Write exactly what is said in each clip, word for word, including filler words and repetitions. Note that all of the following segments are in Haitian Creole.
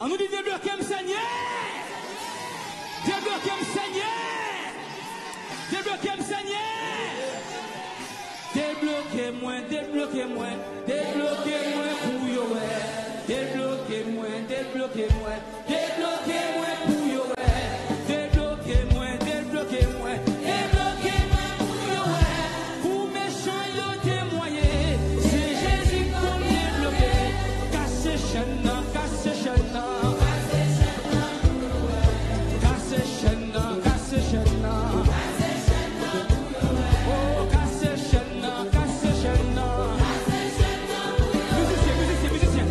An nou di: debloke m, Senyè! Debloke m, Senyè! Debloke m, Senyè! Debloke mwen, debloke mwen, debloke mwen pou yo wè. Debloke mwen, debloke mwen, debloke mwen pou yo wè. Debloke mwen, debloke mwen, debloke mwen pou yo wè. Pou mechan yo temwaye, se Jezi k konn debloke. Kase chèn nan, kase chèn nan. Kase chèn nan, kase chèn nan. Oh, kase chèn nan, kase chèn nan. Mizisyen, mizisyen, mizisyen.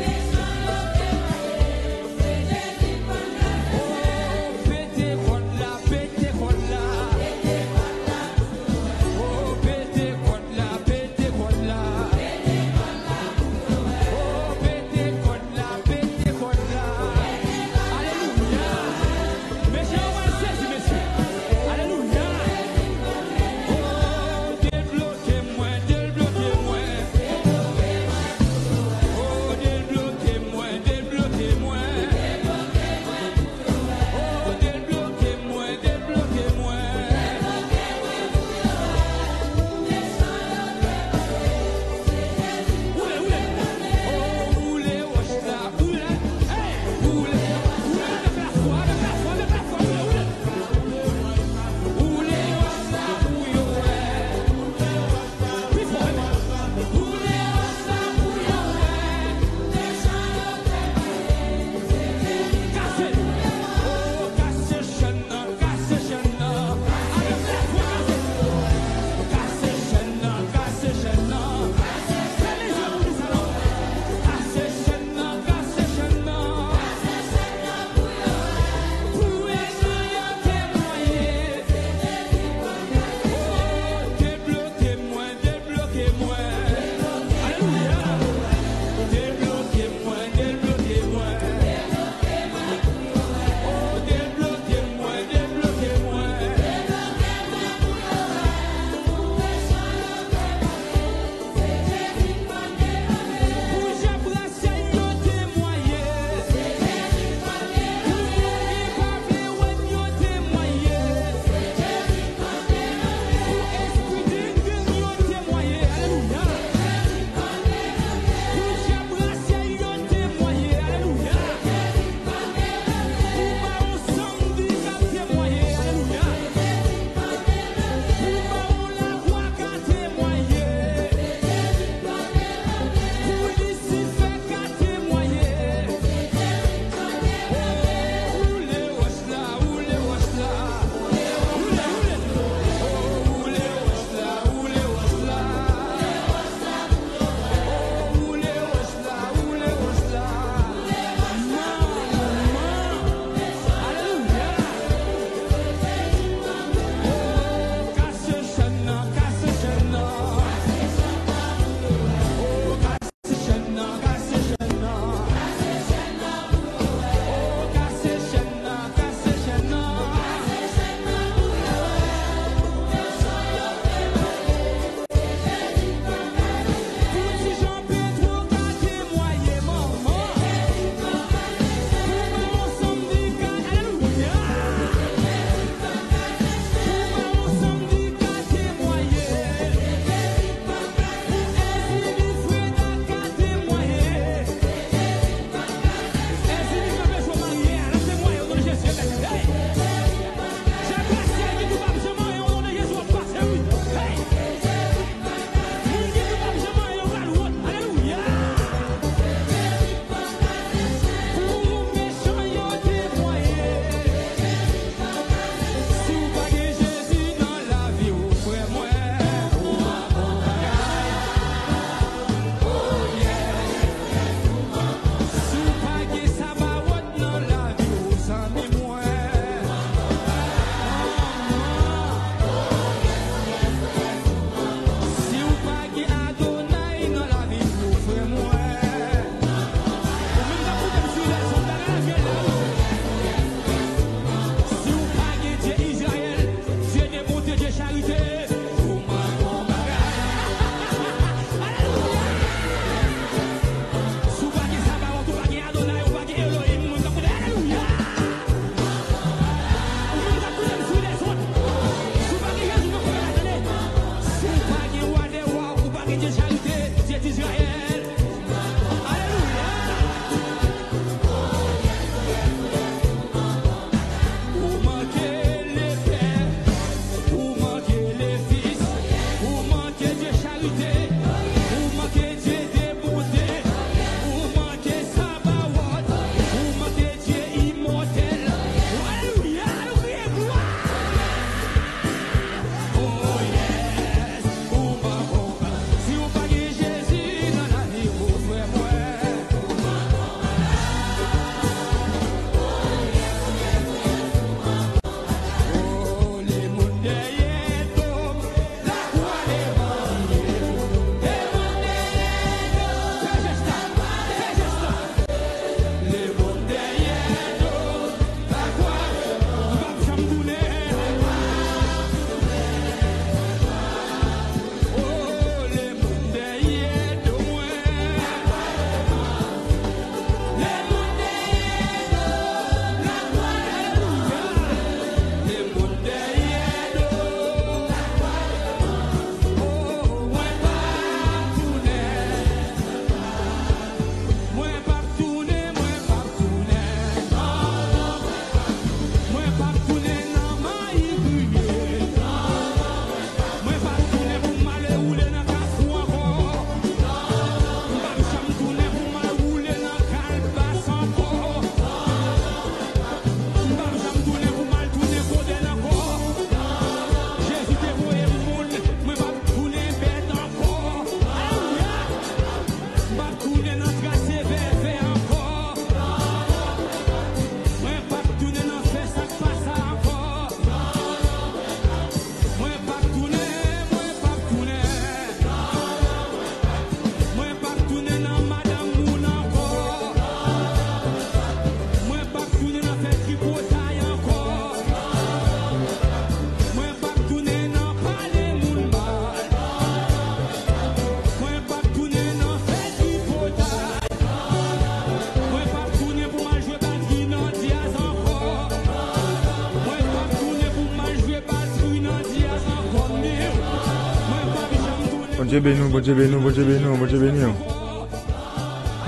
Bondye beni w, Bondye beni w, Bondye beni w, Bondye beni w.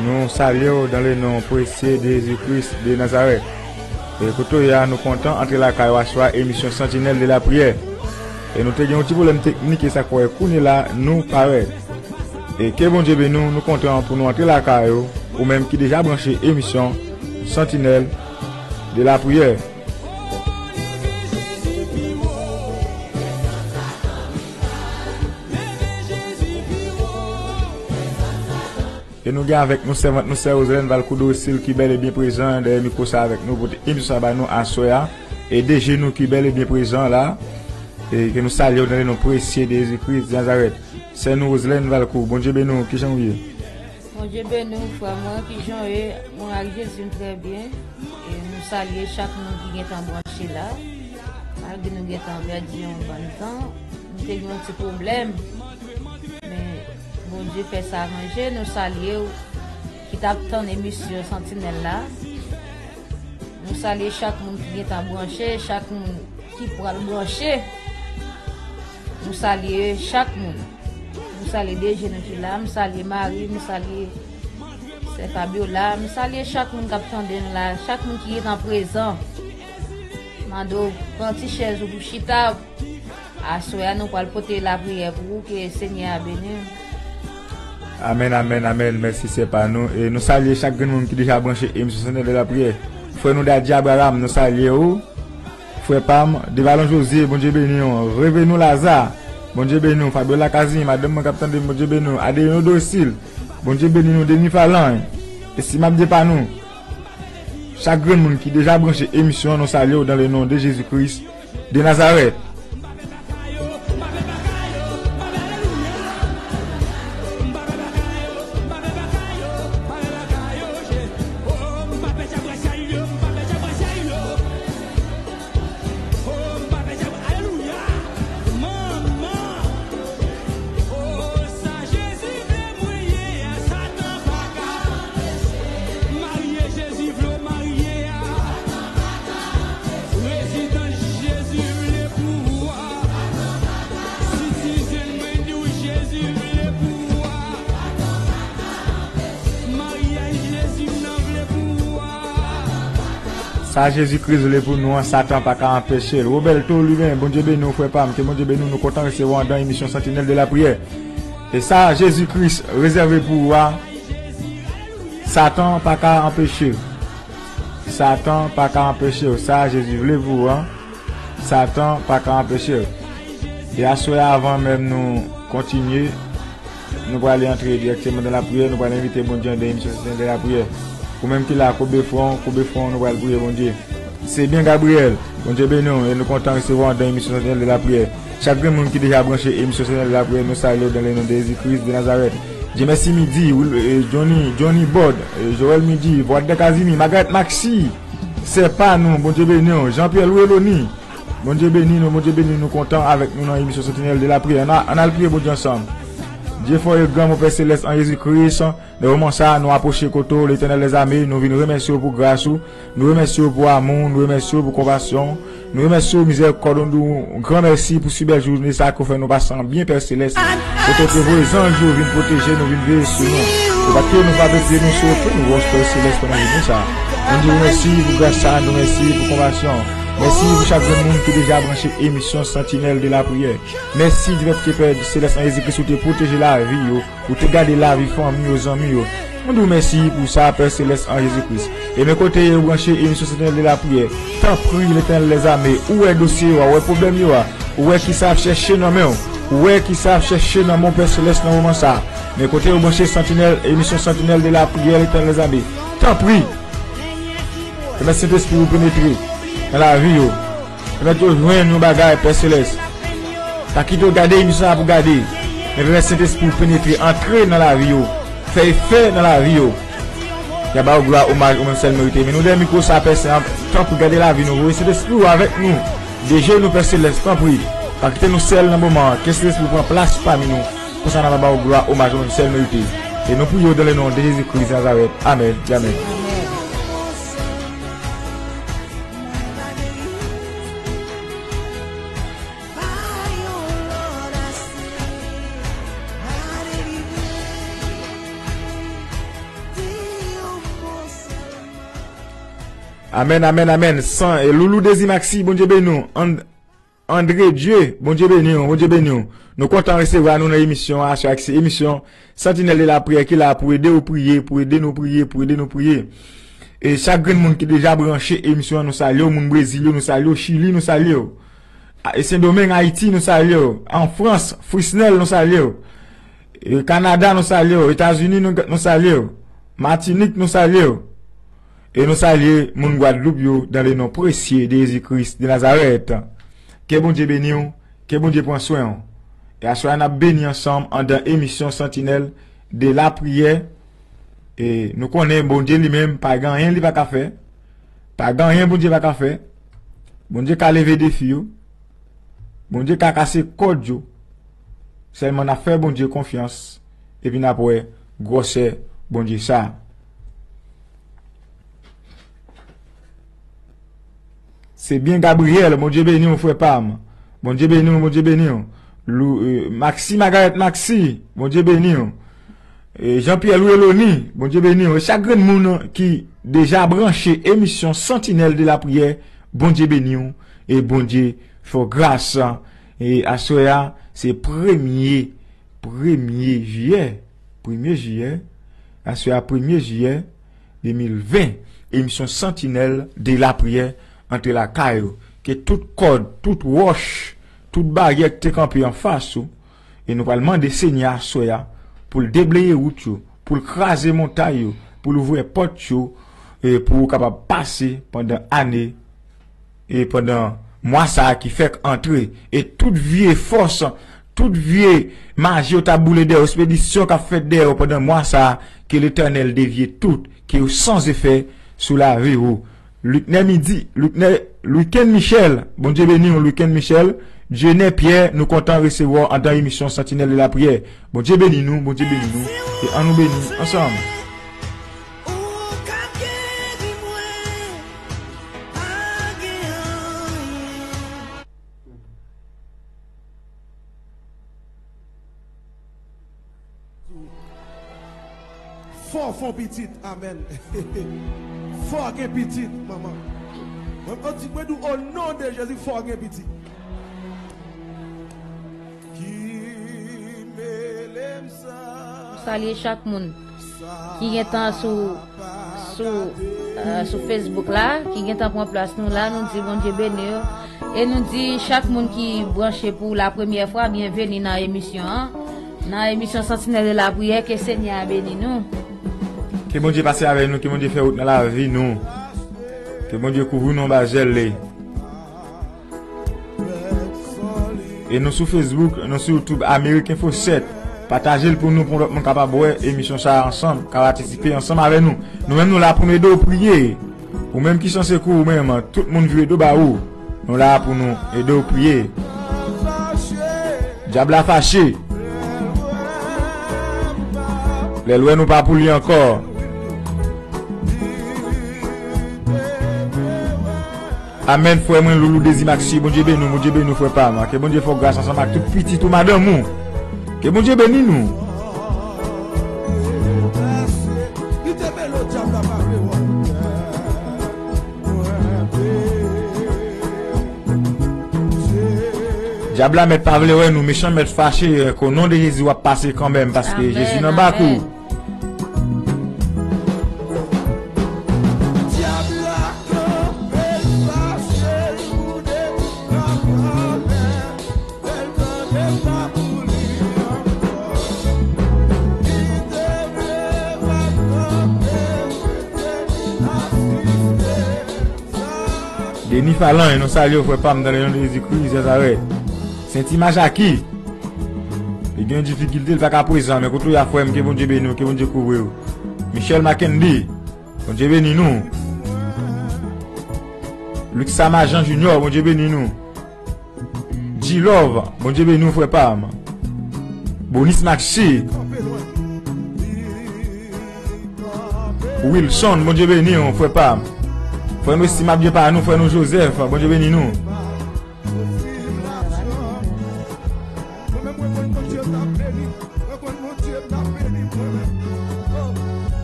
Nou salye w dans le nom précieux de Jésus-Christ de Nazareth. E kote w ye a, nou kontan antre lakay w aswè a, emisyon Sentinèl de la Priyè. E nou te gen yon ti pwoblèm teknik, e sa k fè kounye la nou parèt. E ke Bondye beni w, nou kontan pou nou antre lakay ou, ou menm ki deja branche emisyon Sentinèl de la Priyè. E nou gen avèk nou sèvant nou, sè Roselèn Valcourt Doresil, ki bèl e byen prezan dèyè mikwo sa avèk nou pou te emisyon sa ba nou aswè a. E DG nou ki bèl e byen prezan la. E ke nou salye w dans le nom précieux de Jésus-Christ de Nazareth. Sè nou Roselèn Valcourt, Bondye beni w, kijan w ye? Bondye beni w, frè mwen, kijan w ye? Mwen ak Jezi, m trè byen. E nou salye chak moun ki gentan branche la. Malgre nou gentan pèdi yon bann tan, nou te gen yon ti pwoblèm. Men Bondye fè sa ranje, nou salye w ki t ap tann emisyon Santinèl la. Nou salye chak moun ki gentan branche, chak moun ki pral branche. Nou salye chak moun. Nou salye DG nou ki la, m salye Mari, m salye Sè Fabiola, m salye chak moun k ap tande n la, chak moun ki gentan prezan. Mande w pran ti chèz ou pou chita. Aswè a, nou pral pote lapriyè pou ou, ke Senyè a beni w. Amèn, amèn, amèn. Mèsi, sè pa nou. E nou salye chak grenn moun ki deja branche emisyon Sentinèl de Lapriyè. Frè nou Daddy Abraham, nou salye ou. Frè pa m, Devalon José, Bondye beni w. Revenu Laza, Bondye beni w. Fabiola Casimir, madanm mwen k ap tande m, Bondye beni w. Adelino Dosil, Bondye beni nou. Denis Falan, e si m ap di pa nou, chak grenn moun ki deja branche emisyon an, nou salye w dans le nom de Jésus-Christ de Nazareth. Jezi vle w marye a. Rezidans Jezi vle pou ou a. Citizen mwen di w Jezi vle pou ou a. Maryaj Jezi m nan vle pou ou a. Sa Jezi Kris vle pou nou an, Satan pa ka anpeche l. Roberto Lubin, Bondye beni w, frè pa m. Ke Bondye beni w, nou kontan resevwa w anndan emisyon Sentinèl de Lapriyè. E sa Jezi Kris rezève pou ou a, Satan pa ka anpeche w. Satan pa ka anpeche w. Sa Jezi vle pou ou an, Satan pa ka anpeche w. E aswè a, avan menm nou kontinye, nou prale antre dirèkteman nan lapriyè, nou pral envite Bondye anndan emisyon Sentinèl de Lapriyè. Ou menm ki la, koube fwon w, koube fwon w, nou pral priye Bondye. Se byen Gabriel, Bondye beni w, e nou kontan resevwa w anndan emisyon Sentinèl de Lapriyè. Chak grenn moun ki deja branche emisyon Sentinèl de Lapriyè, nou salye w dans le nom de Jésus-Christ de Nazareth. Dye mèsi Midi, Wil- e, Johnny, Johnny Bòd, e, Joël Midi, Vwadè Kazimi, Magarèt Maxi, sè pa nou, Bondye beni w. Jean Pierre Louis Loni, Bondye beni nou, Bondye beni nou, kontan avèk nou nan emisyon Sentinèl de Lapriyè. Ann a- ann al priye Bondye ansanm. Dye fò e gran, mon Pè Selès an Jezi Kris, nan moman sa a, nou apwoche kote w, Letènèl dèzame, nou vin remèsye w pou gras ou, nou remèsye w pou amou w, nou remèsye w pou konpasyon w, nou remèsye w mizèrikòd ou, nou di w gran mèsi pou si bèl jounen sa a ke w fè nou pase an byen, Pè Selès. Kote w te voye zanj ou vin pwoteje nou, vin veye sou nou. Ou pa kite nou frape pye nou sou okenn wòch, Pè Selès, pandan jounen sa a. Nou di w mèsi pou gras sa a, nou mèsi pou konpasyon w. Mèsi pou chak grenn moun ki deja branche emisyon Sentinèl de Lapriyè. Mèsi di fèt ke Pè Selès an Jezi Kris ou te pwoteje lavi yo, ou te gade lavi fanmi yo, zanmi yo. Nou di w mèsi pou sa, Pè Selès an Jezi Kris. E men kote yo branche emisyon Sentinèl de Lapriyè, tanpri, Letènèl dèzame, ou wè dosye yo a, ou wè pwoblèm yo a, ou wè kisa y ap chèche nan men w, ou wè kisa y ap chèche nan men w, Pè Selès, nan moman sa a. Men kote yo branche Sentinèl, emisyon Sentinèl de Lapriyè, Letènèl dèzame, tanpri, pèmèt Sentespri ou penetre nan lavi yo. Pèmèt yo jwenn yon bagay, Pè Selès. Pa kite yo gade emisyon sa a pou gade. Men pèmèt Sentespri w penetre, antre nan lavi yo. Fè efè nan lavi yo. Y a ba w glwa, omaj ou menm sèl merite. Men nou dèyè mikwo sa a, Pè Sen, tanpri gade lavi nou. Voye Sentespri w avèk nou. Deje nou, Pè Selès, tanpri. Pa kite nou sèl nan moman an. Ke Sentespri w pran plas pami nou. Konsa n a ba w glwa, omaj ou menm sèl merite. E nou priye w dans le nom de Jésus-Christ de Nazareth. Amèn. Amèn. Amèn, amèn, amèn. San, e, Loulou Dezi Maxi, Bondye beni w. And-, Andre Dye, Bondye beni w, Bondye beni w. Nou kontan resevwa nou nan emisyon an aswè a, ki se emisyon Santinèl de Lapriyè, ki la pou ede w priye, pou ede nou priye, pou ede nou priye. E chak grenn moun ki deja branche emisyon an, nou salye w. Moun Brezil yo, nou salye w. Chili, nou salye w. A, e Sendomeng, Ayiti, nou salye w. An Frans, Frisnel, nou salye w. E Kanada, nou salye w. Etazini, nou, nou salye w. Matinik, nou salye w. E nou salye moun Gwadloup yo dans le nom précieux de Jésus-Christ de Nazareth. Ke Bondye beni w, ke Bondye pran swen w. E aswè a n ap beni ansanm anndan emisyon Santinèl de Lapriyè. E nou konnen Bondye li menm pa gen anyen li pa ka fè. Pa gen anyen Bondye pa ka fè. Bondye ka leve defi yo. Bondye ka kase kòd yo. Sèlman n ap fè Bondye konfyans, epi n ap wè gwòsè Bondye sa. Se byen Gabriel, Bondye beni w, frè pa m. Bondye beni w, Bondye beni w. Lou, e, Maxi, Magaret Maxi, Bondye beni w. E, Jean Pierre Louis Eloni, Bondye beni w. E chak grenn moun ki deja branche emisyon Santinèl de Lapriyè, Bondye beni w. E Bondye fè w gras. E aswè a, se premye, premye jiyè. Premye jiyè. Aswè a, premye jiyè de mil ven. Emisyon Santinèl de Lapriyè, antre lakay ou. Ke tout kòd, tout wòch, tout baryè ki te kanpe anfas ou, e nou pral mande Senyè a aswè a pou l debleye wout yo, pou l kraze montay yo, pou l ouvè pòt yo, e pou ou kapab pase pandan ane, e pandan mwa sa a ki fèk antre, e tout vye fòs, tout vye maji yo t ap boule dèyè w, espedisyon k ap fèt dèyè w pandan mwa sa a, ke Letènèl devye tout, ke yo san efè sou lavi ou. Lucner Midi, Lucner, Luiken Michel, Bondye beni w, Luiken Michel. Dieunè Pierre, nou kontan resevwa w anndan emisyon Santinèl de Lapriyè. Bondye beni nou, Bondye beni nou. E ann nou beni ansanm. Fò fè w pitit, amèn. Fò gen pitit, manman. Mwen, mwen di, mwen di, o non de Jezi, fò gen pitit. Ki mele m sa. M salye chak moun ki gentan sou, sou, eh, sou Facebook la, ki gentan pran plas nou la, nou di Bondye beni yo. E nou di chak moun ki branche pou la premyè fwa, byenveni nan emisyon an. Nan emisyon Santinèl de Lapriyè, ke Senyè a beni nou. Ke Bondye pase avèk nou, ke Bondye fè wout nan lavi nou. Ke Bondye kouvri nou anba zèl li. E nou sou Facebook, nou sou YouTube, Amerik Enfo sèt. Pataje l pou nou, pou lòt moun kapab wè emisyon sa a ansanm, ka patisipe ansanm avè nou. Nou menm, nou la pou nou ede w priye. Ou menm ki san sekou, ou menm, tout moun vire do ba ou. Nou la pou nou ede w priye. Dyab la fache. Lè l wè nou pa pou li ankò. Amèn, frè mwen, Loulou Dezi Maxi, Bondye beni w, Bondye beni w, frè pa m. Ke Bondye fè w gras ansanm ak tout pitit ou, madanm ou. Ke Bondye beni nou. Dyab la mèt pa vle wè nou, mechan mèt fache, ke o non de Jezi w ap pase kanmenm, paske Jezi nan bak ou. Denis Falan, nou salye w, frè pa m, dans le nom de Jésus-Christ de Nazareth. Senti Majaki, li gen difikilte, li pa ka prezan, men kote w ye a, frè m, ke Bondye beni w, ke Bondye kouvri w. Michel Mackendy, Bondye beni nou. Luxama Jean Junior, Bondye beni nou. G-Love, Bondye beni w, frè pa m. Bonis Maxi. Wilson, Bondye beni w, frè pa m. Frè nou Estim ap byen pa nou, frè nou Joseph, Bondye beni nou.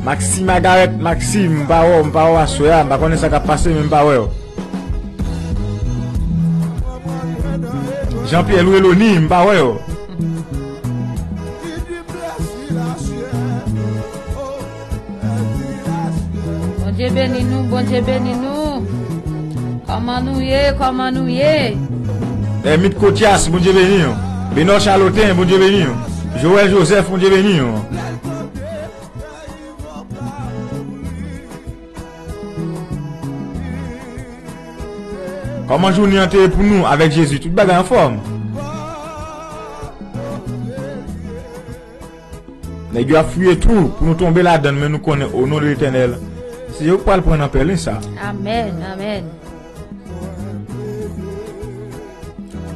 Maxime Agarette, Maxime, m pa wè w, m pa wè w aswè a, m pa konnen sa k ap pase, men m pa wè w. Jean Pierre Louis Loni, m pa wè w. Bondye beni nou, Bondye beni nou. Kòman nou ye, kòman nou ye? Ermit Kotyas, Bondye beni w. Benò Chaloten, Bondye beni w. Joël Joseph, Bondye beni w. Kòman jounen an te ye pou nou avèk Jezi? Tout bagay anfòm. Nèg yo ap fouye twou pou nou tonbe ladan l, men nou konnen, o non de Letènèl, se yo k pral pran nan pèlen sa. Amèn, amèn.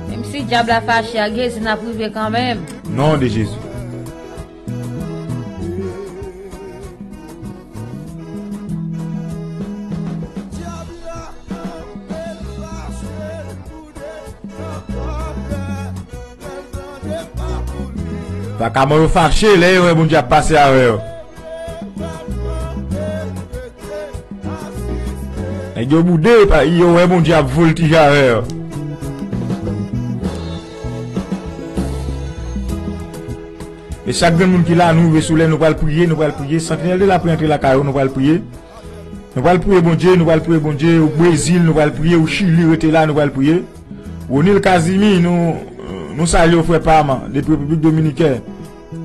Menm si dyab la fache ak Jezi, n ap rive kanmenm. Non de Jezi. Vakabon yo fache lè yo wè Bondye ap pase avè yo. Nèg yo boude, pa- yo wè Bondye ap voltije avè yo. E chak grenn moun ki la, nou rive sou lè, nou pral priye, nou pral priye. Santinèl de lapri antre lakay ou, nou pral priye. Nou pral priye Bondye, nou pral priye Bondye. Ou Brezil, nou pral priye. Ou Chili, rete la, nou pral priye. Ronil Kazimi, nou, nou salye w, frè pa m, depi Repiblik Dominikèn.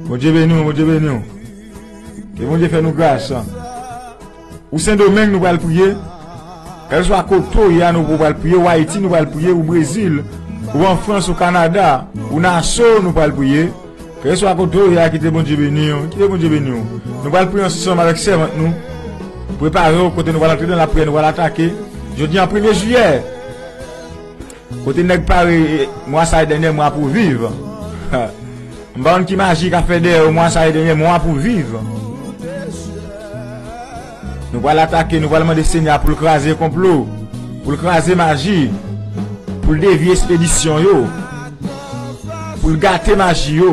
Bondye beni w, Bondye beni w. Ke Bondye fè nou gras. Ou Sendomeng, nou pral priye. Kèlkeswa kote w ye a, nou pral priye. Ou Ayiti, nou pral priye. Ou Brezil, ou an Frans, ou Kanada, ou Naso, nou pral priye. Kèlkeswa kote w ye a, kite Bondye beni w. Kite Bondye beni w. Nou pral priye ansanm avèk sèvant nou. Prepare w, kote nou pral antre nan lapriyè, nou pral atake. Jodi an premye jiyè. Kote nèg pare, e, mwa sa e dènye mwa pou viv. M pa konn ki maji k ap fè dèyè yo, mwa sa e dènye mwa pou viv. Nou pral atake, nou pral mande Senyè a pou l kraze konplo, pou l kraze maji, pou l devye espedisyon yo, pou l gate maji yo,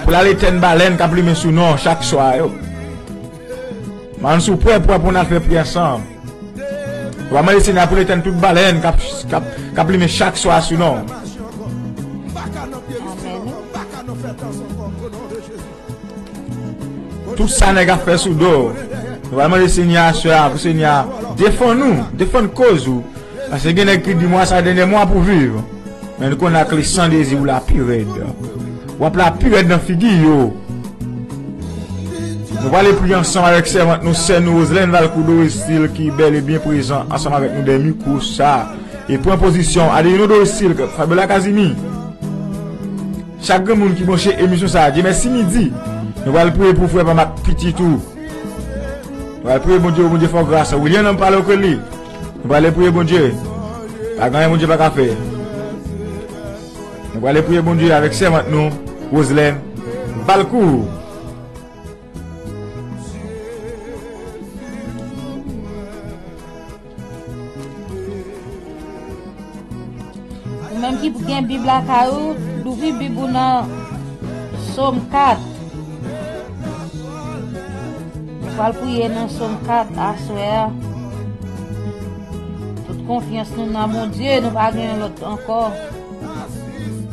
pou l al etèn balèn k ap limen sou non chak swa yo. Mande si w prè, prè pou n al fè priyè ansanm. Ou va mande Senyè a pou l etèn tout balèn k ap, k ap, k ap limen chak swa sou non. Amèn. Tout sa nèg ap fè sou do. Nou va mande Senyè a aswè a pou Senyè a defann nou, defann koz ou. Paske gen nèg ki di mwa sa dènye mwa pou viv. Men nou konnen ak le san de Jezi ou la pi rèd. W ap la pi rèd nan figi yo. Nou prale priye ansanm avèk sèvant nou, sè nou Roselèn Valcourt Doristil ki bèl e byen prezan ansanm avèk nou dèyè mikwo sa. E pran pozisyon. Adelino Doristil, Fabiola Kazimi. Chak grenn moun ki branche emisyon sa a, Dye mèsi midi. Nou pral priye pou frè pa m ak pitit ou. Nou pral priye Bondye, Bondye fè w gras. William nan pale ke li. Nou pral priye Bondye. Pa gen anyen Bondye pa ka fè. Nou pral priye Bondye avèk sèvant nou, Roselèn Valcourt. Ou menm ki gen Bib lakay ou, louvri Bib ou nan Sòm kat. Nou pral priye nan Sòm kat aswè a. Tout konfyans nou nan Bondye, nou pa gen lòt ankò.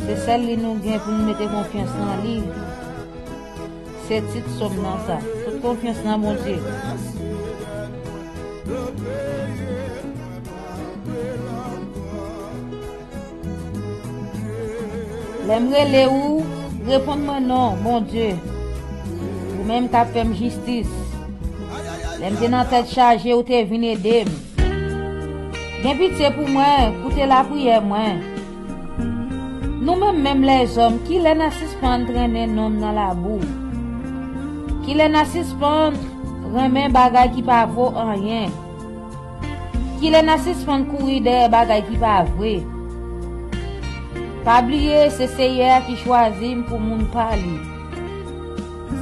Se sèl li nou gen pou nou mete konfyans nan li. Se tit sòm nan sa. Tout konfyans nan Bondye. Lè m rele ou, reponn mwen non, Bondye. Ou menm k ap fè m jistis. Lè m te nan tèt chaje, ou te vin ede m. Gen pitye pou mwen, koute lapriyè mwen. Nou menm, menm lèzòm, kilè n a sispann trennen non m nan labou? Kilè n a sispann renmen bagay ki pa vo anyen? Kilè n a sispann kouri dèyè bagay ki pa vre? Pa bliye, se Seyè a ki chwazi m pou moun pa li.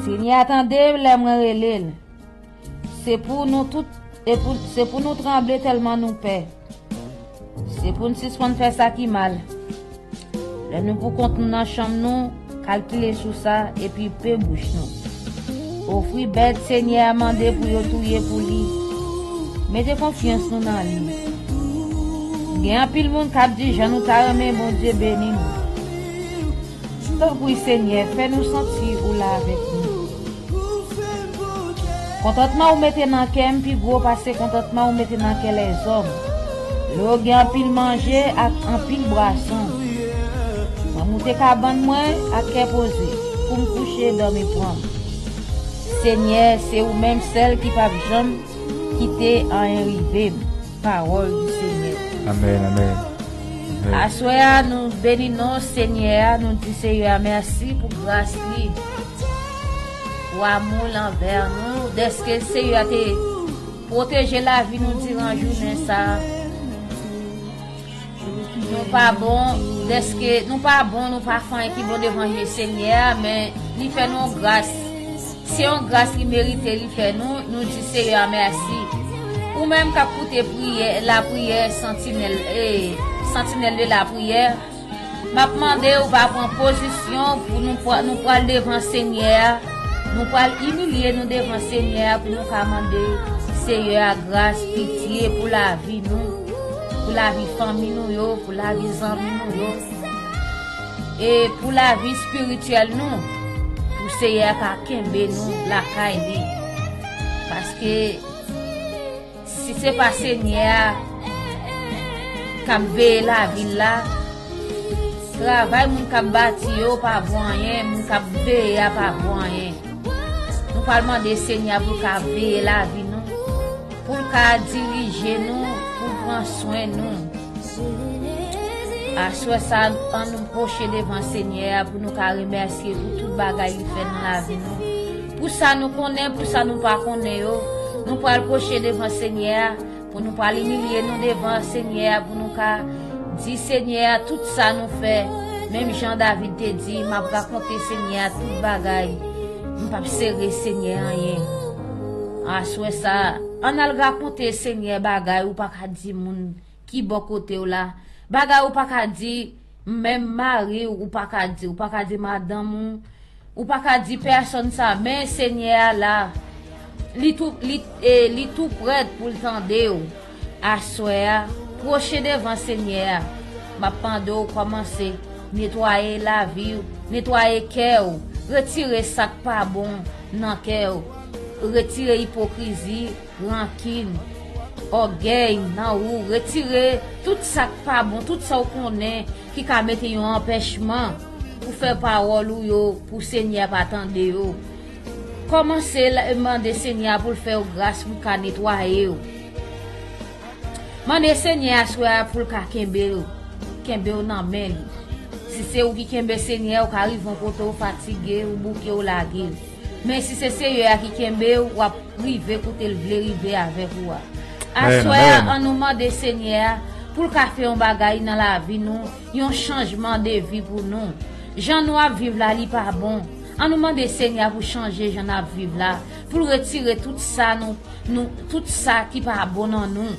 Senyè a tande lè mwen rele l. Se pou nou tout, e pou, se pou nou tranble tèlman nou pè. Se pou n sispann fè sa ki mal. Lè nou poukont nou nan chanm nou, kalkile sou sa epi pe bouch nou. Ofri bèt Senyè a mande pou yo touye pou li. Mete konfyans nou nan li. Gen anpil moun k ap di jan nou ta renmen Bondye beni nou. Tanpri Senyè, fè nou santi ou la avèk nou. Kontantman ou mete nan kè m pi gwo pase kontantman ou mete nan kè lèzòm. Lè yo gen anpil manje ak anpil bwason. Mwen moute kabann mwen ak kè poze, pou m kouche dòmi pran m. Senyè, se ou menm sèl ki p ap janm kite anyen rive m. Parole du Seigneur. Amèn, amèn. Aswè a, nou beni non Senyè a, nou di Senyè a mèsi pou gras li, pou amou l anvè nou, dèske Senyè a te pwoteje lavi nou diran jounen sa a. Nou pa bon, dèske nou pa bon, nou pa fè anyen ki bon devan je Senyè a, men li fè nou yon gras. Se yon gras li merite, li fè nou, nou di Seyè a mèsi. Ou menm k ap koute priyè, lapriyè, santinèl, e, santinèl de lapriyè, m ap mande ou pa pran pozisyon pou nou, pwa- nou pral devan Senyè a, nou pral imilye nou devan Senyè a pou nou ka mande Seyè a gras, pitye pou lavi nou, pou lavi fanmi nou yo, pou lavi zanmi nou yo. E pou lavi espirityèl nou, pou Seyè a ka kenbe nou lakay li. Paske si se pa Senyè a k ap veye lavi l la, travay moun k ap bati yo pa vo anyen, moun k ap veye a pa vo anyen. Nou pral mande Senyè a pou l ka veye lavi nou, pou l ka dirije nou, pou l pran swen nou. Aswè sa, ann nou pwoche devan Senyè a pou nou ka remèsye pou tout bagay li fè nan lavi nou. Pou sa nou konnen, pou sa nou pa konnen yo, nou pral pwoche devan Senyè a, pou nou pral imilye nou devan Senyè a, pou nou ka di Senyè a tout sa nou fè, menm jan David te di, m ap rakonte Senyè a tout bagay, m p ap sere Senyè a anyen. Aswè sa, ann al rakonte Senyè bagay ou pa ka di moun ki bò kote w la. Bagay ou pa ka di menm mari w, ou pa ka di, ou pa ka di madanm ou, ou pa ka di pèsonn sa, men Senyè a la, li tou, li, e, li tou prèt pou l tande w. Aswè a, pwoche devan Senyè a. M ap mande w kòmanse netwaye lavi w, netwaye kè w, retire sa k pa bon nan kè w, retire ipokrizi, rankin, ògèy nan ou, retire tout sa k pa bon, tout sa w konnen ki ka mete yon anpèchman pou fè pawòl ou yo, pou Senyè a pa tande yo. Kòmanse la- mande Senyè a pou l fè w gras pou l ka netwaye w. Mande Senyè a aswè a pou l ka kenbe w, kenbe w nan men li. Si se ou ki kenbe Senyè a, ou ka rive yon kote w fatige, ou bouke, ou lage l. Men si se Seyè a ki kenbe w, w ap rive kote l vle rive avèk ou a. Aswè a, ann nou mande Senyè a pou l ka fè yon bagay nan lavi nou, yon chanjman de vi pou nou. Jan nou ap viv la, li pa bon. Ann nou mande Senyè a pou chanje jan n ap viv la, pou l retire tout sa nou, nou, tout sa ki pa bon nan nou.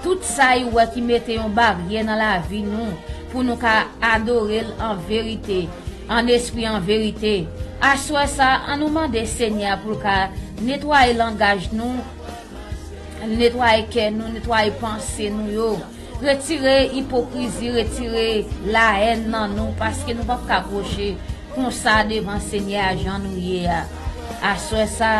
Tout sa y wè ki mete yon baryè nan lavi nou, pou nou ka adore l an verite, an espri an verite. Aswè sa, ann nou mande Senyè a pou l ka netwaye langaj nou, netwaye kè nou, netwaye panse nou yo. Retire ipokrizi, retire lahèn nan nou, paske nou p ap ka pwoche konsa devan Senyè a jan nou ye a. Aswè sa,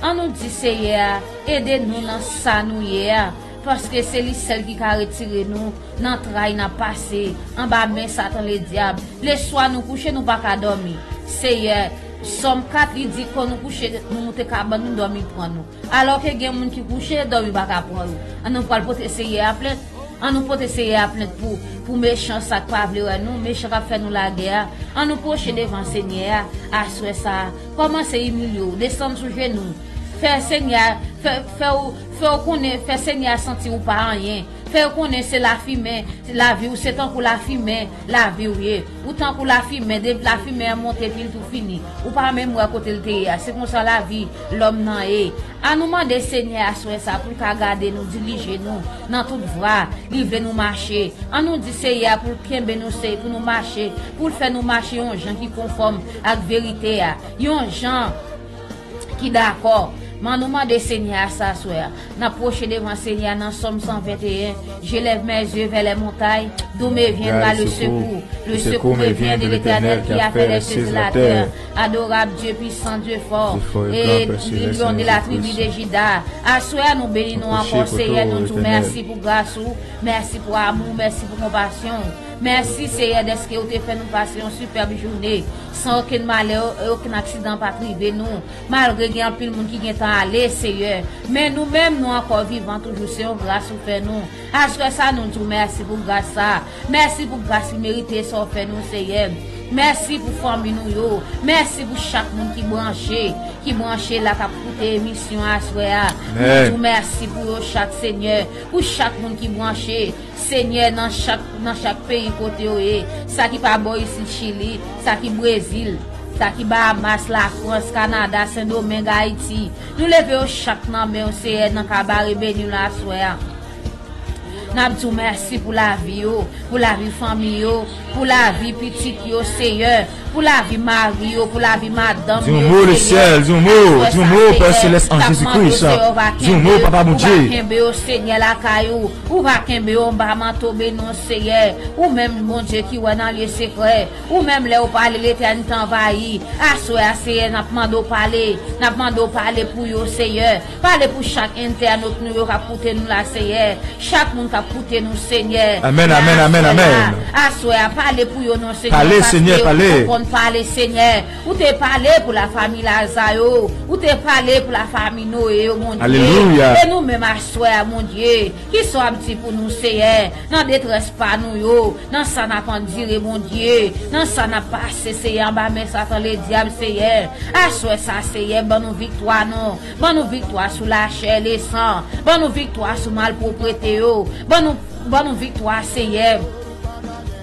ann nou di Seyè a, ede nou nan sa nou ye a, paske se li sèl ki ka retire nou nan tray n ap pase, anba men Satan Ledyab. Leswa nou kouche, nou pa ka dòmi. Seyè, Sòm kat, li di, kon nou kouche, nou moute kabann, nou dòmi pran nou. Alòske gen moun ki kouche, dòmi pa ka pran yo. Ann nou pral pote Seyè a plent. Ann nou pote Seyè a plent pou, pou mechan sa k pa vle wè nou, mechan k ap fè nou lagè a. Ann nou pwoche devan Senyè a, aswè sa a. Kòmanse imilye w, desann sou jenou w. Fè Senyè a, fè, fè w, fè w konnen, fè Senyè a santi ou pa anyen. Fè yo konnen se lafimen, lavi w se tankou lafimen, lavi w ye. Ou tankou lafimen, depi lafimen an monte epi l tou fini. Ou pa menm wè kote l te ye a. Se konsa lavi lòm nan ye. Ann nou mande Senyè a aswè sa pou l ka gade nou, dirije nou nan tout vwa li vle nou mache. Ann nou di Seyè a pou l kenbe nou, se pou nou mache, pou l fè nou mache yon jan ki konfòm ak verite a. Yon jan ki dakò. Ann nou mande Senyè a sa aswè a. N ap pwoche devan Senyè a nan Sòm san venteyen. Je lève mes yeux vers les montagnes, d'où me viendra le secours. Le secours me vient de l'Éternel qui a fait les cieux et la terre. Adorable Dieu puissant, Dieu fort, et lion de la tribu de Juda. Aswè a nou beni nou ankò, Senyè, nou di w mèsi pou gras ou, mèsi pou amou, mèsi pou konpasyon w. Mèsi, Senyè, dèske ou te fè nou pase yon sipèb jounen, san okenn malè, okenn aksidan pa t rive nou. Malgre gen anpil moun ki gentan ale, Senyè, men nou menm, nou ankò vivan toujou, se yon gras ou fè nou. Aswè sa, nou di w mèsi pou gras sa. Mèsi pou gras ki merite sa w fè nou, Senyè. Mèsi pou fanmi nou yo. Mèsi pou chak moun ki branche, ki branche la, k ap koute emisyon aswè a. Nou di w mèsi pou yo chak, Senyè. Pou chak moun ki branche, Senyè, nan chak, nan chak peyi kote yo ye. Sa ki pa bò isit, Chili, sa ki Brezil, sa ki Bahamas, Lafrans, Kanada, Sendomeng, Ayiti. Nou leve yo chak nan men w, Senyè, nan kabare beni w la aswè a. N ap di w mèsi pou lavi yo, pou lavi fanmi yo, pou lavi pitit yo, Senyè, pou lavi mari yo, pou lavi madanm yo, Senyè. Di yon mo, Pè Selès, an Jezi Kris. Di yon mo, Papa Bondye. Ou va kenbe yo, Senyè, lakay ou. Ou va kenbe yo anba manto beni w, Senyè. Ou menm, Bondye, ki wè nan lye sekrè. Ou menm, lè ou pale, letènite anvayi. Aswè a, Senyè, n ap mande w pale. N ap mande w pale pou yo, Senyè. Pale pou chak entènot nou yo k ap koute nou la, Senyè. Chak moun k ap koute nou, Senyè. Amèn, amèn, amèn, amèn. Aswè a, pale pou yo non, Senyè. Pale, Senyè, pale. Ou konn pale, Senyè. Ou te pale pou lafanmi Laza yo. Ou te pale pou lafanmi Noye yo, Bondye. Alelouya. E nou menm aswè a, Bondye, kisa w ap di pou nou, Senyè, nan detrès pa nou yo, nan sa n ap andire, Bondye, nan sa n ap pase, Senyè, anba men Satan Ledyab, Senyè. Aswè sa, Senyè, ban nou viktwa, non. Ban nou viktwa sou lachè e lesan. Ban nou viktwa sou malpwoprete yo. Ban nou, ban nou viktwa, Senyè,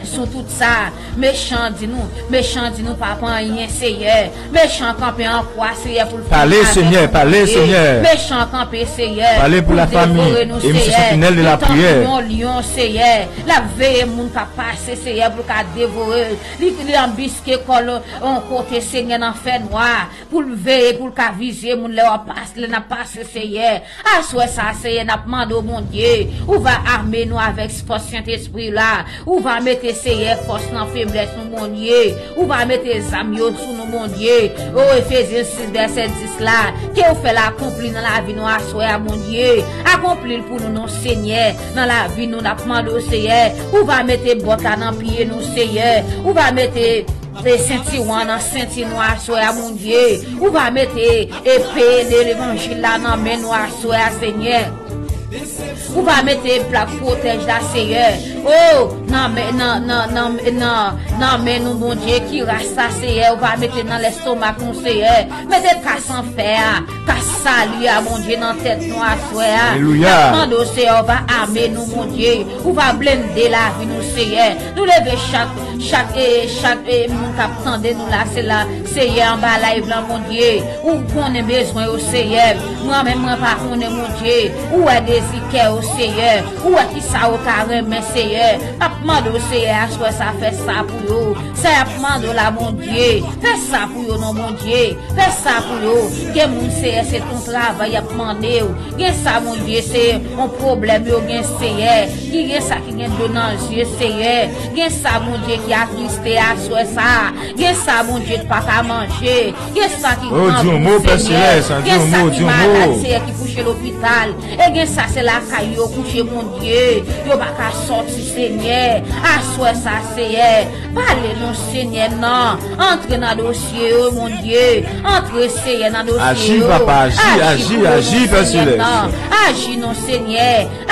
sou tout sa. Mechan di nou, mechan di nou pa pran anyen, Senyè. Mechan kanpe an kwa, Senyè, pou l fini avèk nou, Bondye. Pale, Senyè, pale, Senyè. Mechan kanpe, Senyè, pou l devore nou, Senyè. Pale pou lafanmi emisyon Santinèl de la Priyè. Li tankou yon lyon, Senyè. L ap veye moun k ap pase, Senyè, pou l ka devore. Li, li anbiske kò l yon kote, Senyè, nan fènwa. Pou l veye, pou l ka vize moun lè w ap pase, lè n ap pase, Senyè. Aswè sa, Senyè, n ap mande w, Bondye, ou va ame nou avèk fòs Sentespri la. Ou va mete, Senyè, fòs nan feblès nou, Bondye. Ou va mete zam yo sou nou, Bondye. O, Efezyen sis, vèsè dis la, ke w fè l akonpli nan lavi nou aswè a, Bondye. Akonpli l pou nou, non, Senyè. Nan lavi nou, n ap mande w, Senyè. Ou va mete bòt la nan pye nou, Senyè. Ou va mete e sentiwon an nan senti nou aswè a, Bondye. Ou va mete epe de levanjil la nan men nou aswè a, Senyè. Ou va mete plak pwotèj la, Senyè. O, nan men, nan, nan, nan, nan, nan men nou, Bondye, kiras la, Senyè. Ou va mete nan lèstomak nou, Senyè. Mete kas anfè a, kas sali a, Bondye, nan tèt nou aswè a. Alelouya. N ap mande w, Senyè, ou va ame nou, Bondye. Ou va blende lavi nou, Senyè. Nou leve chak, chak, e, chak, e, moun k ap tande nou la, se la, Senyè, anba live lan, Bondye. Ou konnen bezwen yo, Senyè. Mwen menm, mwen pa konnen, Bondye. Ou wè dezi kè yo, Senyè. Ou wè kisa yo ta renmen, Senyè. N ap mande w, Senyè, aswè sa, fè sa pou yo. Sa y ap mande w la, Bondye. Fè sa pou yo, non, Bondye. Fè sa pou yo. Gen moun, Senyè, se ton travay y ap mande w. Gen sa, Bondye, se yon pwoblèm yo gen, Senyè. Ki gen sa ki gen dlo nan zye, Senyè. Gen sa, Bondye, ki atriste aswè sa. Gen sa, Bondye, ki pa ka manje. Gen sa ki grangou, Senyè. Gen sa ki malad, Senyè, ki kouche lopital. E gen sa, se lakay yo kouche, Bondye. Yo pa ka sòti, Senyè. Aswè sa, Senyè. Pale non, Senyè, nan. Antre nan dosye yo, Bondye. Antre, Senyè, nan dosye yo. Aji, papa, aji, aji, aji, Pè Selès. Aji non, Senyè.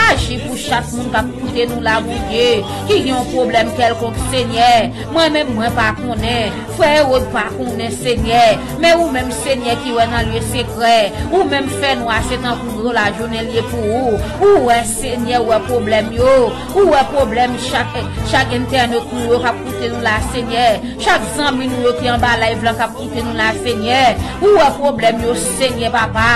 Aji pou chak moun k ap koute nou la, Bondye. Ki gen yon pwoblèm kèlkonk, Senyè. Mwen menm, mwen pa konnen. Frè Ewòd pa konnen, Senyè. Men ou menm, Senyè, ki wè nan lye sekrè. Ou menm fè nwa, se tankou gwo lajounen l ye pou ou. Ou Wè, Senyè, ou wè pwoblèm yo. Ou wè pwoblèm chak, chak entènot nou yo k ap koute nou la, Senyè. Chak zanmi nou yo ki anba live lan k ap koute nou la, Senyè. Ou wè pwoblèm yo, Senyè, papa.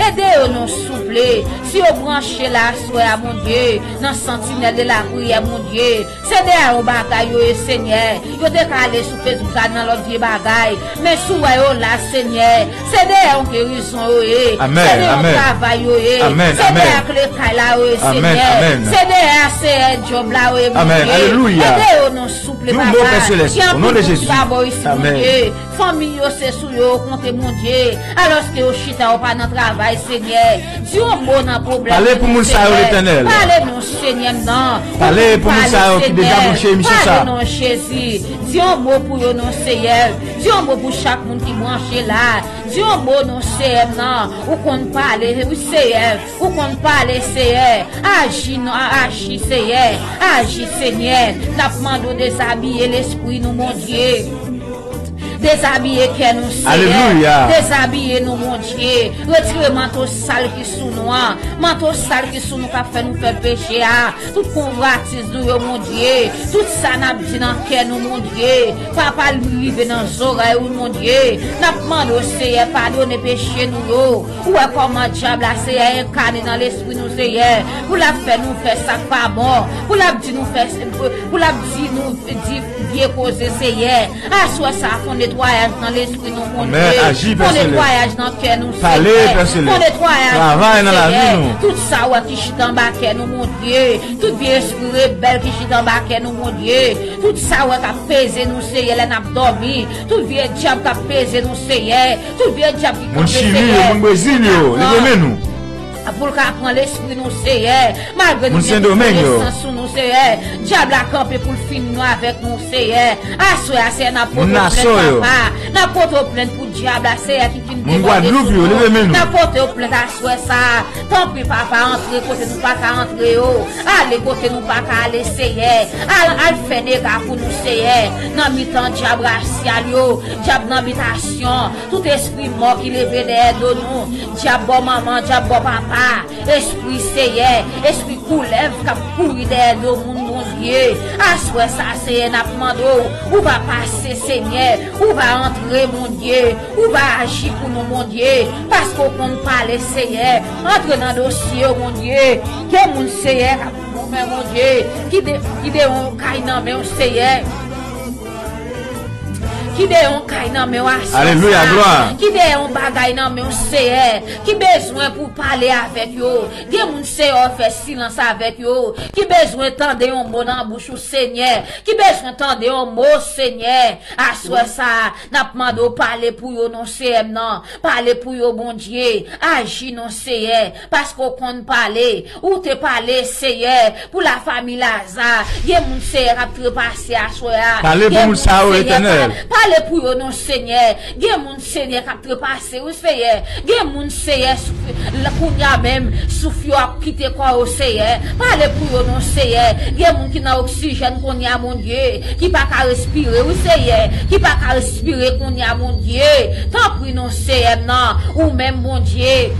Ede yo non, souple. Si yo branche la aswè a, Bondye, nan Sentinelle de la Prière, Bondye, se dèyè yon bagay yo ye, Senyè. Yo te ka ale sou Facebook, al nan lòt vye bagay. Men si w wè yo la, Senyè, se dèyè yon gerizon yo ye. Amèn, Se dèyè yon amèn. travay yo ye. Amèn, Se amèn. dèyè kle kay la yo ye, Amèn, Senyè. amèn. Se dèyè, Senyè, djòb la yo ye, Amèn. Bondye. Alelouya. Ede yo non, souple, Di yon mo, papa. Pè Selès, Gen o non de anpil moun ki Jezi. pa bò isit, Amèn. Bondye. Fanmi yo se sou yo konte, Bondye. Alòske yo chita, yo pa nan travay, Senyè. Di yon mo nan pwoblèm Pale pou moun sa yo, Letènèl. Pale non, Senyè m nan. Pale pou moun sa yo ki deja branche emisyon sa. Pale non, Jezi. Di yon mo pou yo non, Seyè. Di yon mo pou chak moun ki branche la. Di yon mo non, Seyè m nan. Ou konn pale, wi, Seyè. Ou konn pale, Seyè. Aji non, aji, Seyè. Aji, Senyè. N ap mande w dezabiye lespri nou, Bondye. Dezabiye kè nou, Seyè. Alelouya. Dezabiye nou, Bondye. Retire manto sal ki sou nou an. Manto sal ki sou nou k ap fè nou fè peche a. Tout konvwatis nou yo, Bondye. Tout sa n ap di nan kè nou, Bondye. Papa, l rive nan zòrèy ou, Bondye. N ap mande w, Seyè, padone peche nou yo. Ou wè kòman dyab la, Seyè, enkane nan lespri nou, Seyè. Pou l ap fè nou fè sa k pa bon. Pou l ap di nou fè, pou l ap di nou di vye koze, Seyè. Aswè sa, fè yon netwayaj nan lespri nou, Bondye. Amèn. Aji, Pè Selès. Fè yon netwayaj nan kè nou, Pale, Seyè. Pè Selès. Fè yon netwayaj nan nou, Seyè. Travay nan lavi nou. Tout sa w wè ki chita anba kè nou, Bondye. Tout vye espri rebèl ki chita anba kè nou, Bondye. Tout sa w wè k ap peze nou, Seyè, lè n ap dòmi. Tout vye dyab k ap peze nou, Seyè. Tout vye dyab ki kanpe, Seyè. Moun Chili yo, moun Brezil yo, leve men nou. Pou l ka pran lespri nou, Seyè. Malgre nou gen tout konesans sou nou, Seyè. Dyab la kanpe pou l fini nou avèk nou, Seyè. Aswè a, Seyè, n ap pote w plent, papa. N ap pote w plent pou dyab la, Seyè, ki vin debòde sou nou. N ap pote w plent aswè sa a. Tanpri, papa, antre kote nou pa ka antre yo. Ale kote nou pa ka ale, Seyè. Al, al fè dega pou nou, Seyè. Nan mitan dyab rasyal yo, dyab nan bitasyon, tout espri mò ki leve dèyè do nou, dyab bò manman, dyab bò papa, espri, Seyè, espri koulèv k ap kouri dèyè do moun, Bondye. Aswè sa, Seyè, n ap mande w, ou va pase, Senyè, ou va antre, Bondye, ou va aji pou nou, Bondye, paske w konn pale, Seyè. Antre nan dosye yo, Bondye. Gen moun, Seyè, k ap soufè, Bondye, ki de, ki de yon kay nan men w, Seyè. Ki de yon kay nan men w aswè sa. Alelouya, glwa. Ki de yon bagay nan men w, Seyè. Ki bezwen pou w pale avèk yo. Gen moun, Seyè, w fè silans avèk yo. Ki bezwen tande yon mo nan bouch ou, Senyè. Ki bezwen tande yon mo, Senyè. Aswè sa, n ap mande w pale pou yo non, Seyè m nan. Pale pou yo, Bondye. Aji non, Seyè. Paske w konn pale. Ou te pale, Seyè, pou lafanmi Laza. Gen moun, Seyè, k ap trepase aswè a. Pale pou moun sa yo, Letènèl. Pale pou yo non, Senyè. Gen moun, Senyè, k ap trepase, wi, Seyè. Gen moun, Seyè, souf, la, kounye a menm, souf yo ap kite kò yo, Seyè. Pale pou yo non, Seyè. Gen moun ki nan oksijèn kounye a, Bondye, ki pa ka respire, wi, Seyè. Ki pa ka respire kounye a, Bondye. Tanpri non, Seyè m nan. Ou menm, Bondye,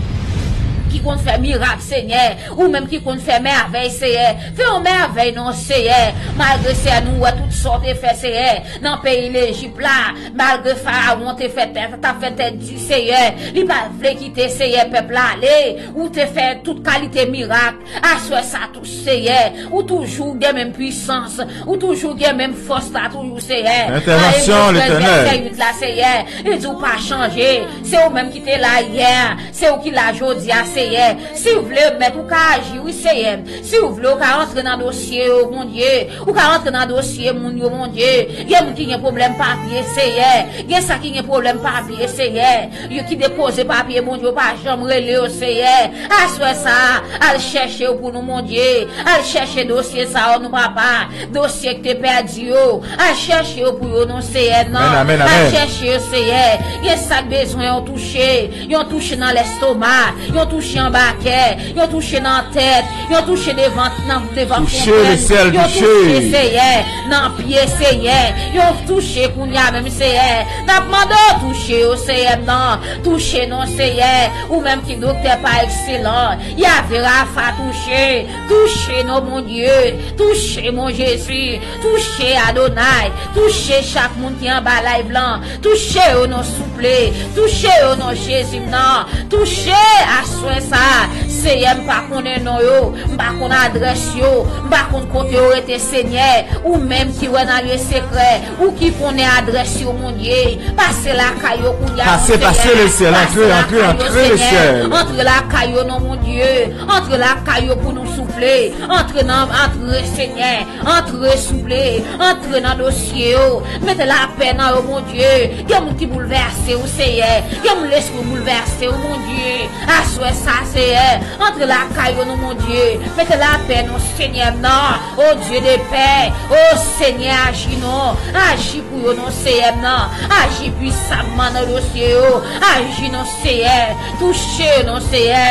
ki konn fè mirak, Senyè. Ou menm ki konn fè mèvèy, Seyè. Fè yon mèvèy non, Seyè. Malgre, Seyè, nou wè tout sa w te fè, Seyè, nan peyi Lejip la. Malgre Farawon te fè tè, t ap fè tèt di, Seyè, li pa vle kite, Seyè, pèp la ale. Ou te fè tout kalite mirak. Aswè sa tou, Seyè, ou toujou gen menm pwisans. Ou toujou gen menm fòs la toujou, Seyè. Nan Ebre vennsenk vèsè uit la, Seyè, li di w pa chanje. Se ou menm ki te la yè. Se ou ki la jodi a, Seyè. Si w vle, Mèt, ou ka aji, wi, Seyè. Si w vle, ou ka rantre nan dosye yo, Bondye. Ou ka rantre nan dosye moun yo, Bondye. Gen moun ki gen pwoblèm papye, Seyè. Gen sa ki gen pwoblèm papye, Seyè. Yo ki depoze papye, Bondye, ou pa janm rele yo, Seyè. Aswè sa a, al chèche yo pou nou, Bondye. Al chèche dosye sa yo, nou, papa. Dosye ki te pèdi yo. Al chèche yo pou yo non, Seyè nan. Amèn, amèn, amèn. Al chèche yo, Seyè. Gen sa k bezwen yon touche. Yon touche nan lèstoma. Yon touche anba kè, yo touche nan tèt, yo touche devan, nan devan fwon, yo touche, Seyè, nan pye, Seyè, yo touche kounye a menm, Seyè. N ap mande w touche yo, Seyè m nan, touche non, Seyè, ou menm ki doktè pa ekselan, Yave Rafa touche, touche non, Bondye, touche mon Jezi, touche Adonay, touche chak moun ki anba live lan, touche yo non souple, touche yo non Jezi m nan, touche aswè sa, Seyè m pa konnen non yo, m pa konn adrès yo, m pa konn kote yo rete Senyè, ou menm ki wè nan lye sekrè, ou ki konnen adrès yo Bondye, pase lakay yo kounye a non Senyè, pase lakay yo Senyè, antre lakay yo non Bondye, antre lakay yo pou nou souple, antre nan, antre Senyè. Antre souple, antre nan dosye yo. Mete lapè nan yo, Bondye. Gen moun ki boulvèse wi, Seyè. Gen moun lespri boulvèse wi, Bondye. Aswè sa, Seyè, antre lakay yo non, Bondye. Mete lapè non, Senyè m nan. O Dye de pè, o Senyè, aji non. Aji pou yo non, Seyè m nan. Aji pwisamman nan dosye yo. Aji non, Seyè. Touche yo non, Seyè.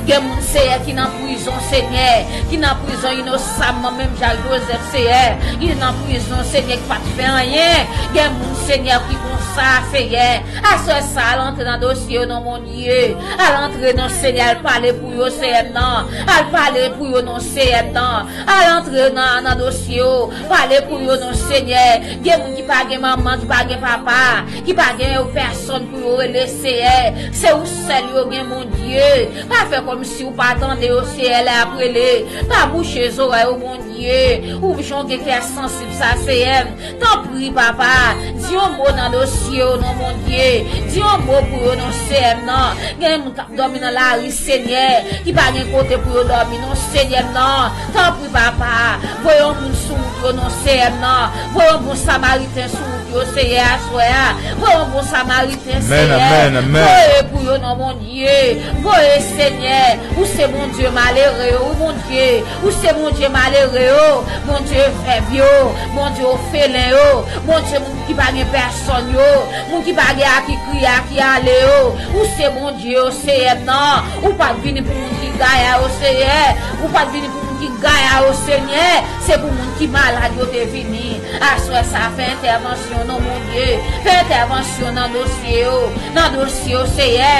Gen moun, Seyè, ki nan prizon, Senyè, ki nan prizon inosanman, menm jan ak Jozèf, Seyè, ki nan prizon, Senyè, ki pa t fè anyen. Gen moun, Senyè, ki konsa, Seyè. Aswè sa, al antre nan dosye yo non, Bondye. Al antre non, Senyè, al pale pou yo, Seyè m nan. Al pale pou yo non, Seyè m nan. Al antre nan, nan dosye yo. Pale pou yo non, Senyè. Gen moun ki pa gen manman, ki pa gen papa, ki pa gen pèsonn pou yo rele, Seyè. Se ou sèl yo gen, Bondye. Pa fè kòmsi ou pa tande yo, Seyè, lè y ap rele. Pa bouche zòrèy yo, Bondye. Ou jan w gen kè sansib sa, Seyè. Tanpri, papa, di yon mo nan dosye yo non, Bondye. Di yon mo pou yo non, Seyè m nan. Gen moun k ap dòmi nan lari, Senyè, ki pa gen kote pou yo dòmi non, Senyè m nan. Tanpri, papa, voye yon moun sou wout yo non, Seyè m nan. Voye yon bon Samariten sou wout yo, Seyè, aswè a. Voye yon bon Samariten, Seyè. Voye pou yo non, Bondye. Voye, Senyè. Ou se Bondye malere yo, wi, Bondye. Ou se Bondye malere yo, Bondye vèv yo, Bondye ofelen yo, Bondye moun ki pa gen pèsonn yo, moun ki pa gen a ki kriye, a ki ale yo. Ou se Bondye yo, Seyè m nan. Ou pa t vini pou moun ki gaya yo, Seyè. Ou pa t vini pou moun ki gaya yo, Senyè. Se pou moun ki malad yo te vini. Aswè sa, fè entèvansyon non, Bondye. Fè entèvansyon nan dosye yo. Nan dosye yo, Seyè.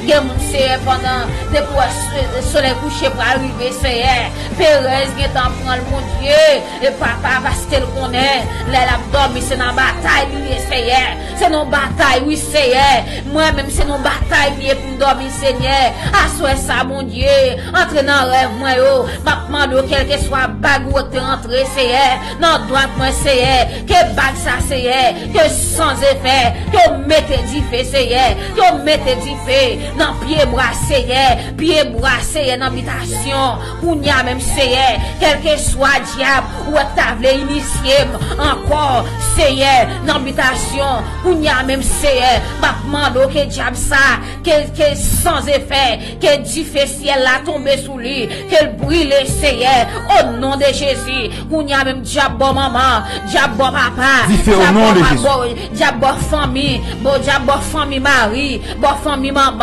Gen moun, Seyè, pandan depi w wè s-, solèy kouche pral rive, Seyè, perèz gentan pran l, Bondye. E papa, paske l konnen lè l ap dòmi, se nan batay li ye, Seyè. Se nan batay, wi, Seyè. Mwen menm, se nan batay m ye pou m dòmi, Senyè. Aswè sa, Bondye, antre nan rèv mwen yo. M ap mande w, kèlkeswa bag ou te antre, Seyè, nan dwat mwen, Seyè. Ke bag sa, Seyè, ke san zefè, ke w mete dife, Seyè, ke w mete dife nan pye bwa, Seyè, pye bwa, Seyè, nan bitasyon. Kounye a menm, Seyè, kèlkeswa dyab ou wè k ta vle inisye m ankò, Seyè, nan bitasyon. Kounye a menm, Seyè, m ap mande w ke dyab sa, ke, ke san zefè, ke dife syèl la tonbe sou li, ke l brile, Seyè, o non de Jezi. Kounye a menm, dyab bò manman, dyab bò papa, dyab bò fanmi, bò, dyab bò fanmi mari, bò fanmi manman.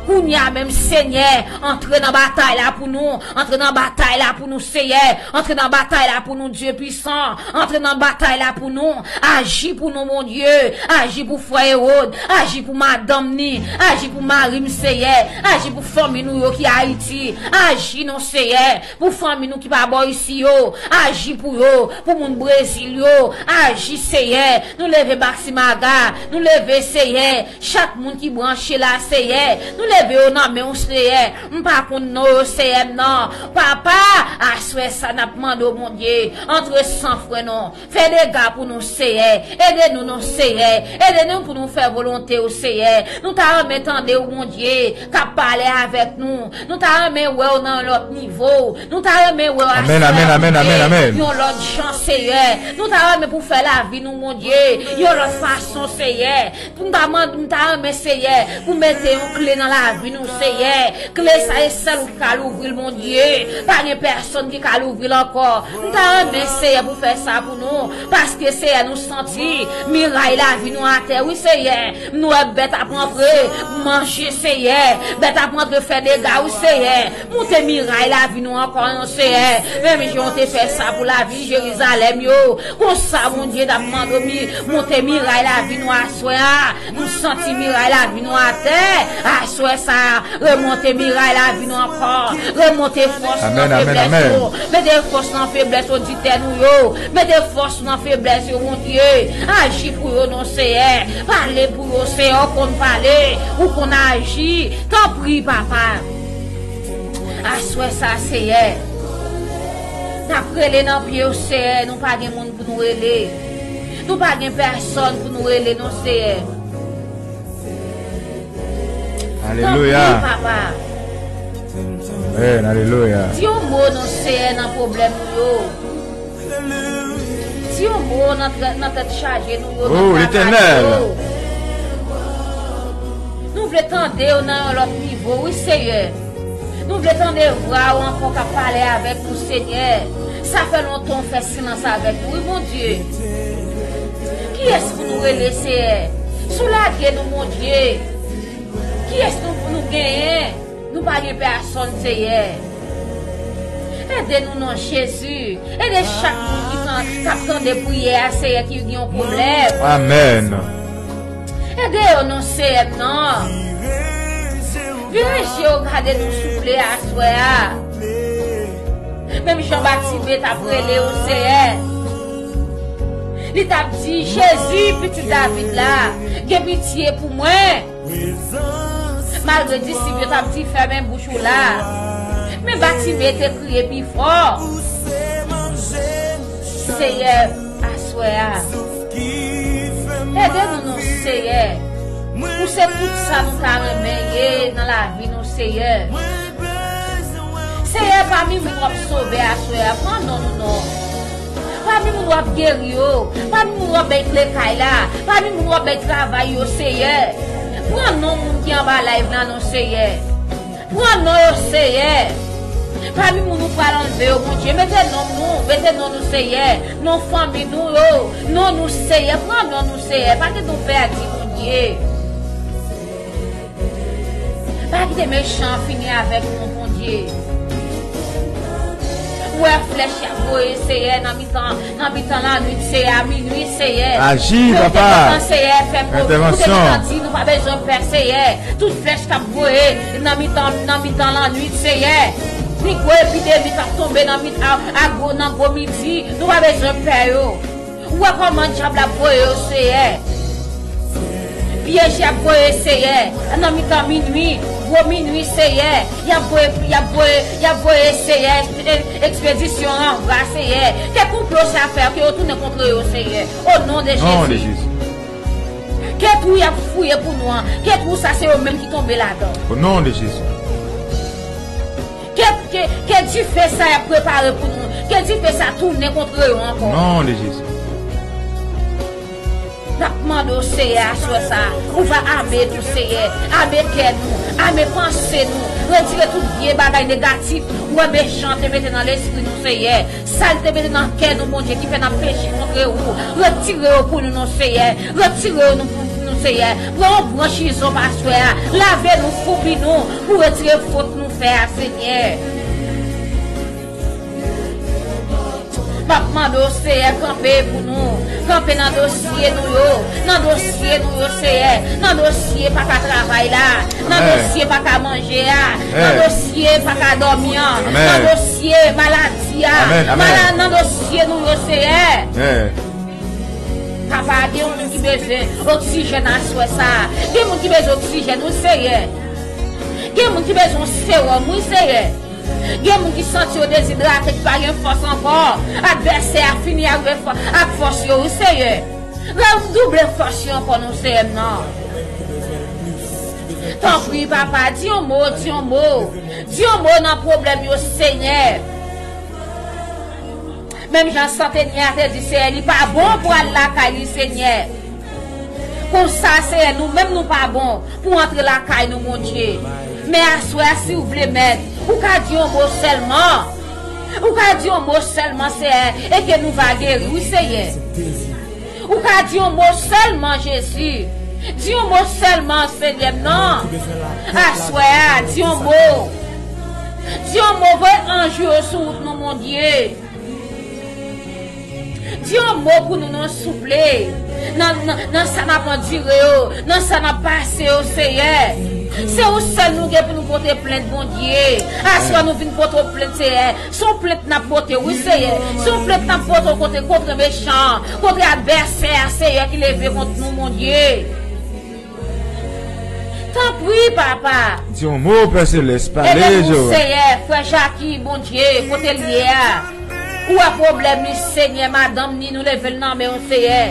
Kounye a menm, Senyè, antre nan batay la pou nou, antre nan batay la pou nou, Seyè, antre nan batay la pou nou, Dye pwisan, antre nan batay la pou nou, aji pou nou, Bondye, aji pou frè Ewòd, aji pou madanm ni, aji pou mari m, Seyè, aji pou fanmi nou yo ki Ayiti, aji non, Seyè, pou fanmi nou ki pa bò isi yo, aji pou yo, pou moun Brezil yo, aji, Seyè. Nou leve Maximaga, nou leve, Seyè, chak moun ki branche la, Seyè. Nou leve yo nan men w, Seyè. M pa konn non yo, Seyè m nan. Papa, aswè sa n ap mande w, Bondye, antre san fren non. Fè dega pou nou, Seyè. Ede nou non, Seyè. Ede nou pou nou fè volonte w, Seyè. Nou ta renmen tande w, Bondye, k ap pale avèk nou. Nou ta renmen wè w nan yon lòt nivo. Nou ta renmen wè w aswè a, Bondye, yon lòt jan, Seyè. Nou ta renmen pou fè lavi nou, Bondye, yon lòt fason, Seyè. Pou m ta mande, m ta renmen, Seyè, pou mete yon kle nan lavi nou, Seyè. Kle sa e sèl ou ki ka louvri l, Bondye. Pa gen pèsonn ki ka louvri l ankò. M ta renmen, Seyè, pou fè sa pou nou, paske, Seyè, nou santi miray lavi nou atè, wi, Seyè. Nou wè bèt ap rantre, manje, Seyè. Bèt ap rantre, fè dega, wi, Seyè. Moute miray lavi nou ankò, non, Seyè. Menm jan w te fè sa pou lavi Jerizalèm yo. Konsa, Bondye, n ap mande w mi-, moute miray lavi nou aswè a. Nou santi miray lavi nou atè. Aswè sa a, remonte miray lavi nou ankò. Remonte fòs nou nan feblès nou. Mete fòs nan feblès oditè nou yo. Mete fòs nan feblès yo, Bondye. Aji pou yo, non, Seyè. Pale pou yo, Seyè. Ou konn pale. Ou konn aji. Tanpri, papa. Aswè sa, Seyè. N ap rele nan pye w, Seyè. Nou pa gen moun pou nou rele. Nou pa gen pèsonn pou nou rele, non, Seyè. Alelouya. Tanpri, papa. Amen, alelouya. Di yon mo, non, Seyè, nan pwoblèm nou yo. Di yon mo nan trè-, nan tèt chaje nou yo, nan travay nou yo. Nou vle tande w nan yon lòt nivo, wi, Seyè. Nou vle tande vwa w ankò k ap pale avèk nou, Senyè. Sa fè lontan w fè silans avèk nou, wi, Bondye. Kiyès pou nou rele, Seyè? Si w lage nou, Bondye, kiyès nou, nou genyen? Nou pa gen pèsonn, Seyè. Ede nou, non, Jezi. Ede chak moun ki tan-, k ap tande priyè a, Seyè, ki gen yon pwoblèm. Amèn. Ede yo, non, Seyè m nan. Vire je w gade nou, souple, aswè a. Menm jan Batime t ap rele w, Seyè. Li t ap di, Jezi, pitit David la, gen pitye pou mwen. Malgre disip yo t ap di, fèmen bouch ou la. Men Batime te kriye pi fò. Seyè, aswè a, ede nou, non, Seyè. Ou se tout sa nou ta renmen ye nan lavi nou, Seyè. Seyè, pami moun w ap sove aswè a, pran non nou non. Pami moun w ap geri yo, pami moun w ap bay kle kay la, pami moun w ap bay travay yo, Seyè. Pran non moun ki anba live la non, Seyè. Pran non yo, Seyè. Pami moun ou pral anlve yo, Bondye, mete non nou, mete non nou, Seyè. Non fanmi nou yo, non nou, Seyè. Pran non nou, Seyè. Pa kite nou pèdi, Bondye. Pa kite mechan an fini avèk nou, Bondye. Ou wè flèch y ap voye, Seyè, nan mitan, nan mitan lannwit, Seyè, a minwi, Seyè. Aji, papa. Seyè, fè m, ou te gentan di nou pa bezwen pè, Seyè. Tout flèch k ap voye nan mitan, nan mitan lannwit, Seyè. Ni gwo epidemi k ap tonbe nan mit-, a, a gwo, nan gwo midi, nou pa bezwen pè yo. Ou wè kòman dyab la ap voye yo, Seyè. Pyèj y ap voye, Seyè, nan mitan minwi, gwo minwi, Seyè. Y ap voye, y ap voye, y ap voye, Seyè, e-, ekspedisyon anva, Seyè. Ke konplo sa fè, ke yo tounen kont yo, Seyè. O non de Jezi. Ke twou y ap fouye pou nou an, ke twou sa se yo menm ki tonbe ladan. O non de Jezi. Ke, ke, ke dife sa y ap prepare pou nou, ke dife sa tounen kont yo ankò. Non de Jezi. N ap mande w, Seyè, aswè sa, ou va ame nou, Seyè. Ame kè nou, ame panse nou. Retire tout vye bagay negatif ou wè mechan te mete nan lespri nou, Seyè. Sa l te mete nan kè nou, Bondye, ki fè n ap peche kont ou. Retire yo pou nou, non, Seyè. Retire yo nou pou nou, Seyè. Pran yon branch izòp aswè a. Lave nou, foubi nou, pou retire fòt nou fè a, Senyè. M ap mande w, Seyè, kanpe pou nou. Kanpe nan dosye nou yo. Nan dosye nou yo, Seyè. Nan dosye papa travay la. Nan dosye paka manje a. Nan dosye paka dòmi an. Nan dosye maladi a. Mala-, nan dosye nou yo, Seyè. Papa, gen moun ki bezwen oksijèn aswè sa. Gen moun ki bezwen oksijèn, wi, Seyè. Gen moun ki bezwen sewòm, wi, Seyè. Gen moun ki santi yo dezidrate, ki pa gen fòs ankò. Advèsè a fini ak fò-, ak fòs yo, wi, Seyè. Redouble fòs yo ankò, non, Seyè m nan. Tanpri, papa, di yon mo, di yon mo. Di yon mo nan pwoblèm yo, Senyè. Menm jan santenya te di, Seyè, li pa bon pou al lakay li, Senyè. Konsa, Seyè, nou menm nou pa bon pou antre lakay nou, Bondye. Men aswè a, si w vle, Mèt, ou ka di yon mo sèlman. Ou ka di yon mo sèlman, Seyè, e ke nou va geri, wi, Seyè. Ou ka di yon mo sèlman, Jezi. Di yon mo sèlman, Senyè m nan. Aswè a, di yon mo. Di yon mo, voye anj ou yo sou wout nou, Bondye. Di yon mo pou nou non, souple. Nan, nan, nan sa n ap andire yo, nan sa n ap pase yo, Seyè. Se ou sèl nou gen pou nou pote plent, Bondye. Aswè nou vin pote w plent, Seyè. Se yon plent n ap pote, wi, Seyè. Se yon plent n ap pote w kontre, kontre mechan, kontre advèsè a, Seyè, ki leve kont nou, Bondye. Tanpri, papa. Di yon mo, Pè Selès, pale, Jewova. Ede nou, Seyè, frè Jaki, Bondye, kote l ye a. Ou wè pwoblèm li, Senyè, madanm ni, nou leve l nan men w, Seyè.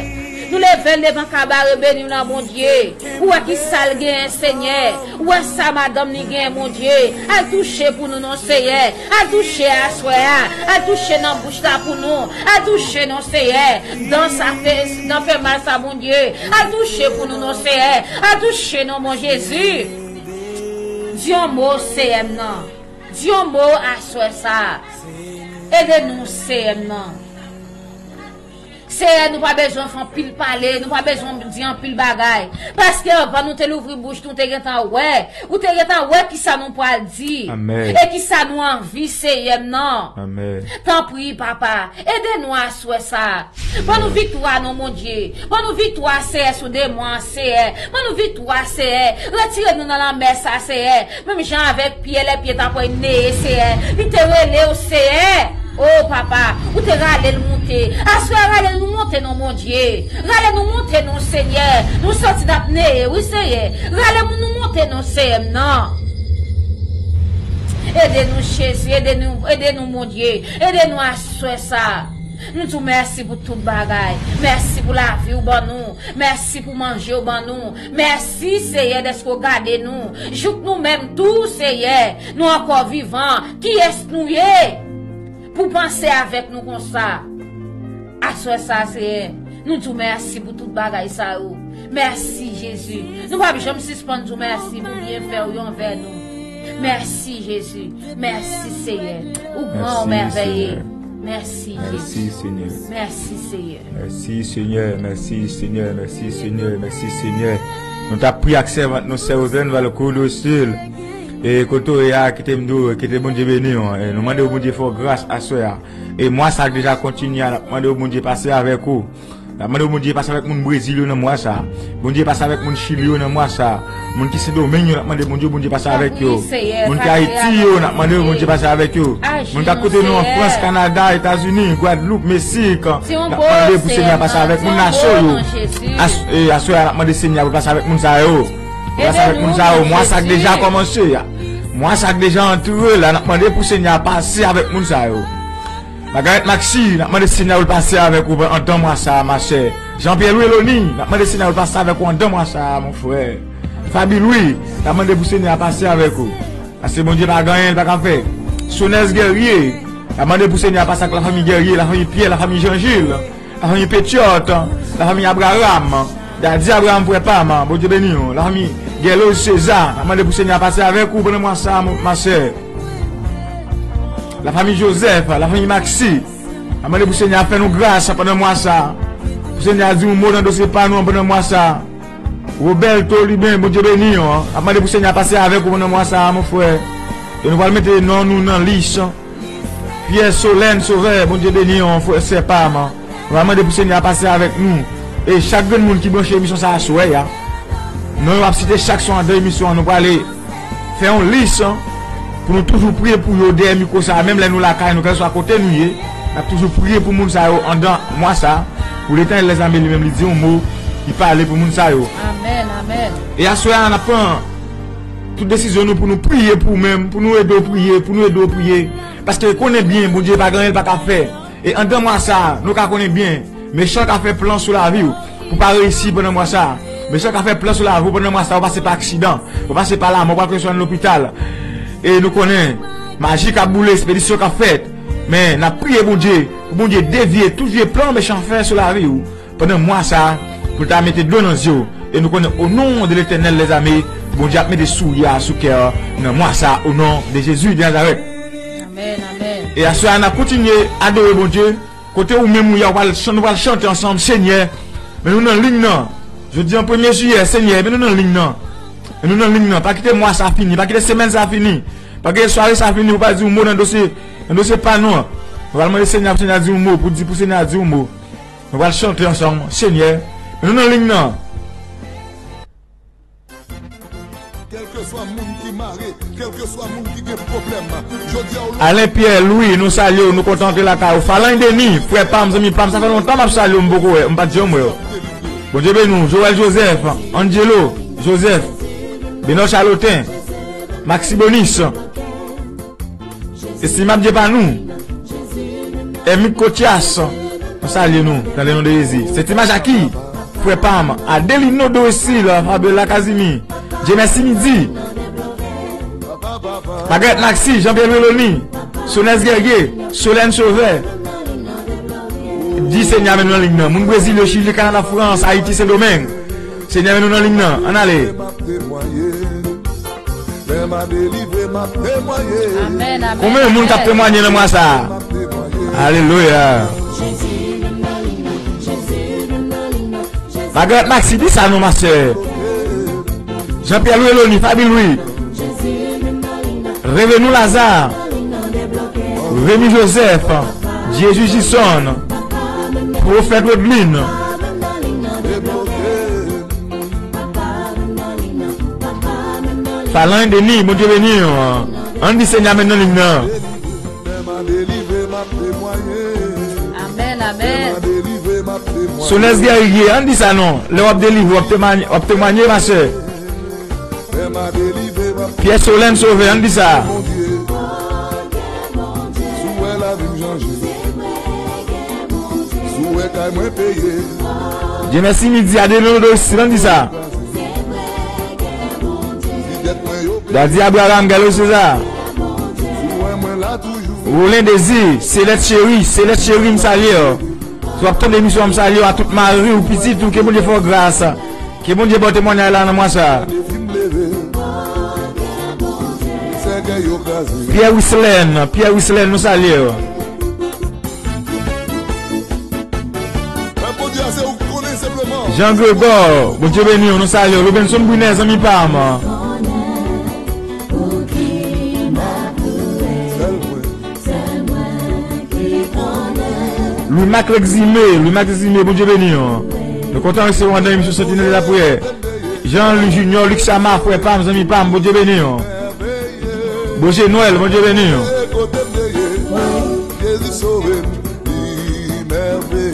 Nou leve l devan kabare beni w nan, Bondye. Ou wè ki sa l genyen, Senyè. Ou wè sa madanm ni genyen, Bondye. Al touche pou nou non, Seyè. Al touche aswè a. Al touche nan bouch la pou nou. Al touche non, Seyè. Dan sa fè, dan fè mal sa, Bondye. Al touche pou nou non, Seyè. Al touche non, bon Jezi. Di yon mo, Seyè m nan. Di yon mo aswè sa. Ede nou, Seyè m nan. Seyè, nou pa bezwen fè anpil pale, nou pa bezwen di anpil bagay. Paske anvan nou te louvri bouch nou, te gentan wè. Ou te gentan wè kisa nou pral di. Amèn. E kisa nou anvi, Seyè m nan. Amèn. Tanpri, papa, ede nou aswè sa. Ban nou viktwa, non, Bondye. Ban nou viktwa, Seyè, sou demon an, Seyè. Ban nou viktwa, Seyè. Retire nou nan lanmè sa, Seyè. Menm jan avèk Pyè, lè Pyè t ap pral neye, Seyè, li te rele w, Seyè. O papa, ou te rale l monte. Aswè a, rale nou monte non, Bondye. Rale nou monte non, Senyè. Nou santi n ap neye, wi, Seyè. Rale moun nou monte non, Seyè m nan. Ede nou, Jezi. Ede nou, ede nou, Bondye. Ede nou aswè sa. Nou di w mèsi pou tout bagay. Mèsi pou lavi w ban nou. Mèsi pou manje w ban nou. Mèsi, Seyè, dèske w gade nou. Jouk nou menm tou, Seyè, nou ankò vivan. Kiyès nou ye pou panse avèk nou konsa? Aswè sa, Seyè, nou di w mèsi pou tout bagay sa yo. Mèsi, Jezi. Nou p ap janm sispann di w mèsi pou byenfè w yo anvè nou. Mèsi, Jezi. Mèsi, Seyè. Ou gran, ou mèvèye. Mèsi, Jezi. Mèsi, Senyè. Mèsi, Senyè. Mèsi, Senyè. Mèsi, Senyè. Mèsi, Senyè. Nou t ap priye ak sèvant nou, sè Roselèn Valcourt Dosil. E kote w ye a, kite m di w, kite Bondye beni w. E nou mande w Bondye fè w gras aswè a. E mwa sa k deja kontinye a, n ap mande w Bondye pase avèk ou. N ap mande w Bondye pase avèk moun Brezil yo nan mwa sa. Bondye pase avèk moun Chili yo nan mwa sa. Moun ki Sendomeng yo, n ap mande Bondye, Bondye pase avèk yo. Moun ki Ayiti yo, n ap mande w Bondye pase avèk yo. Moun k ap kote nou an Frans, Kanada, Etazini, Gwadloup, Meksik, n ap mande pou Senyè a pase avèk moun nasyon yo. As- e, aswè a, n ap mande Senyè a pou l pase avèk moun sa yo. Pou l pase avèk moun sa yo. Mwa sa k deja kòmanse a. Mwa sa k deja antre la, n ap mande pou Senyè a pase avèk moun sa yo. Magarèt Maxi, n ap mande Senyè pou l pase avèk ou anndan mwa sa a, ma sè. Jean Pierre Louis Loni, n ap mande Senyè pou l pase avèk ou anndan mwa sa a, mon frè. Faby Louis, n ap mande pou Senyè a pase avèk ou. Paske Bondye pa gen anyen li pa ka fè. Sonèz Guerrier, n ap mande pou Senyè a pase ak lafanmi Guerrier, lafanmi Pierre, lafanmi Jean Gilles, lafanmi Petiot, lafanmi Abraham, Daddy Abraham, frè pa m, Bondye beni w, lafanmi Guerlose César, n ap mande pou Senyè a pase avèk ou pandan mwa sa a, mon, ma sè. Lafanmi Joseph, lafanmi Maxi, n ap mande pou Senyè a fè nou gras pandan mwa sa a. Pou Senyè a di yon mo nan dosye pa nou an pandan mwa sa a. Roberto Lubin, Bondye beni w. N ap mande pou Senyè a pase avèk ou pandan mwa sa a, mon frè. E nou pral mete non nou nan lis. Pierre Solène Sauveur, Bondye beni w, frè, sè pa m. Nou pral mande pou Senyè a pase avèk nou. E chak grenn moun ki branche emisyon sa a aswè a, non yo ap site chak swa anndan emisyon an, nou prale fè yon lis pou nou toujou priye pou yo dèyè mikwo sa a, menm lè nou lakay nou, kèlkeswa kote nou ye, n ap toujou priye pou moun sa yo anndan mwa sa a, pou Letènèl dèzame li menm li di yon mo, li pale pou moun sa yo. Amèn, amèn. E aswè a, n ap pran tout desizyon nou pou nou priye pou ou menm, pou nou ede w priye, pou nou ede w priye. Paske konnen byen, Bondye pa gen anyen l pa ka fè. E anndan mwa sa a, nou ka konnen byen, mechan ka fè plan sou lavi w pou w pa reyisi pandan mwa sa a. Mechan ka fè plan sou lavi w pandan mwa sa a, w pase pa aksidan, w pase pa lanmò, w pral fè swen lopital. E nou konnen, maji ka boule, espedisyon ka fèt. Men, n ap priye Bondye, pou Bondye devye tout vye plan mechan fè sou lavi w. Pandan mwa sa a, pou l ta mete dlo nan zye w. E nou konnen, o non de Letènèl dèzame, Bondye ap mete souri a sou kè w nan mwa sa a, o non de Jezi de Nazarèt. E aswè a, n ap kontinye adore Bondye. Kote ou menm ou ye a, ou pral chan-, nou pral chante ansanm, Senyè, men nou nan liy nan. Jodi a, premye jiyè, Senyè, men nou nan liy nan. Men nou nan liy nan. Pa kite mwa sa fini, pa kite semèn sa fini, pa kite sware sa fini, ou pa di yon mo nan dosye, nan dosye pa nou an. Nou pral mande Senyè pou Senyè a di yon mo, pou di, pou Senyè a di yon mo. Nou pral chante ansanm, Senyè, men nou nan liy nan. Kèlkeswa moun ki mare, kèlkeswa moun ki gen pwoblèm, jodi a ou la. Alain Pierre Louis, nou salye w, nou kontan antre lakay ou. Falange Denis, frè pa m, zanmi pa m, sa fè lontan m ap salye w, m poko wè, m pa t janm wè w. Bondye beni w. Joël Joseph, Angelo Joseph, Benor Charlotin, Maxi Bonis. Estimab Dye pa nou, Emik Kotyas, nou salye nou nan le non de Jezi. Senti Majaki, frè pa m, Adelino Doresil, Fabiola Kazimi, Dye Mèsi Midi, Magrèt Maxi, Jean Pierre Meloni, Sonès Guerrier, Solène Sauvè. Di Senyè a men nou nan liy nan. Moun Brezil yo, Chili, Kanada, Frans, Ayiti, Sendomeng. Senyè men nou nan liy nan. Ann ale. Amèn, amèn. Konbyen moun k ap temwaye nan mwa sa a? Alelouya. Magrèt Maxi, di sa non, ma sè. Jean Pierre Louis Eloni, Faby Louis, Revenou Lazare, Remy Joseph, Jésus Gison, Pwofèt Rodlin, Falange Denis, Bondye beni w. Ann di Senyè a men nan liy nan. Amèn, amèn. Sonès Guerrier, ann di sa non. Lè w ap delivre, w ap temanye, w ap temanye, ma sè. Pierre Solène Sauvè, ann di sa. Dye Mèsi Midi, Adelino Doresil, ann di sa. Daddy Abraham, Galo César, Rolen Désir, Celeste Chéri, Celeste Chéri, m salye w. Si w ap tande emisyon an, m salye w, a tout mari w, pitit ou, ke Bondye fè w gras. Ke Bondye ba w temwanyaj la nan mwa sa a. Pierre Wislène, Pierre Wislène, nou salye w. Jean Gregor, Bondye beni w, nou salye w. Lobenson Brunet, zanmi pa m. Louis Mac Eximé, Louis Mac Eximé, Bondye beni w. Nou kontan resevwa w nan emisyon Sentinèl de la Priyè. Jean Louis Junior, Luc Sama, frè pa m, zanmi pa m, Bondye beni w. Boje Nwèl, Bondye beni w. Jezi sove m, li mèveye,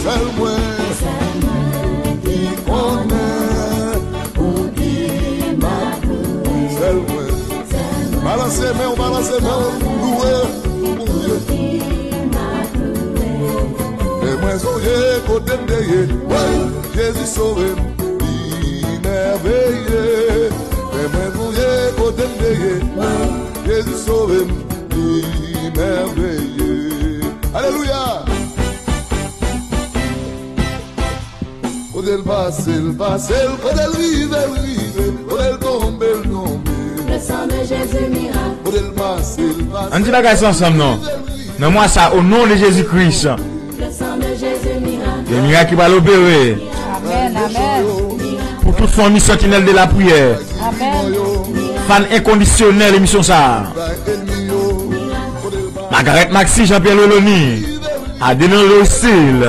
sèl mwen ki konnen pou ki m ap louwe. Sèl mwen. Balanse men w, balanse men w, louwe pou Bondye. Fè mwen sonje kote m te ye, woy, Jezi sove m, li mèveye. Fè mwen sonje kote m te ye, woy, Jezi sove m, li mèveye. Alelouya! Kote l pase, l pase, kote l rive, l rive, kote l tonbe, l tonbe. Le sang de Jésus miracle. Kote l pase, l pase. Ann di bagay sa ansanm non. Nan mwa sa, o non de Jezi Kris. Le sang de Jésus miracle. Gen mirak ki pral opere. Amèn, amèn. Pou tout fanmi Sentinèl de la Priyè. Amèn. Fan enkondisyonèl emisyon sa a. Magarèt Maxi, Jean Pierre Loloni, Adenon Losil,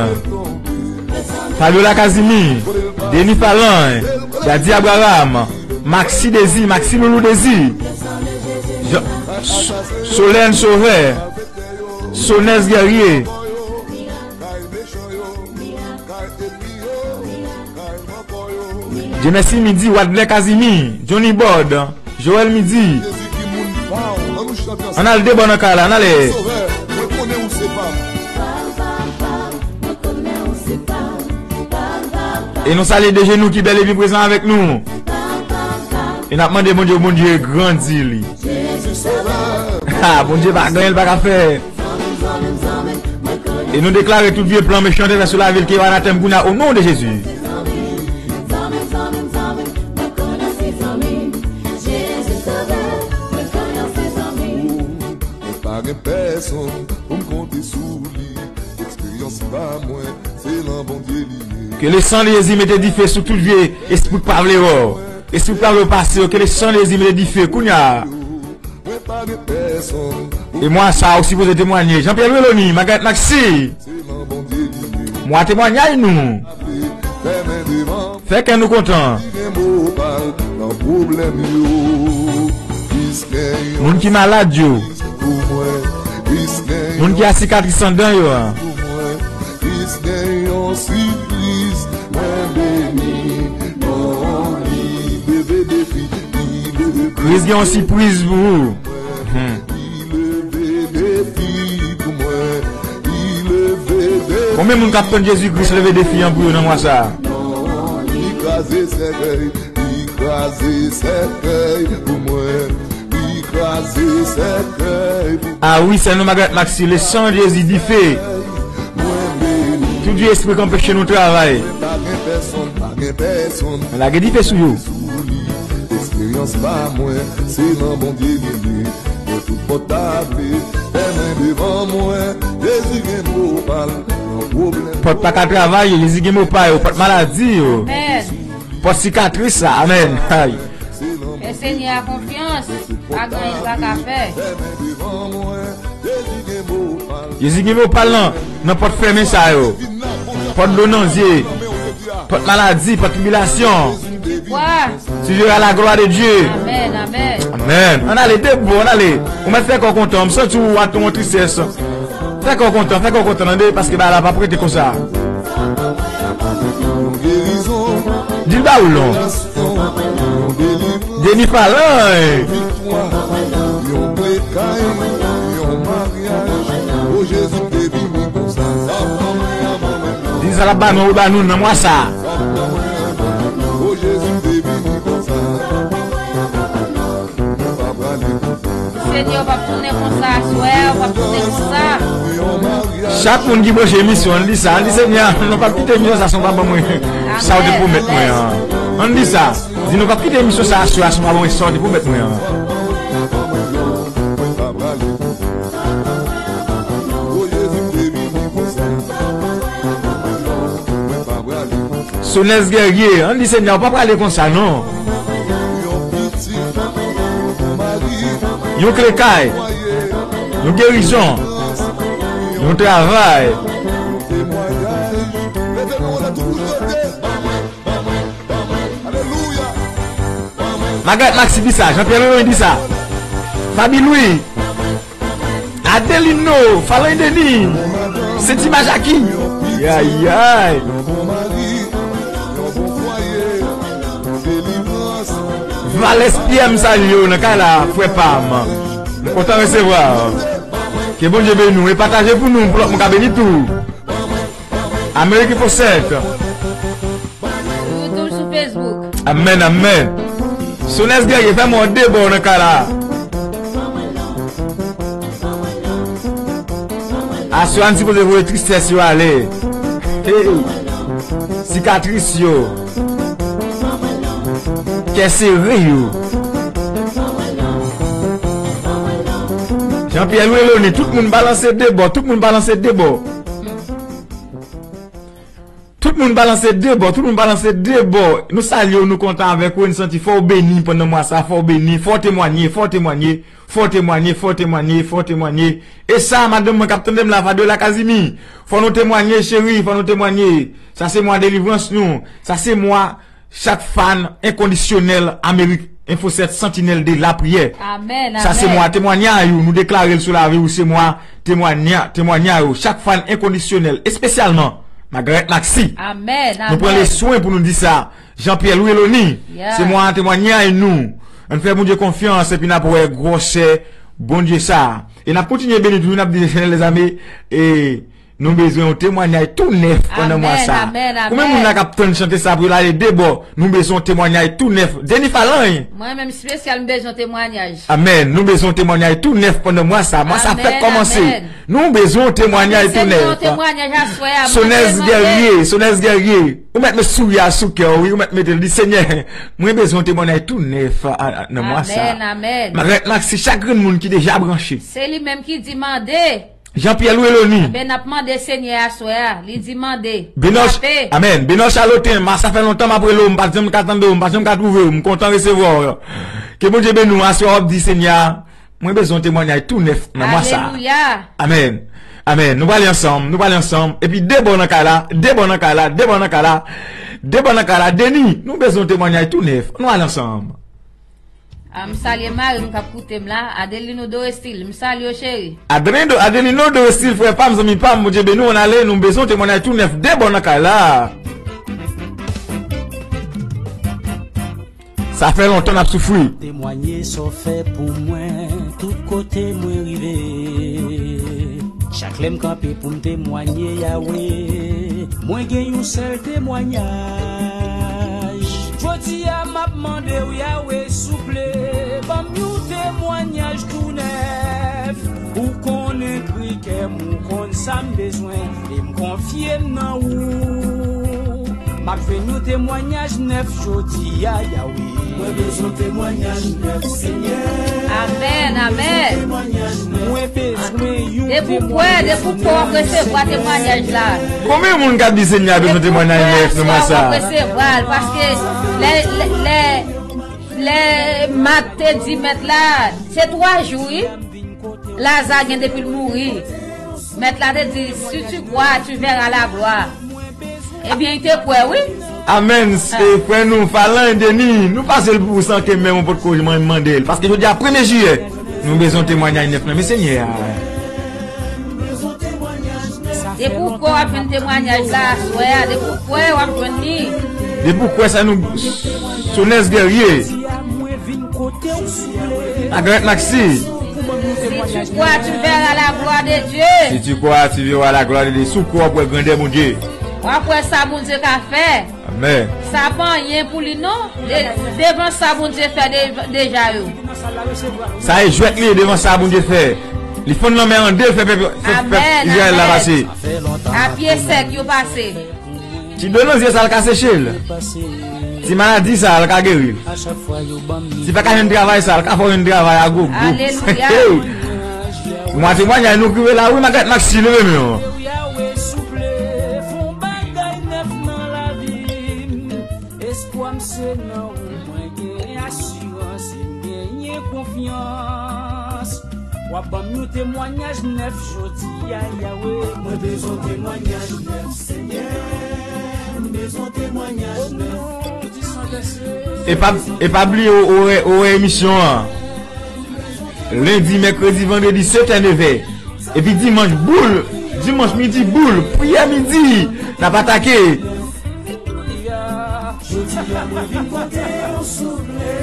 Fabiola Kazimi, Denis Falange, Daddy Abraham, Maxi Dezi, Maxi Loulou Dezi, Jean, S-, Solène Sauvè, Sonès Guerrier, Dye Mèsi Midi, Wadlè Kazimi, Johnny Bòd, Joël Midi. Ann al debò nan kay la, ann ale. E nou salye de jenou ki bèl epi prezan avèk nou. E n ap mande Bondye, Bondye grandi li. Ha, Bondye pa gen anyen l pa ka fè. E nou deklare tout vye plan mechan te fè sou lavi l ke yo anatèm kounye a, o non de Jezi. Pèsonn pou m konte sou li. Eksperyans pa mwen, se nan Bondye li ye. Ke le san de Jezi mete dife sou tout vye espri k pa vle wè w. Espri k pa vle w pase yo, ke le san de Jezi mete dife kounye a. Mwen pa gen pèsonn pou E mwa sa a, ou sipoze temwanye. Jean-Pierre Louis Lony, Magaret Maxi. Se nan Bondye li ye. Mwa temwanyay nou. Fèmen devan Fè kè nou kontan. Gen mo pa l nan pwoblèm yo. Plis gen yon Moun ki malad yo. Pou mwen. Plis gen Moun ki a sikatris anndan yo a. Pou mwen. Plis gen yon sipriz. Mwen beni. Non li leve defi. Li leve Kris gen yon sipriz pou ou. Hmm. Li leve defi pou mwen. Li leve defi. Konbyen moun k ap tann Jezi Kris leve defi an pou yo nan mwa sa a? Li kraze sèkèy, li kraze sèkèy pou mwen. Li kraze sèkèy pou Ah wi, sè nou Magaret Maxi, le san de Jezi dife. Tout vye espri k anpeche nou travay. Pa gen pèsonn, pa gen pèsonn. Lage dife sou yo. Sou li. Esperyans pa mwen, se nan Bondye li ye. Mwen tout pòt ta vle fèmen devan mwen. Jezi gen mo pa l nan pwoblèm. Pòt pa ka travay yo, Jezi gen mo pa yo. Pòt maladi yo. Amèn. Pòt sikatris la. Amèn. Ay. Fè Senyè a konfyans. Pa gen anyen li pa ka fè. Fèmen devan mwen. Jezi gen mo pa l nan, nan pòt fèmen sa yo. Pòt dlo nan zye. Pòt maladi, pòt tribilasyon. Kwa? Suivra la gloire de Dieu. Amèn, amèn. Amèn. Ann ale, de bon, ann ale. Ou mèt fè kò kontan, m santi w atò yon tristès. Fè kò kontan, fè kò kontan, tande, paske bagay la p ap rete konsa. Di l ba ou lon. Deni Palan. Di sa l ap ba nou, ou ba nou nan mwa sa. Senyè, w p ap tounen konsa aswè, w p ap tounen konsa. Chak moun ki branche emisyon, ann di sa, ann di Senyè, nou p ap kite emisyon sa san w pa ban mwen sa w te pwomèt mwen an. Ann di sa, di nou p ap kite emisyon sa aswè a san w pa ban mwen sa w te pwomèt mwen an. Sonès Guerrier, ann di Senyè, ou pa prale konsa non. Yon kle kay, yon gerizon, yon travay. Magaret Maxi di sa, Jean-Pierre Leroy di sa, Faby Louis. Adelino, Falain Denis, Senti Majaki. Yayay. Vales P M, salye w nan kay la, frè pa m. M kontan resevwa. Ke Bondye beni w e pataje pou nou, pou lòt moun ka beni tou. Amerik Info sèt. Sou YouTube, sou Facebook. Amèn, amèn. Sonès Guerrier, fè mwen de bò nan kay la. Aswè a n sipoze voye tristès yo ale. Hey. Sikatris yo. Kè sere yo. Jean-Pierre Louis Lony, tout moun balanse de bò, tout moun balanse de bò. Tout moun balanse de bò, tout moun balanse de bò. Nou salye w, nou kontan avèk ou, e n santi fò w beni pandan mwa sa, fò w beni, fò w temwanye, fò w temwanye, fò w temwanye, fò w temwanye, fò w temwanye. E sa, madanm mwen k ap tande m la, Fabiola Casimir, fò nou temwanye, cheri, fò nou temwanye. Sa se mwa delivrans nou, sa se mwa chak fan enkondisyonèl Amerik Info sèt, santinèl de lapriyè. Amèn, amèn. Sa se mwa temwanyay ou, nou deklare l sou lavi ou, se mwa temwanya-, temwanyay ou. Chak fan enkondisyonèl, espesyalman Magaret Maxi. Amèn, amèn. Nou pran le swen pou nou di sa. Jean-Pierre Louis Lony, yeah, se mwa temwanyay nou. Ann fè Bondye konfyans epi n ap wè gwosè Bondye sa. E n ap kontinye beni toujou, n ap di Letènèl dèzame, e Nou bezwen yon temwanyaj tou nèf pandan mwa sa. Konbyen moun la k ap tann chante sa pou yo ale de bò? Nou bezwen yon temwanyaj tou nèf. Jennifer Lange. Mwen menm espesyal, m bezwen temwanyaj. Amèn. Nou bezwen yon temwanyaj tou nèf pandan mwa sa. Mwa sa fèk kòmanse. Nou bezwen yon temwanyaj tou nèf. Sonèz Guerrier, Sonèz Guerrier. Ou mèt met souri a sou kè w, wi, ou mèt mete l, di, Senyè, mwen bezwen yon temwanyaj tou nèf nan mwa sa. Amèn, amèn. Margaret Maxi, chak grenn moun ki deja branche. Se li menm ki di mande. Jean Pierre Louis Loni. Ebyen, n ap mande Senyè aswè a. Li di mande. Benòch, amèn. Benòch Aloten, sa fè lontan m ap rele w, m pa t janm ka tande w, m pa t janm ka twouve w, m kontan resevwa w. Ke Bondye beni w, aswè w ap di Senyè a, mwen bezwen yon temwanyaj tou nèf nan mwa sa. Alelouya. Amèn. Amèn. Nou prale ansanm, nou prale ansanm. Epi de bò nan kay la, de bò nan kay la, de bò nan kay la, de bò nan kay la. Denis, nou bezwen yon temwanyaj tou nèf. Nou ale ansanm. A, m salye mari m k ap koute m la, Adelino Dorestil. M salye w, cheri. Adelino, Adelino Dorestil, frè pa m, zanmi pa m, Bondye beni w, ann ale, nou bezwen yon temwanyaj tou nèf, de bò nan kay la. Sa fè lontan n ap soufri. Temwaye sa w fè pou mwen, tout kote mwen rive. Chak lè m kanpe pou m temwaye Yawe, mwen gen yon sèl temwanyaj. Jodi a m ap mande w, Yawe, souple, ban m yon temwanyaj tou nèf. Ou konnen kri kè m, ou konn sa m bezwen, e m konfye m nan ou. M ap jwenn yon temwanyaj nèf jodi a, Yawe. Mwen bezwen temwanyaj nèf, Senyè. Amèn, amèn. Mwen bezwen yon temwanyaj nèf. Depi w kwè, depi w kwè w ap resevwa temwanyaj la. Konbyen moun k ap di Senyè a bezwen temwanyaj nèf nan mwa sa? Depi w kwè, w ap resevwa l, paske lè, lè, lè, lè Mat te di Mèt la, se twa jou, wi. Laza gen depi l mouri. Mèt la te di, si tu crois, tu verras la gloire. Ebyen, li te kwè, wi. Amèn. E frè nou, Falan Denis, nou pase l pou ou san ke menm ou potko menm mande l. Paske jodi a premye jiyè, nou bezwen temwanyaj nèf nan men Senyè a. Depi w kwè w ap jwenn temwanyaj la aswè a, depi w kwè w ap jwenn li. Depi w kwè sa nou, Sonès Guerrier. Margaret Maxi. Si tu crois, tu verras la gloire de Dieu. Si tu crois, tu verras la gloire de Dieu. Si w kwè, w ap wè grandè Bondye. W ap wè sa Bondye ka fè. Amèn. Sa pa anyen pou li non. De-, devan sa Bondye fè de-, deja yo. Sa e jwèt li ye devan sa Bondye fè. Li fonn lanmè an de, l fè pèp, fè pèp Izrayèl la pase. A pye sèk yo pase. Ti dlo nan zye sa, l ka seche l. Ti maladi sa, l ka geri l. Ti pa ka jwenn travay sa, l ka fè w jwenn travay a gogo. Alelouya. Hey! Mwa temwanyaj nou k rive la, wi, Magat Maxi, leve men w. Yawe, souple, fè yon bagay nèf nan lavi m. Espwa m se nan ou, mwen gen asirans e m genyen konfyans. W ap ban m yon temwanyaj nèf jodi a, Yawe. Mwen bezwen temwanyaj nèf, Senyè. M bezwen temwanyaj nèf. O non di san dèse. E pa, e pa bliye o-, orè, orè emisyon an. Lendi, mèkredi, vandredi, sèt è, nèf è. Epi dimanch, boul. Dimanch midi, boul. Priyè midi. N ap atake.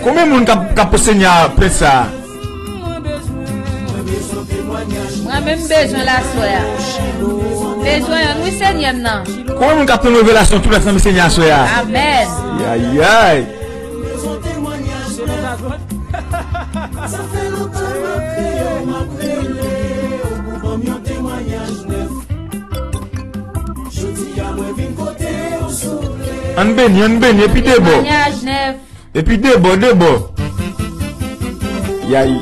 Konbyen moun k ap, k ap pouse Senyè a plent sa a? Mwen menm bezwen l aswè a. Bezwen an, wi, Senyè m nan. Konbyen moun k ap tann revelasyon tou nèf nan men Senyè a aswè a? Amèn. Yayay. Sa fè lontan m ap kriye w, m ap rele w pou ban m yon temwayaj nèf. Jodi a mwen vin kote w souple. Ann beni, ann beni, epi de bò. Temwayaj nèf. Epi de bò, de bò. Yay.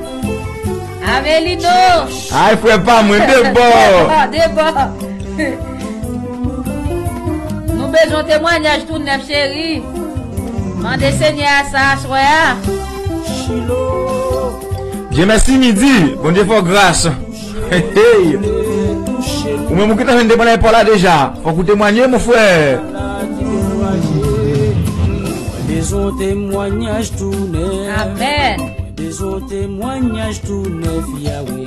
Avelino. Ay, frè pa mwen, de bò. De bò, de bò. Nou bezwen temwayaj tou nèf, cheri. Mande Senyè a sa aswè a. Dye mèsi midi, Bondye fè w gras. Hey, hey. Ou menm ou ki ta jwenn temwayaj pa w la deja, fòk ou temwanye, mon frè. Mwen bezwen temwayaj tou nèf. Amèn. Mwen bezwen temwayaj tou nèf, Yawe.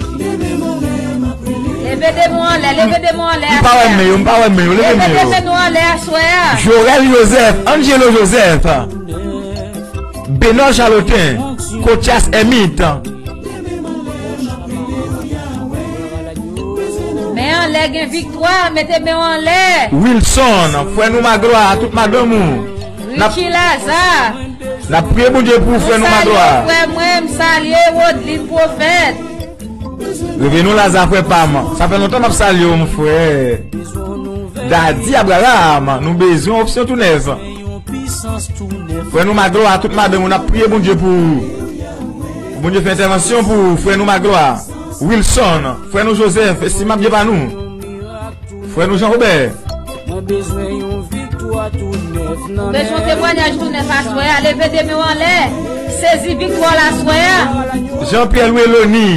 Leve de men w anlè, leve de men w anlè. M pa wè men yo, m pa wè men yo, leve men yo. Leve de men nou anlè aswè a. Jorel Joseph, Angelo Joseph, Benor Charlotin, Kotias Hermite. Men Gen viktwa, mete men w anlè. Wilson, frè nou Maglwa, tout madanm ou. N ap, Richie Laza. N ap priye Bondye pou ou, frè nou Maglwa. Frè mwen, m salye Rodlin Pwofèt. Revenu Laza, frè pa m. Sa fè lontan m ap salye w, mon frè. Dadi Abraham, nou bezwen opsyon tou nèf. Frè nou Maglwa, tout madanm ou, n ap priye Bondye pou ou. Pou Bondye fè entèvansyon pou ou, frè nou Maglwa. Wilson, frè nou Joseph, estimab byen pa nou. Frè nou Jean Robert. Mwen bezwen yon viktwa tou nèf nan men. Bezwen temwanyaj tou nèf aswè a. Leve de men w anlè. Sezi viktwa w la aswè a. Jean Pierre Louis Loni.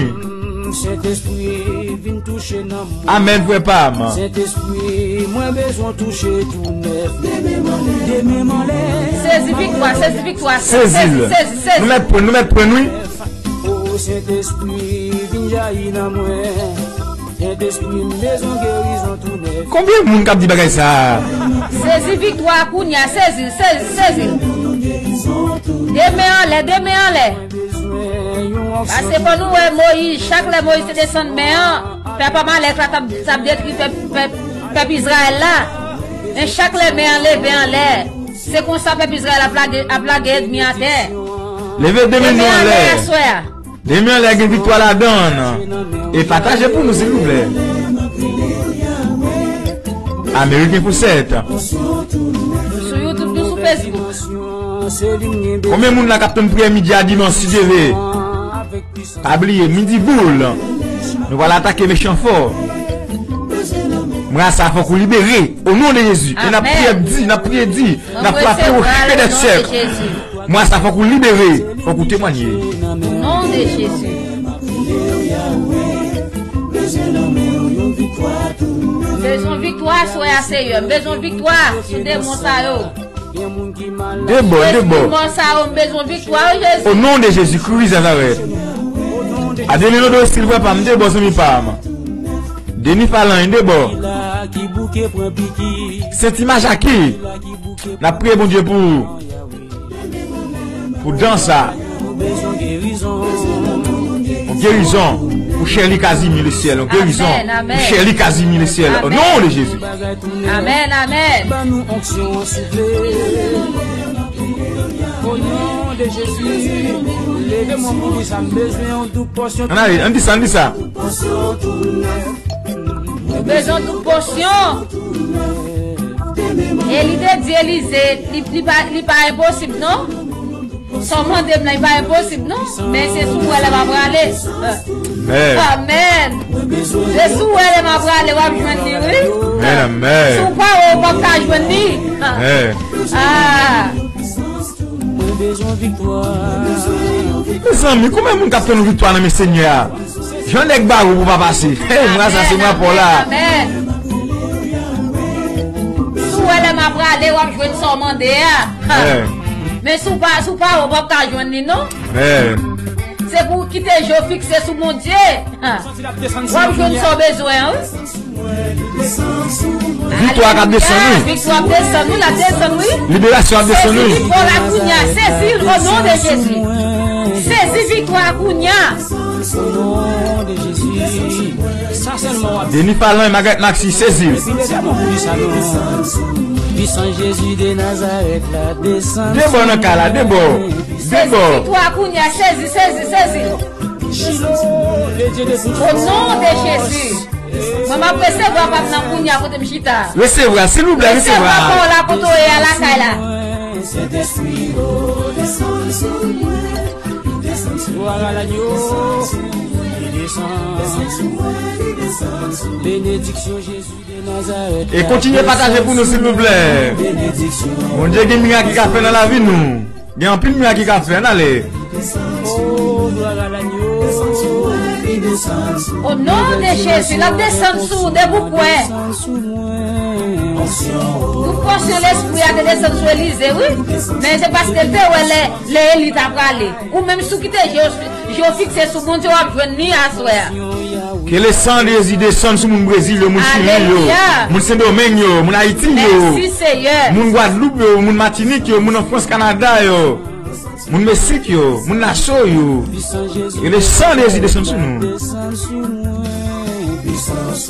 Sentespri vin touche nan mwen. Amèn, frè pa m. Sentespri, mwen bezwen touche tou nèf. De men m anlè. Sezi viktwa, sezi viktwa. Sezi l. Sezi, sezi, sezi. Nou mèt pran, nou mèt pran, wi. O Sentespri, vin jayi nan mwen. Sentespri, m bezwen gerizon tou nèf. Konbyen moun k ap di bagay sa a? Sezi viktwa a kounye a, sezi, sezi, sezi. De men anlè, de men anlè. Paske fò nou wè Moyiz, chak lè Moyiz te desann men an, pèp Amalèk la t ap, t ap detwi pèp, pèp, pèp Izrayèl la. Men chak lè men an leve anlè, se konsa pèp Izrayèl ap lage, ap lage ènmi atè. Leve de men nou anlè. Aswè a. De men anlè gen viktwa ladan l. E pataje pou nou, silvouplè. Ameriken pou sèt. Sou YouTube, nou sou Facebook. Konbyen moun la k ap tann priyè midi a dimanch, si Dye vle? Pa bliye, midi boul. Nou pral atake mechan fò. Mwen sa fòk ou libere. O non de Jezi. E n ap priye di, n ap priye di. N ap frape woche dè sèk. Mwen sa fòk ou libere. Fòk ou temwanye. Non de Jezi. M bezwen viktwa aswè a, Seyè. M bezwen viktwa sou demon sa yo. Debò, debò. Espri mò sa yo, m bezwen viktwa, o Jezi. O non de Jezi Kris Nazarèt. Adelino Dosil, frè pa m, debò, zanmi pa m. Denis Falange, debò. Senti Majaki. N ap priye Bondye pou, pou dan sa. Yon gerizon pou Sherly Casimir, le syèl. Yon gerizon pou Sherly Casimir, le syèl. O non de Jezi. Amèn, amèn. Ban nou onksyon an, souple. O non de Jezi, leve mwen pou di sa, m bezwen yon doub pòsyon. Ann ale, ann di sa, ann di sa. Nou bezwen doub pòsyon. E li te di Elize, li, li pa, li pa enposib, non. Sa w mande m nan, li pa enposib, non. Men se sou wè lè m ap prale. Amèn. Se sou wè lè m ap prale, w ap jwenn li, wi. Amèn, amèn. Si w pa wè, w p ap ka jwenn li. Amèn. Ah. Mezanmi, konbyen moun k ap tann viktwa nan men Senyè a? Jan nèg ba ou pou pa pase. Hey, mwen sa se mwen pa w la. Amèn. Si w wè lè m ap prale, w ap jwenn sa w mande a. Men si w pa, si w pa wè, w p ap ka jwenn li, non. Se pou w kite je w fikse sou Bondye. W ap jwenn sa w bezwen an, wi. Viktwa k ap desann, wi. Viktwa ap desann, wi, l ap desann, wi. Liberasyon ap desann, wi. Sezi viktwa la kounye a, sezi l o non de Jezi. Sezi viktwa a kounye a. Denis Falange, Magrèt Maxi, sezi l. Pisans Jezi de Nazarèt la desann. Debò nan kay la, debò. Debò. Sezi viktwa a kounye a, sezi, sezi, sezi. O non de Jezi. Mwen m ap resevwa pa m nan kounye a kote m chita. Resevwa, silvouplè, resevwa. Resevwa pa w la kote w ye a lakay la. Sentespri, o, desann sou mwen. Desann sou mwen. Desann sou mwen. Desann sou mwen. Benediksyon Jezi de Nazarèt. E kontinye pataje pou nou, silvouplè. Benediksyon. Bondye gen mirak li ka fè nan lavi nou. Gen anpil mirak li ka fè, ann ale. O non de Jezi, l ap desann sou ou depi w kwè. Tout pòsyon lespri a te desann sou Elize, wi. Men se paske l te wè lè, lè Eli t ap prale. Ou menm si w kite je w, je w fikse sou Bondye, w ap jwenn li aswè a. Que le sang de Jésus descende sou moun Brezil yo, moun Chili yo, moun Sendomeng yo, moun Ayiti yo, moun Gwadloup yo, moun Matinik yo, moun an Frans, Kanada yo, moun Meksik yo, moun Naso yo. Que le sang de Jésus descende sou nou.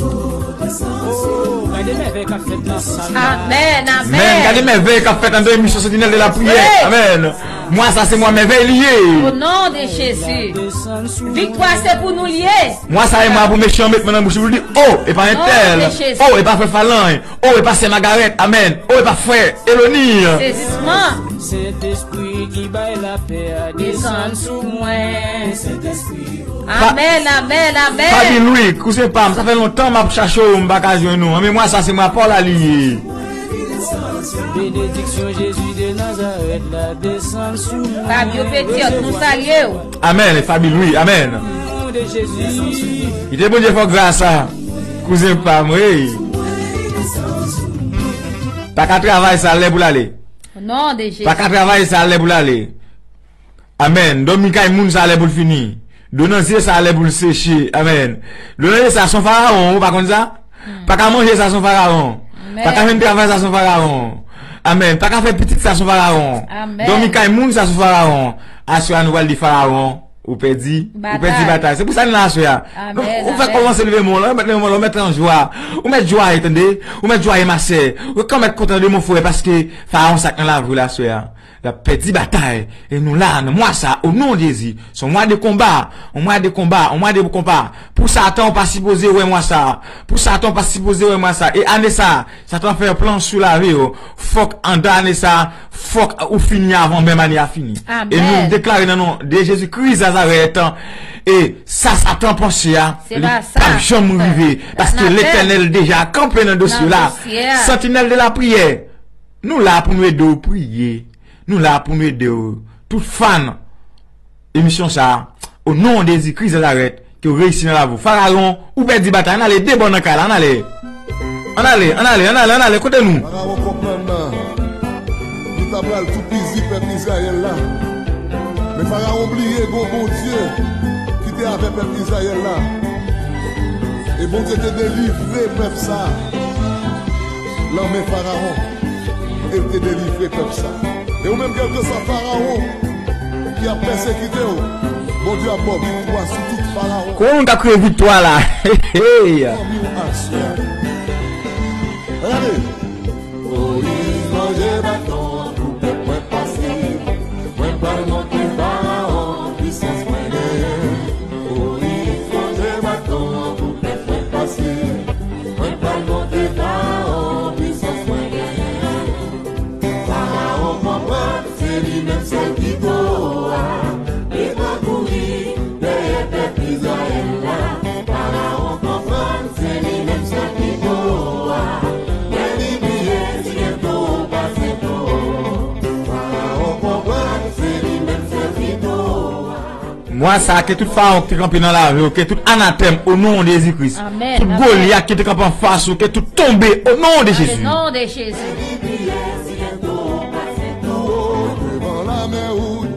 Oh, gade mèvèy k ap fèt nan sal la. Amèn, amèn. Men, gade mèvèy k ap fèt anndan emisyon Sentinèl de la Priyè. Amèn. Mwa sa se mwa mèvèy li ye. O non de Jezi. Viktwa se pou nou li ye. Mwa sa e mwa pou mechan met men nan bouch li pou l di, "Oh, e pa entèl. Oh, e pa frè Falan. Oh, e pa sè Magarèt. Amèn. Oh, e pa frè Eloni." Sezisman. Sentespri ki bay lapè a desann sou mwen. Amèn, amèn, amèn. Fabi Louis, kouzen pa m, sa fè lontan m ap chache w, m pa ka jwenn ou. An memwa sa, se mwa pa w la li ye. Benediksyon Jezi de Nazarèt la desann sou mwen. Fabio Petit, nou salye w. Amèn, Fabi Louis, amèn. Kite Bondye fè w gras sa, kouzen pa m, wi. Pa ka travay sa, lè pou l ale. Non de Jezi. Pa ka travay sa, lè pou l ale. Amèn. Dòmi kay moun sa lè pou l fini. Dlo nan zye sa lè pou l seche. Amèn. Dlo nan zye sa son farawon, ou pa konn sa? Pa ka manje sa son farawon. Pa ka jwenn travay sa son farawon. Amèn. Pa ka fè pitit sa son farawon. Dòmi kay moun sa son farawon. Aswè a nou pral di farawon, ou pèdi, ou pèdi batay. Se pou sa n la aswè a. Ou fè kòmanse leve men w la, ou mèt leve men w la, ou mèt an jwa. Ou mèt jwaye, tande. Ou mèt jwaye, masè. Ou kòmèt kontan de mon frè, paske farawon sa k nan lavi w la aswè a. L ap pèdi batay. E nou la, nan mwa sa, o non de Jezi. Se yon mwa de konba. Yon mwa de konba. Yon mwa de konba. Pou Satan, ou pa sipoze wè mwa sa. Pou Satan, ou pa sipoze wè mwa sa. E ane sa, Satan fè yon plan sou lavi w. Fòk anndan ane sa, fòk ou fini avan menm ane a fini. E nou deklare nan non de Jezi Kris Nazarèt. E sa Satan panse a, li p ap janm rive. Paske Letènèl deja kanpe nan dosye la. Sentinèl de la priyè. Nou la pou nou ede w priye. Nou la pou nou ede w. Tout fan emisyon sa, o non de Jezi Kris Nazarèt, ke w reyisi nan lavi w. Farawon, ou pèdi batay. Ann ale, de bò nan kay la, ann ale. Ann ale, ann ale, ann ale, ann ale, kote nou? Farawon konprann nan. Li ta pral toupizi pèp Izrayèl la. Men Farawon bliye gon Bondye ki te avè pèp Izrayèl la. E Bondye te delivre pèp sa a nan men Farawon. E l te delivre pèp sa. E ou menm, kèlkeswa Farawon ki ap pèsekite w, Bondye ap ba w viktwa sou tout Farawon. Kòman moun k ap kriye viktwa la? Hey, hey. Fanmi w aswè a. Gade. Moyiz lonje baton an pou pèp mwen pase. Mwen pral montre Farawon pwisans mwen genyen. Moyiz lonje baton an pou pèp mwen pase. Mwen pral montre Farawon pwisans mwen genyen. Farawon konprann se li menm sèl ki tro a. Li pran kouri dèyè pèp Izrayèl la. Farawon konprann se li menm sèl ki tro a. Men li bliye si gen tro pase tro. Farawon konprann se li menm sèl ki tro a. Mwa sa, ke tout farawon ki te kanpe nan lavi w, ke tout anatèm o non de Jezi Kris. Tout Golyat ki te kanpe anfas ou, ke tout tonbe o non de Jezi.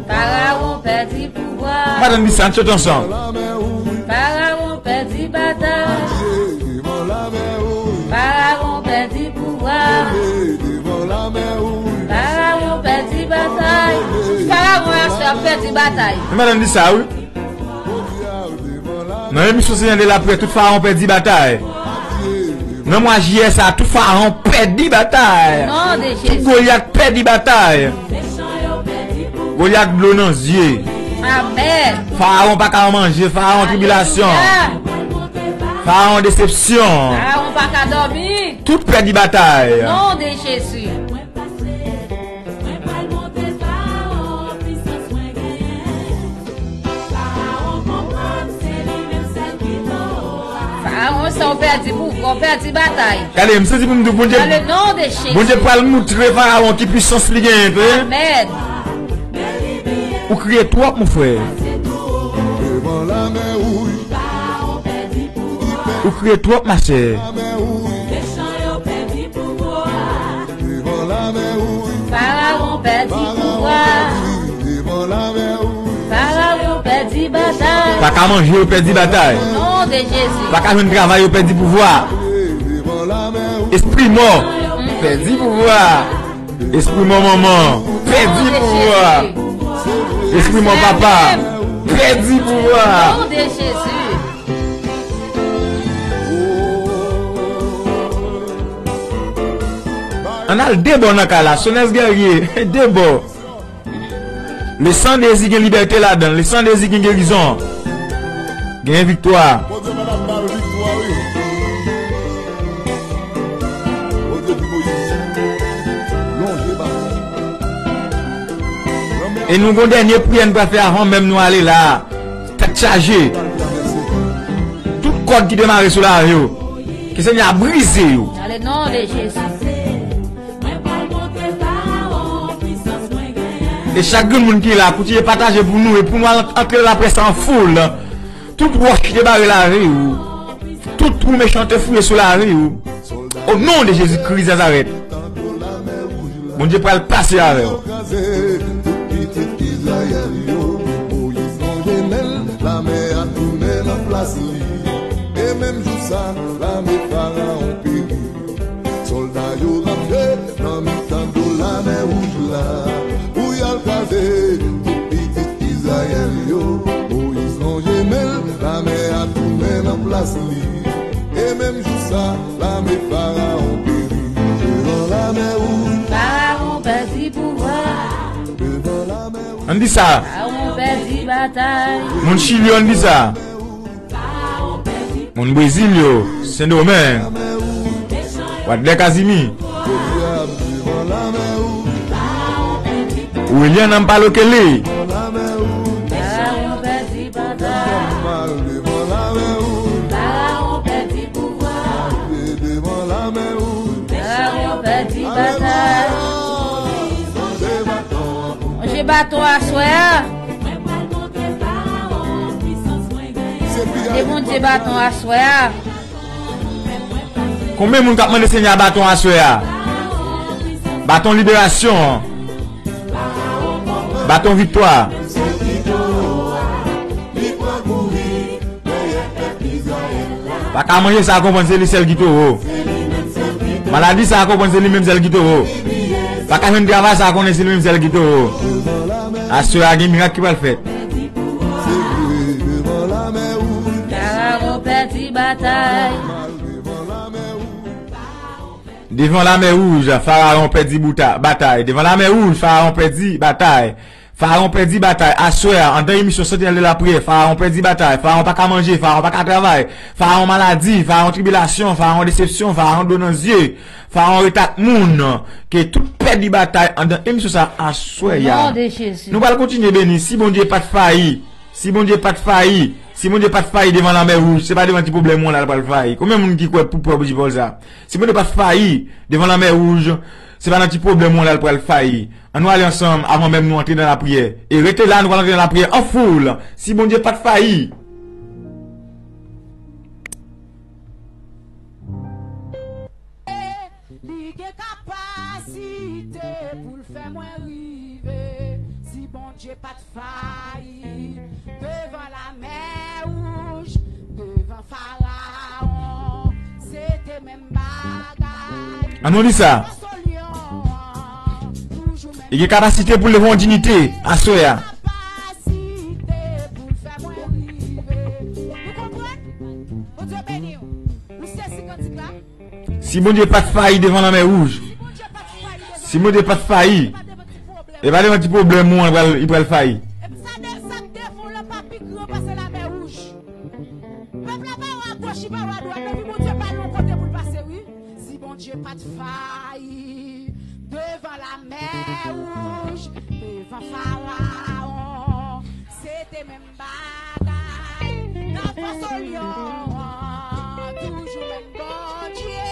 Farawon pèdi pouvwa. Madanm di sa, n chante ansanm. Farawon pèdi batay. Farawon pèdi pouvwa. Farawon pèdi batay. Tout farawon aswè ap pèdi batay. Madanm di sa, wi. Nan emisyon Sentinèl de la priyè, tout farawon pèdi batay. Nan mwa jiyè sa, tout farawon pèdi batay. Non de Jezi. Tout Golyat pèdi batay. Golyat dlo nan zye. Amèn. Farawon pa ka manje, farawon tribilasyon. Farawon desepsyon. Farawon pa ka dòmi. Tout pèdi batay. Non de Jezi. Farawon sa w pèdi pou, w pèdi batay. Gade, m sezi pou m di w, Bondye, Bondye pral moutre Farawon ki pwisans li genyen vre. Amèn. Ou kriye twòp, mon frè. Ou kriye twòp, ma sè. Farawon pèdi pouvwa. Farawon pèdi batay. Pa ka manje, yo pèdi batay. Non de Jezi. Pa ka jwenn travay, yo pèdi pouvwa. Espri mò, pèdi pouvwa. Espri mò manman, pèdi pouvwa. Espri mò papa, pèdi pouvwa. Non de Jezi. Ann al de bò nan kay la, Sonès Guerrier, de bò. Le san de Jezi gen libète ladan l, le san de Jezi gen gerizon. Gen viktwa. Bondye pa t ap ba l viktwa, wi. Bondye di Moyiz, lonje baton. E nou gon dènye priyè n pral fè avan menm nou ale la. Tèt chaje. Tout kòd ki te mare sou lavi w, ke Senyè a brize yo. Dans le nom de Jésus. E chak grenn moun ki la, kontinye pataje pou nou e pou nou al antre laprès an foul. Tout wòch ki te bare lavi w, tout twou mechan te fouye sou lavi w, o non de Jezi Kris Nazarèt, Bondye pral pase avè w. Kraze tout pitit Izrayèl yo. Moyiz lonje men l, lamè a tounen nan plas li. E menm jou sa, lame Farawon peri. Sòlda yo rantre nan mitan dlo lamè wouj la pou y al kraze tout pitit Izrayèl yo. Moyiz lonje men l, lamè a tounen nan plas li. E menm jou sa, lame Farawon peri. Devan lamè wouj, Farawon pèdi pouvwa. Devan lamè wouj, ann di sa. Farawon pèdi batay. Moun Chili yo, ann di sa. Moun Brezil yo, Sendomeng, Wadlè Kazimi, William Ampalo Kelly. Manje baton aswè a. Mande Bondye baton aswè a. Konbyen moun k ap mande Senyè a baton aswè a? Baton liberasyon an. Baton viktwa. Pa ka manje sa, konprann se li sèl ki towo. Maladi sa, konprann se li menm sèl ki towo. Pa ka jwenn travay sa, konnen se li menm sèl ki towo. Aswè a gen mirak ki pral fèt. Farawon pèdi batay. Devan lamè wouj, Farawon pèdi bouta-, batay. Devan lamè wouj, Farawon pèdi batay. Farawon pèdi batay. Aswè a, anndan emisyon Santinèl de Lapriyè, Farawon pèdi batay. Farawon pa ka manje, Farawon pa ka travay. Farawon maladi, Farawon tribilasyon, Farawon desepsyon, Farawon dlo nan zye, Farawon ret ak moun. Ke tout pèdi batay anndan emisyon sa aswè a. Non de Jezi. Nou pral kontinye beni. Si Bondye pa t fayi, si Bondye pa t fayi, si Bondye pa t fayi devan lamè wouj, se pa devan ti pwoblèm ou an la l pral fayi. Konbyen moun ki kwè pou pwòp dipòl sa? Si Bondye pa t fayi devan lamè wouj, se pa nan ti pwoblèm ou an la l pral fayi. Ann nou ale ansanm avan menm nou antre nan lapriyè. E rete la, nou pral antre nan lapriyè an foul. Si Bondye pa t fayi. Li gen kapasite pou l fè mwen rive. Si Bondye pa t fayi devan lamè wouj, devan Farawon, se te menm bagay. Ann nou li sa. Li gen kapasite pou l leve yon dinite aswè a. Kapasite pou l fè mwen rive. Nou konprann? Bondye beni w. Ou sezi kantik la? Si Bondye pa t fayi devan lanmè wouj, si Bondye pa t fayi, e pa devan ti pwoblèm ou an pral, li pral fayi. Sa de, sa k devan w lan pa pi gran pase lanmè wouj. Pèp la pa wè agoch, li pa wè adwat, epi Bondye pa al yon kote pou l pase, wi. Si Bondye pa t fayi devan lanmè wouj, devan Farawon, se te menm bagay nan fòs Olyon an, toujou menm Bondye,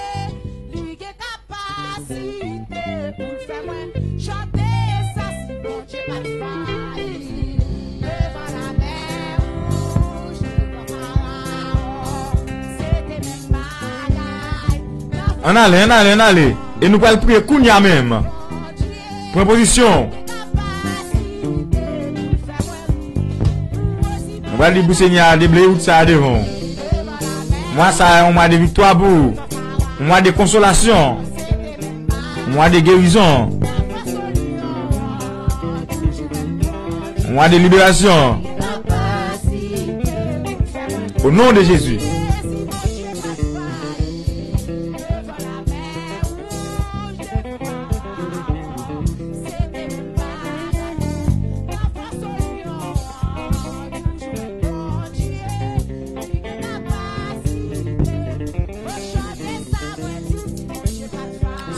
li gen kapasite pou l fè mwen chante sa. Si Bondye pa t fayi devan lanmè wouj, devan Farawon, se te menm bagay nan fòs. Ann ale, ann ale, ann ale. E nou pral priye kounye a menm. Pran pozisyon. Nou pral di pou Senyè a debleye wout sa a devan w. Mwa sa a, yon mwa de viktwa pou ou. Yon mwa de konsolasyon. Yon mwa de gerizon. Yon mwa de liberasyon. O non de Jezi. Devan lanmè wouj, devan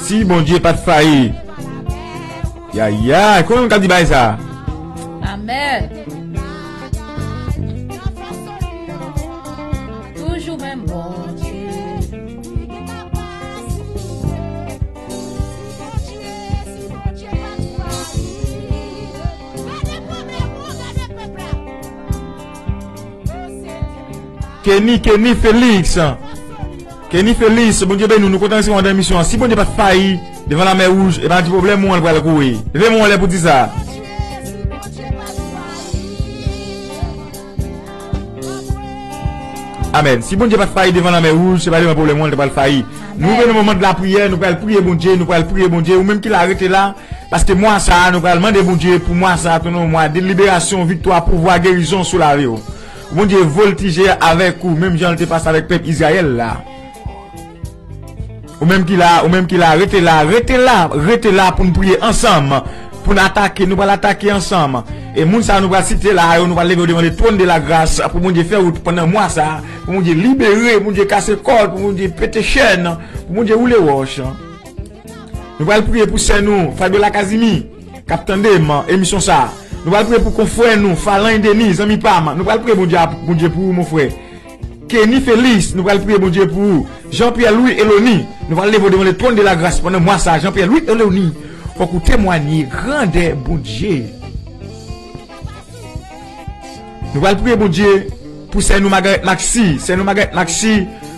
Si Bondye pa t fayi. Yayay, konbyen moun k ap di bagay sa? Amèn. Toujou menm Bondye. Kenny, Kenny Felix. Kenny Felix, Bondye beni w, nou kontan resevwa w nan emisyon an. Si Bondye pa t fayi devan Lamè Wouj, e pa ti pwoblèm ou an l pral kouri. Leve men w anlè pou di sa. Amèn. Si Bondye pa t fayi devan Lamè Wouj, se pa devan pwoblèm ou an l te pral fayi. Nou rive nan moman de lapriyè, nou pral priye Bondye, nou pral priye Bondye. Ou menm ki la, rete la. Paske mwa sa a, nou pral mande Bondye pou mwa sa a tounen yon mwa de liberasyon, viktwa, pouvwa, gerizon sou lavi w. Bondye voltije avèk ou, menm jan l te pase avèk pèp Izrayèl la. Ou menm ki la, ou menm ki la, rete la, rete la, rete la pou n priye ansanm. Pou n atake, nou pral atake ansanm. E moun sa a nou pral site la yo, nou pral leve yo devan le trône de la grâce pou Bondye fè wout pandan mwa sa a, pou Bondye libere, Bondye kase kòd, pou Bondye pete chèn, pou Bondye woule wòch. Nou pral priye pou sè nou, Fabiola Kazimi, k ap tande m emisyon sa. Nou pral priye pou konfrè nou, Falan Denis, zanmi pa m. Nou pral priye Bondye, Bondye pou ou, mon frè. Kenny Felix, nou pral priye Bondye pou ou. Jean Pierre Louis Eloni, nou pral leve w devan le trône de la grâce pandan mwa sa. Jean Pierre Louis Eloni, fòk ou temwanye grandè Bondye. Nou pral priye Bondye pou sè nou Margaret Maxi. Sè nou Margaret Maxi,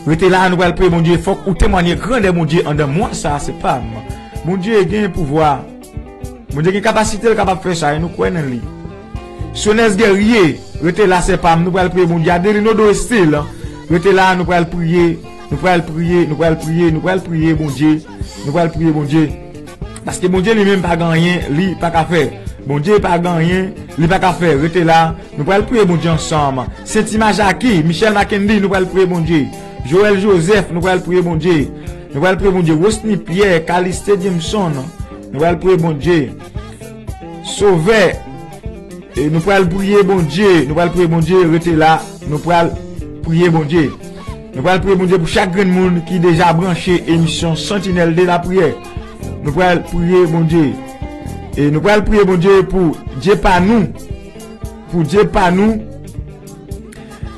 rete la, nou pral priye Bondye. Fòk ou temwanye grandè Bondye anndan mwa sa, se pa m. Bondye gen pouvwa. Bondye gen kapasite, l kapab fè sa, e nou kwè nan li. Sonès Guerrier, rete la, sè pa m, nou pral priye Bondye. Adelino Dorestil, rete la, nou pral priye. Nou pral priye, nou pral priye, nou pral priye Bondye. Nou pral priye Bondye. Paske Bondye li menm pa gen anyen li pa ka fè. Bondye pa gen anyen li pa ka fè. Rete la, nou pral priye Bondye ansanm. Sentima Jackie, Michel Mackendy, nou pral priye Bondye. Joël Joseph, nou pral priye Bondye. Nou pral priye Bondye. Rosny Pierre, Caliste Jameson, nou pral priye Bondye. Sovè, e nou pral priye Bondye, nou pral priye Bondye, rete la, nou pral priye Bondye. Nou pral priye Bondye pou chak grenn moun ki deja branche emisyon Sentinèl de Lapriyè. Nou pral priye Bondye. E nou pral priye Bondye pou Dye pa nou. Pou Dye pa nou.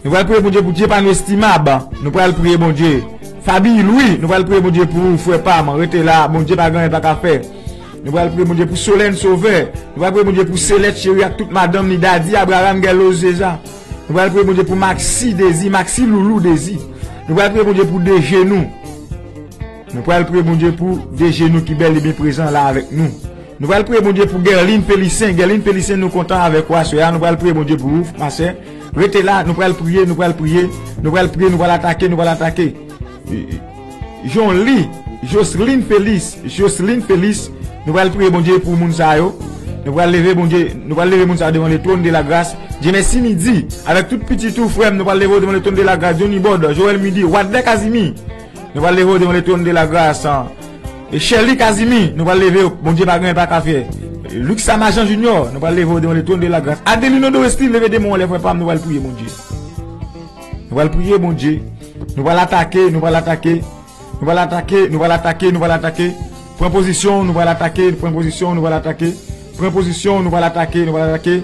Nou pral priye Bondye pou Dye pa nou estimab. Nou pral priye Bondye. Fabi Louis, nou pral priye Bondye pou ou, frè pa m. Rete la, Bondye pa gen anyen pa ka fè. Nou pral priye Bondye pou Solène Sauveur. Nou pral priye Bondye pou Selèt Cheri ak tout madanm li, Dadi, Abraham, Gèlo, Zeza. Nou pral priye Bondye pou Maxi Dezi, Maxi Loulou Dezi. Nou pral priye Bondye pou Dejenou. Nou pral priye Bondye pou Dejenou ki bèl e byen prezan la avèk nou. Nou pral priye Bondye pou Guerline Félicien. Guerline Félicien, nou kontan avèk ou aswè a. Nou pral priye Bondye pou ou, ma sè. Rete la, nou pral priye, nou pral priye, nou pral priye, nou pral atake, nou pral atake. Jonli, Joseline Félix, Joseline Félix, nou pral priye Bondye pou moun sa yo. Nou pral leve Bondye, nou pral leve moun sa yo devan le trône de la grâce. Dye mèsi midi, avèk tout pitit ou, frè m, nou pral leve yo devan le trône de la grâce. Johnny Bòd, Joël Midi, Wadlè Kazimi, nou pral leve yo devan le trône de la grâce. E Sherly Kazimi, nou pral leve yo, Bondye pa gen anyen pa ka fè. Luxama Jean Junior, nou pral leve yo devan le trône de la grâce. Adelino Dorestil, leve de men w anlè, frè pa m, nou pral priye Bondye. Nou pral priye Bondye. Nou pral atake, nou pral atake. Nou pral atake, nou pral atake, nou pral atake. Pran pozisyon, nou pral atake, pran pozisyon, nou pral atake. Pran pozisyon, nou pral atake, nou pral atake.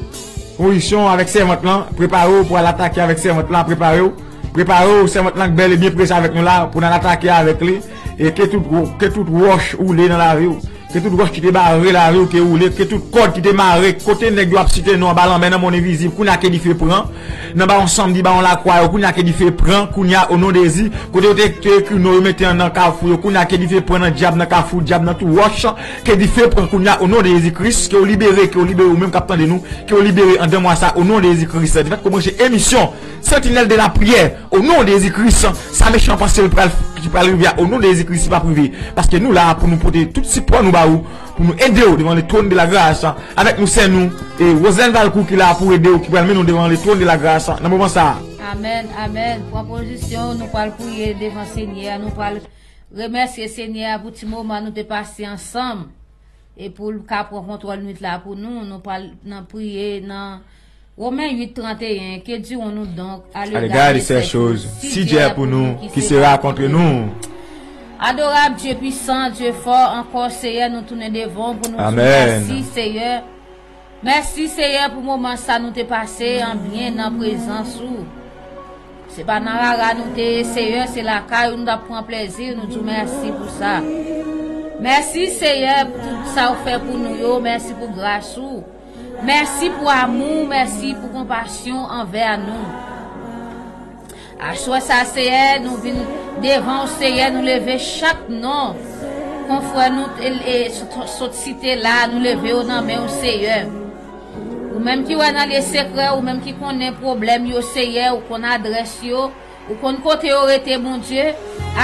Pozisyon avèk sèvant lan, prepare w pou al atake avèk sèvant lan, prepare w. Prepare w, sèvant lan k bèl e byen prese avèk nou la, pou n al atake avèk li. E ke tout, ke tout wòch woule nan lavi w. Ke tout wòch ki te bare lavi w ke woule, ke tout kòd ki te mare, kote nèg yo ap site non an ba lanmè nan mond envizib, kounye a ke dife pran, nan bawon sanmdi, bawon lakwa yo, kounye a ke dife pran, kounye a o non de Jezi, kote yo te, te ekri non yo mete an nan kafou yo, kounye a ke dife pran nan dyab, nan kafou dyab, nan tou wòch, ke dife pran kounye a o non de Jezi Kris, ke w libere, ke w libere ou menm k ap tande nou, ke w libere anndan mwa sa o non de Jezi Kris. Defèt ke w branche emisyon Sentinèl de Lapriyè, o non de Jezi Kris, sa mechan panse l pral, ki pral rive a, o non de Jezi Kris, li p ap rive. Paske nou la pou nou pote tout sipò nou ba ou, pou nou ede w devan le trône de la grâce, avèk nou sè nou, e Roselèn Valcourt ki la pou ede w, ki pral mennen w devan le trône de la grâce, nan moman sa a. Amèn, amèn. Pran pozisyon, nou pral priye devan Senyè a, nou pral remèsye Senyè a pou ti moman nou te pase ansanm. E pou l ka pran kontwòl nwit la pou nou, nou pral nan priye nan Women uit trannteyen, Que dirons-nous donc à l'égard de ces choses ? Si Dieu est pour nous, qui sera contre nous ? Adorab Dye pwisan, Dye fò, ankò, Seyè, nou tounen devan w pou nou di w mèsi, Seyè. Mèsi, Seyè, pou moman sa nou te pase an byen nan prezans ou. Se pa nan rara nou te ye, Seyè, se lakay ou nou t ap pran plezi, nou di w mèsi pou sa. Mèsi, Seyè, pou tout sa ou fè pou nou yo, mèsi pou gras ou. Mèsi pou amou, mèsi pou konpasyon anvè nou. Aswè sa, Seyè, nou vin devan w, Seyè, nou leve chak non konfrè nou e, e, sot, sot site la, nou leve yo nan men w, Seyè. Ou menm ki wè nan lye sekrè, ou menm ki konnen pwoblèm yo, Seyè, ou konn adrès yo, ou konn kote yo rete, Bondye.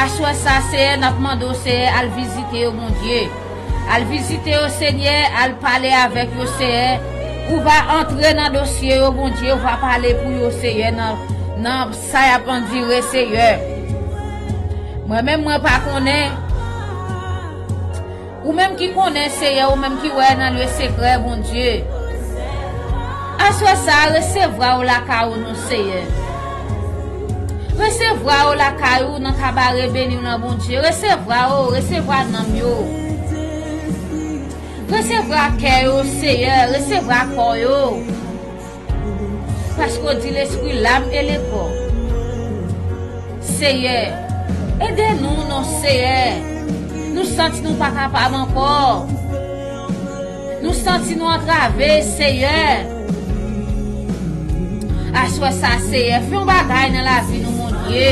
Aswè sa, Seyè, n ap mande w, Seyè, al vizite yo, Bondye. Al vizite yo, Senyè, al pale avèk yo, Seyè. Ou va antre nan dosye yo, Bondye, ou va pale pou yo, Seyè, nan, nan sa y ap andire, Seyè. Mwen menm, mwen pa konnen. Ou menm ki konnen, Seyè, ou menm ki wè nan lye sekrè, Bondye. Aswè sa a, resevwa yo lakay ou non, Seyè. Resevwa yo lakay ou nan kabare beni w nan, Bondye. Resevwa yo, resevwa nanm yo. Resevwa kè yo, Seyè. Resevwa kò yo. Paske w di lespri, lam e lekò. Seyè, ede nou non, Seyè. Nou santi nou pa kapab ankò. Nou santi nou antrave, Seyè. Aswè sa, Seyè, fè yon bagay nan lavi nou, Bondye.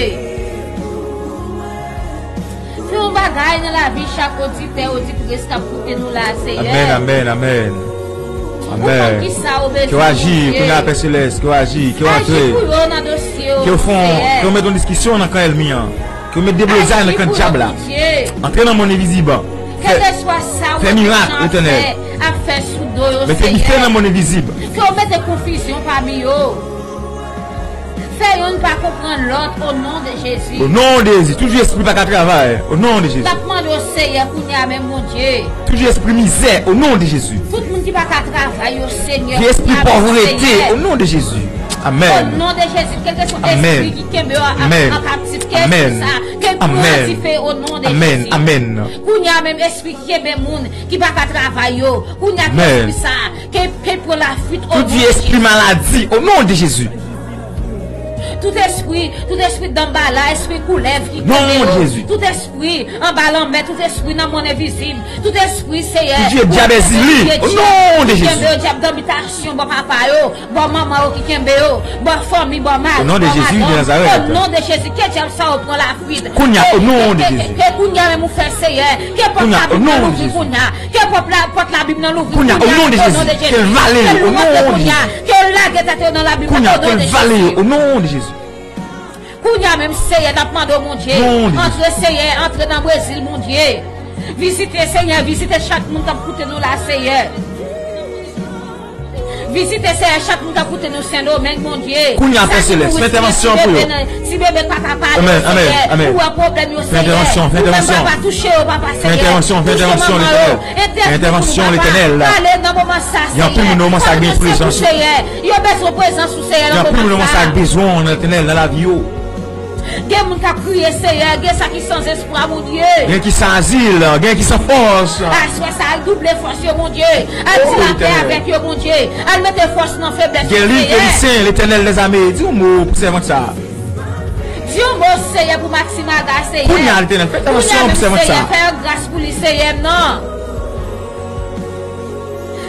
Fè yon bagay nan lavi chak oditè, oditris k ap koute nou la, Seyè. Amèn, amèn, amèn. Ou konn kisa yo bezwen, Bondye. Ke w aji, kounye a, Pè Selès, ke w aji, ke w antre. Aji pou yo nan dosye yo, Seyè. Ke w fè yon, ke w met yon diskisyon nan kan ènmi an. Ke w met deblozay nan kan dyab la. Aji pou yo, Bondye. Antre nan monn envizib an. Kèlkeswa sa w ap fè, ap fè sou do yo, Seyè. Mete dife nan monn envizib. Ke w mete konfizyon pami yo. Fè yonn pa konprann lòt, o non de Jezi. O non de Jezi, tout vye espri pa ka travay, o non de Jezi. N ap mande w, Seyè, kounye a menm, Bondye. Tout vye espri mizè, o non de Jezi. Tout moun ki pa ka travay yo, Senyè, kounye a menm, Seyè. Vye espri pòvrete, o non de Jezi. Amèn. O non de Jezi, kèlkeswa espri ki kenbe yo an, an kaptif, ke espri sa, ke l pran dife, o non de Jezi. Amèn, amèn. Kounye a menm, espri ki kenbe moun ki pa ka travay yo, kounye a ke espri sa, ke, ke l pran lafwit, o non de Jezi. Tout vye espri maladi, o non de Jezi. Tout espri, tout espri danbala, espri koulèv ki kenbe yo. Tout espri anba lanmè, tout espri nan monn envizib, tout espri, Seyè, tout vye dyab ezili, o non de Jezi. Ki kenbe yo, dyab danbitasyon, bò papa yo, bò manman yo ki kenbe yo, bò fanmi, bò mari, bò madanm. O non de Jezi, ke dyab sa yo pran lafwit. Kounye a, o non de Jezi. Ke, ke, ke kounye a menm ou fè, Seyè, ke pòt labim nan louvri kounye a. Ke pòt la, pòt labim nan louvri kounye a, o non de Jezi. Ke l vale yo, o non de Jezi. Ke l lage tèt yo nan labim nan, o non de Jezi. Kounye a, ke l vale yo, o non de Jezi. Kounye a menm, Seyè, n ap mande w, Bondye, antre, Seyè, antre nan Brezil, Bondye. Vizite, Seyè, vizite chak moun k ap koute nou la, Seyè. Vizite, Seyè, chak moun k ap koute nou Sendomeng, Bondye. Kounye a, Pè Selès, fè entèvansyon pou yo. Sa ki pou respire, si bebe pa ka pale, Seyè, ou wè pwoblèm yo, Seyè. Fè entèvansyon, fè entèvansyon. Ou wè papa, touche yo, papa, Seyè. Fè entèvansyon, fè entèvansyon, Letènèl. Fè entèvansyon, Letènèl. Ale nan moman sa, Seyè. Gen anpil moun nan moman sa gen prezans ou. Yo bezwen prezans ou, Seyè, nan moman sa. Gen anpil moun nan moman sa bezwen w, Letènèl, nan lavi yo. Gen moun k ap kriye, Seyè, gen sa ki san zespwa, Bondye. Gen ki san azil, gen ki san fòs. Aswè sa, al double fòs yo, Bondye. Al di lapè avèk yo, Bondye. Al mete fòs nan feblès yo, Seyè. Gen liv Felisyen, Letènèl dèzame, di yon mo pou sèvant sa. Di yon mo, Seyè, pou Maksimaga, Seyè. Kounye a, Letènèl, fè entèvansyon pou sèvant sa. Kounye a menm, Seyè, fè yon gras pou li, Seyè m nan.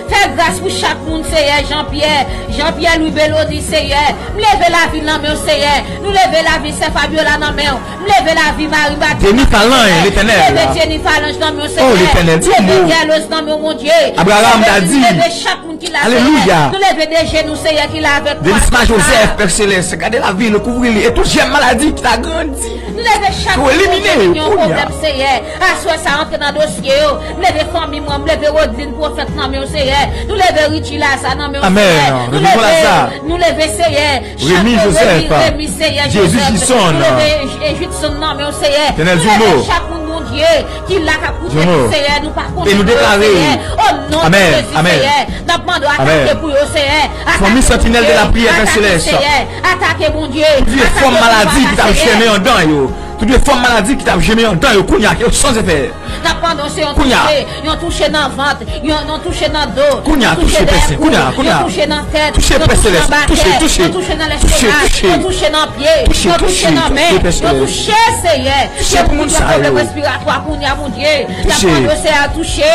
Fè gras pou chak moun, Seyè, Jean-Pierre, Jean-Pierre Louis Belony, Seyè. M leve lavi nan men w, Seyè. Nou leve lavi sè Fabiola nan men w. M leve lavi Marie Batou nan men w, Seyè. Jennifer Lange, Letènèl. M leve Jennifer Lange nan men w, Seyè. M leve Guerlose nan men w, Bondye. Abraham Dadi. M leve chak moun ki la, Seyè. Alelouya. Nou leve DG nou, Seyè, ki la avèk nou. Delisma Joseph, Pè Selès, gade lavi l, kouvri li, e tout jèm maladi ki ta grandi. Nou leve chak moun, Bondye, ki gen yon pwoblèm, Seyè. Aswè sa, antre nan dosye yo. M leve fanmi mwen, m leve Rodline Pwofèt nan men w, Seyè. Nou leve Richie Lazarre nan men w, Seyè. Amèn. Nou leve, nou leve, Seyè, Remy Joseph, Remy, Seyè, Joseph. Nou leve Judson nan men w, Seyè. Nou leve chak moun, Bondye, ki la k ap koute nou, Seyè. Nou pa konnen yo, Seyè. O non de Jezi, Seyè. N ap mande w atake pou yo, Seyè. Atake, Bondye. Atake, Seyè. Atake, Bondye. Tout vye fòm maladi ki t ap jèmen anndan yo. Tout de fòm maladi ki t ap jeme anndan yo, kounye a, ke yo chanje fè. N ap mande w se yon touche, yon touche nan vant, yon, yon touche nan do, yon touche dèyè kou, yon touche nan tèt, yon touche anba kè, yon touche nan lèstomak, yon touche nan pye, yon touche nan men, yon touche, Seyè. Ke moun ki gen pwoblèm respiratwa kounye a, Bondye, n ap mande w, Seyè, touche.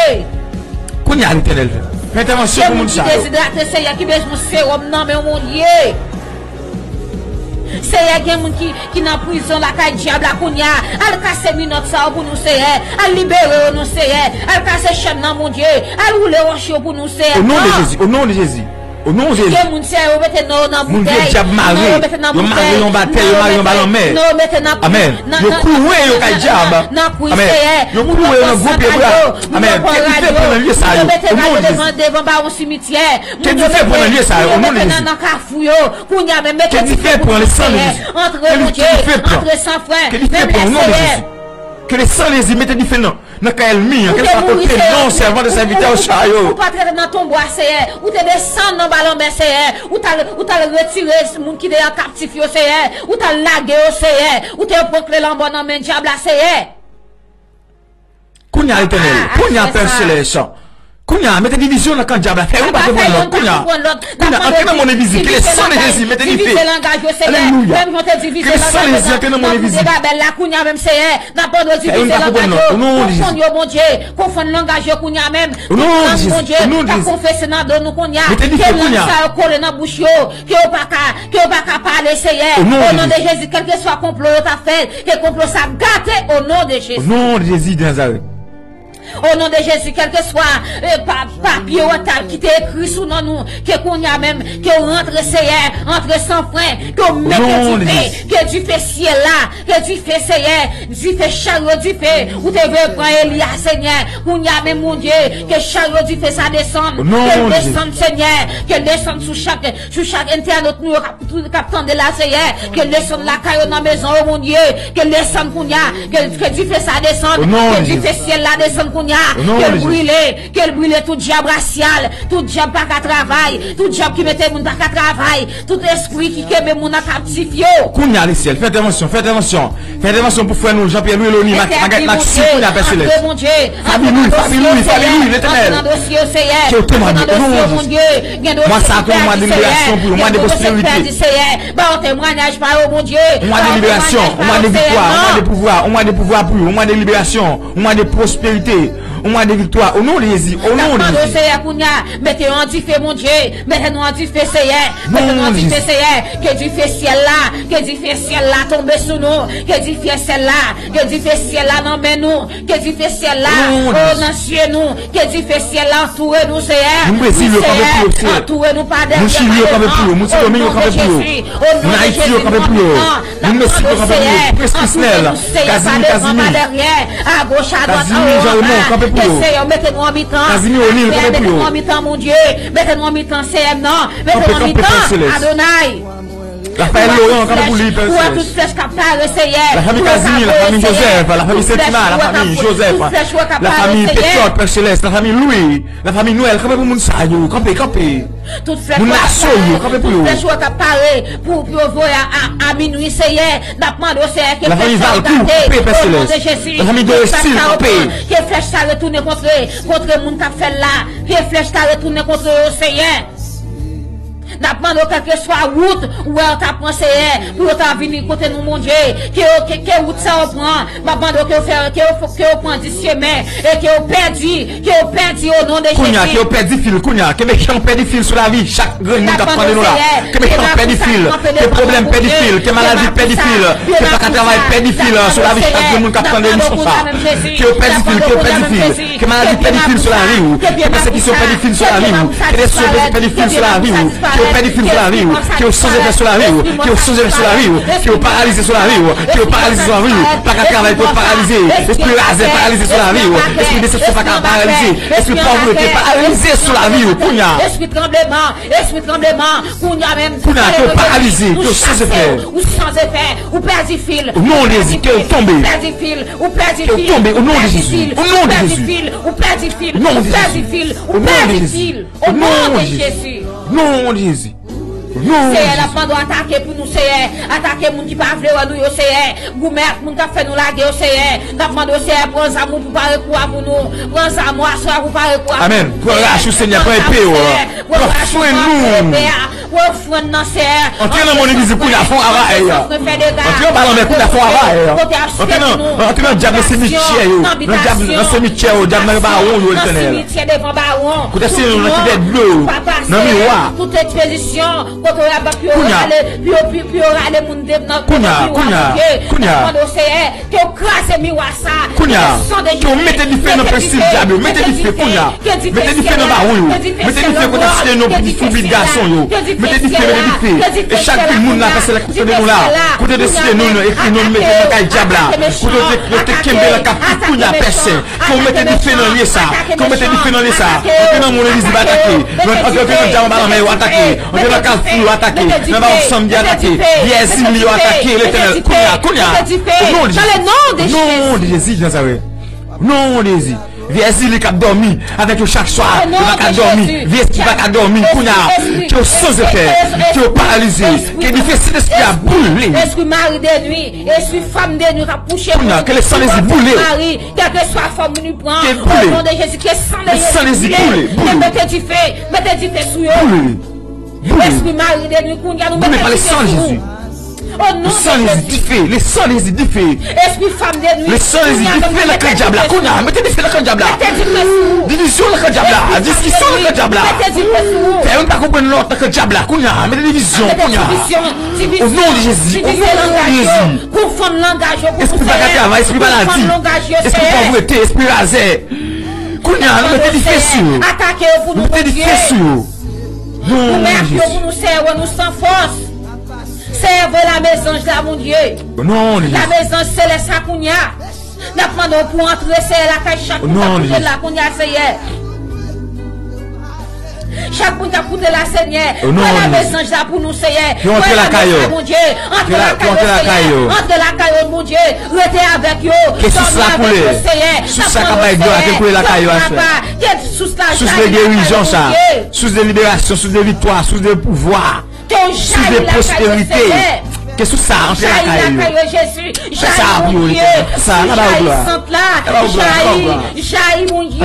Kounye a, Letènèl, fè entèvansyon pou moun sa yo. Gen moun ki dezidrate, Seyè, ki bezwen sewòm nan men w, Bondye. Seyè, gen moun ki, ki nan prizon lakay dyab la kounye a. Al kase minòt sa yo pou nou, Seyè. Al libere yo, non, Seyè. Al kase chèn nan, Bondye. Al woule wòch yo pou nou, Seyè. Au nom de Jésus, au nom de Jésus. Au nom de Jésus. Gen moun, Seyè, yo mete nan yo nan boutèy. Moun vye dyab mare. Yo mare yo anba tè, yo mare yo anba lanmè. Amèn. Yo kouwe yo kay dyab. Nan kwi, Seyè. Yo kouwe yo nan gwo pye bwa. Amèn. Ke dife pran nan lye sa yo. Au nom de Jésus. Devan, devan ba yon simityè. Ke dife pran nan lye sa yo. Au nom de Jésus. Nan kafou yo. Kounye a menm, mete dife pou yo, Seyè. Antre, Bondye, antre san fren. Ke dife pran, au nom de Jésus. Ke le sang de Jésus mete dife nan, nan kay ènmi an, ke l pa pote non sèvant de sèvitè sa yo. Ou pa t rete nan tonbo a, Seyè. Ou te desann nan ba lanmè, Seyè. Ou t al, ou t al retire moun ki te an kaptif yo, Seyè. Ou t al lage yo, Seyè. Ou te pran kle lanmò nan men dyab la, Seyè. Kounye a, Letènèl, kounye a, Pè Selès. Kounye a, mete divizyon nan kan dyab la. Fè youn pa konprann lòt. Kounye a, kounye a, antre nan mòn envizib. Ke le sang de Jésus mete dife. Alelouya. Ke le sang de Jésus antre nan mòn envizib. Fè youn pa konprann lòt. O non de Jezi. Konfonn yo, Bondye. Konfonn langaj yo kounye a menm. O non de Jezi. O non de Jezi. Mete dife kounye a. Ke lang sa yo kole nan bouch yo. Ke yo pa ka, ke yo pa ka pale, Seyè. O non de Jezi. Kèlkeswa konplo yo t ap fè, ke konplo sa gate, o non de Jezi. O non de Jezi de Nazarèt. O non de Jezi, kèlkeswa, eh, pa, papye yo ta, ki te ekri sou non nou, ke kounye a menm, ke w rantre, Seyè, antre san fren, ke w mete dife, ke dife syèl la, ke dife, Seyè, dife charyo dife, ou te vle pran Eliya, Senyè, kounye a menm, Bondye, ke charyo dife sa desann, ke l desann, Senyè, ke l desann sou chak sou chak entènot nou yo k ap, k ap tande la, Seyè. Ke l desann lakay yo nan mezon yo, Bondye. Ke l desann kounye a. Ke, ke dife sa desann. Ke dife syèl la desann kounye a. Ke l brile. Ke l brile tout dyab rasyal. Tout dyab pa ka travay. Tout dyab ki mete moun pa ka travay. Tout espri ki kenbe moun an kaptif yo. Kounye a, lesyèl, fè entèvansyon, fè entèvansyon. Fè entèvansyon pou frè nou, Jean Pierre Louis Loni, Maguette Maxi, kounye a, Pè Selès. Fabi Louis, Fabi Louis, Fabi Louis, Letènèl. Ke w temwanye, o non de Jezi. Mwa sa a tou, mwa de liberasyon pou yo, mwa de pwosperite. Mwa de liberasyon, mwa de viktwa, mwa de pouvwa, mwa de pouvwa pou yo, mwa de liberasyon, mwa de pwosperite, mwa de viktwa, o non de Jezi, o non de Jezi. Mete yo an dife, Bondye. Mete nou an dife, Seyè. Mete nou an dife, Seyè. Ke dife syèl la, ke dife syèl la tonbe sou nou. Ke dife syèl la, ke dife syèl la nan men nou. Ke dife syèl la, o, nan zye nou. Ke dife syèl la antoure nou, Seyè. Moun Brezil yo kanpe pou yo, Seyè. Antoure nou pa dèyè, pa devan. Moun Chili yo kanpe pou yo. Moun Sendomeng yo kanpe pou yo. Moun Ayiti yo kanpe pou yo. Moun Meksik yo kanpe pou yo. Prince Kisnel, Casimir, Casimir. Casimir Jean Raymond, kanpe pou yo. Ke Seyè mete nou an mitan. Casimir O'Neil, kanpe pou yo. Mete nou an mitan, Bondye. Mete nou an mitan, Seyè m nan. Mete nou an mitan, Adonay. Rafael Laurent, kanpe pou li, Pè Selès. Ou wè tout flèch k ap pare, Seyè. Lafanmi Casimir, lafanmi Joseph, lafanmi Sentima, lafanmi Joseph, lafanmi Pétrot, Pè Selès, lafanmi Louis, lafanmi Noël, kanpe pou moun sa yo, kanpe, kanpe. Moun Lasso yo, kanpe pou yo. Tout flèch ou wè k ap pare pou, pou yo voye a, a, a minwi, Seyè. N ap mande w, Seyè, ke flèch sa yo gate, o non de Jezi. Lafanmi Doresil, kanpe. Ke flèch sa retounen kontre, kontre moun k ap fè l la. Ke flèch sa retounen kontre yo, Seyè. N ap mande w, kèlkeswa wout ou wè yo ta pran, Seyè, pou yo ta vini kote nou, Bondye, ke yo, ke, ke wout sa yo pran, m ap mande w ke yo fè, ke yo, ke yo pran dis chemen, e ke yo pèdi, ke yo pèdi o non de Jezi. Kounye a, ke yo pèdi fil, kounye a, ke mechan pèdi fil sou lavi chak grenn moun k ap tande nou la. Ke mechan pèdi fil, ke pwoblèm pèdi fil, ke maladi pèdi fil, ke pa ka travay pèdi fil sou lavi chak grenn moun k ap tande emisyon sa. Ke yo pèdi fil, ke yo pèdi fil. Ke maladi pèdi fil sou lavi w. Ke pèsekisyon pèdi fil sou lavi w. Ke destriksyon pèdi fil sou lavi w. Ke yo pèdi fil sou lavi w. Ke yo chanje fè sou lavi w. Ke yo chanje fè sou lavi w. Ke yo paralize sou lavi w. Ke yo paralize sou lavi w. Pa ka travay, ke yo paralize. Espri razè paralize sou lavi w. Espri desepsyon pa ka paralize. Espri pòvrete paralize sou lavi w. Kounye a. Espri tranbleman, espri tranbleman. Kounye a menm. Kounye a, ke yo paralize. Ke yo chanje fè. Ou chanje fè. Ou pèdi fil. O non de Jezi, ke yo tonbe. Ou pèdi fil. Ou pèdi fil. Ke yo tonbe, o non de Jezi. O non de Jezi. Ou pèdi fil. O non de Jezi. Ou pèdi fil. O non de Jezi. O non de Jezi. Seyè, n ap mande w atake pou nou, Seyè. Atake moun ki pa vle wè nou yo, Seyè. Goumen ak moun k ap fè nou lage yo, Seyè. N ap mande w, Seyè, pran zam ou pou pare kou a pou nou. Pran zam ou aswè a pou pare kou a pou nou. Amèn. Pran rach ou, Senyè, pran epe ou. Pran frenn nou. Pran frenn nan, Seyè. Antre nan mòn legliz kounye a, fè yon avayè. Antre anba lanmè kounye a, fè yon avayè. Antre nan, antre nan dyab nan simityè yo. Nan dyab nan simityè yo, dyab nan bawon yo, Letènèl. Kote se yo nan ki dèyè dlo yo, nan miwa. Tout ekspozisyon, kote yo ap yo rale, pou yo, pou yo rale moun de nan kote miwa, Bondye. N ap mande w, Seyè, ke w kraze miwa sa. Kounye a, ke w mete dife nan pensil dyab yo, mete dife kounye a. Mete dife nan bawon yo, mete dife kote site non pou pitit gason yo. Mete dife, mete dife. E chak moun la, pase la ki tande nou la, kote de site non, ekri non, mete nan kay dyab la. Kote yo te, yo te kenbe nan kaptif kounye a, pèse. Ke w mete dife nan lye sa. Ke w mete dife nan lye sa. Antre nan mòn legliz, atake. Antre, antre nan dyab anba lanmè yo, atake. Antre nan kafou yo, atake. Nan bawon sanm di, atake. Vyè Zili yo, atake. Letènèl, kounye a, kounye a. O non de Jezi. Non de Jezi de Nazarèt. Non de Jezi. Vyè Zili k ap dòmi avèk yo chak swa. Yo pa ka dòmi. Vyè espri pa ka dòmi. Kounye a, ke yo san zefè. Ke yo paralize. Ke dife Sentespri a boule. Espri mari de nwi, espri fanm de nwi k ap kouche moun, ke le san de Jezi boule. Mari, kèlkeswa fòm li pran, o non de Jezi, ke san de Jezi boule. Mete dife, mete dife sou yo. Boule. Boule. Espri mari de nwi, kounye a nou mete dife sou ou. O non de Jezi. Le san de Jezi, dife, le san de Jezi, dife. Espri fanm de nwi, le san de Jezi, dife nan kan dyab la, kounye a, mete dife nan kan dyab la. Mete dife sou ou. Divizyon nan kan dyab la, diskisyon nan kan dyab la. Mete dife sou ou. Fè youn pa konprann lòt nan kan dyab la, kounye a, mete divizyon, kounye a. O non de Jezi, o non de Jezi. Konfonn langaj yo pou nou, Seyè. Espri pa ka travay, espri maladi, espri pòvrete, espri razè. Kounye a, nou mete dife sou yo. Atake yo pou nou, Bondye. Nou mete dife sou yo. Goumen ak yo pou nou, Seyè, wè nou san fòs. Seyè, voye lame zanj la, Bondye. Lame zanj selès la kounye a. N ap mande w pou antre, Seyè, lakay chak moun k ap koute la kounye a, Seyè. Chak moun k ap koute la, Senyè, voye lame zanj la pou nou, Seyè. Voye lame sa, Bondye. Antre lakay yo, Seyè. Antre lakay yo, Bondye. Rete avèk yo. Ke sous la koule. Sous sa k ap bay dlo a, ke l koule lakay yo aswè. Ke sous la jayi lakay yo, Bondye. Sous de gerizon sa. Sous de liberasyon, sous de viktwa, sous de pouvwa. Sous de pwosperite. Ke sous sa antre lakay yo. Jayi lakay yo, Jezi. Jayi, Bondye. Jayi sant la. Jayi, jayi, Bondye.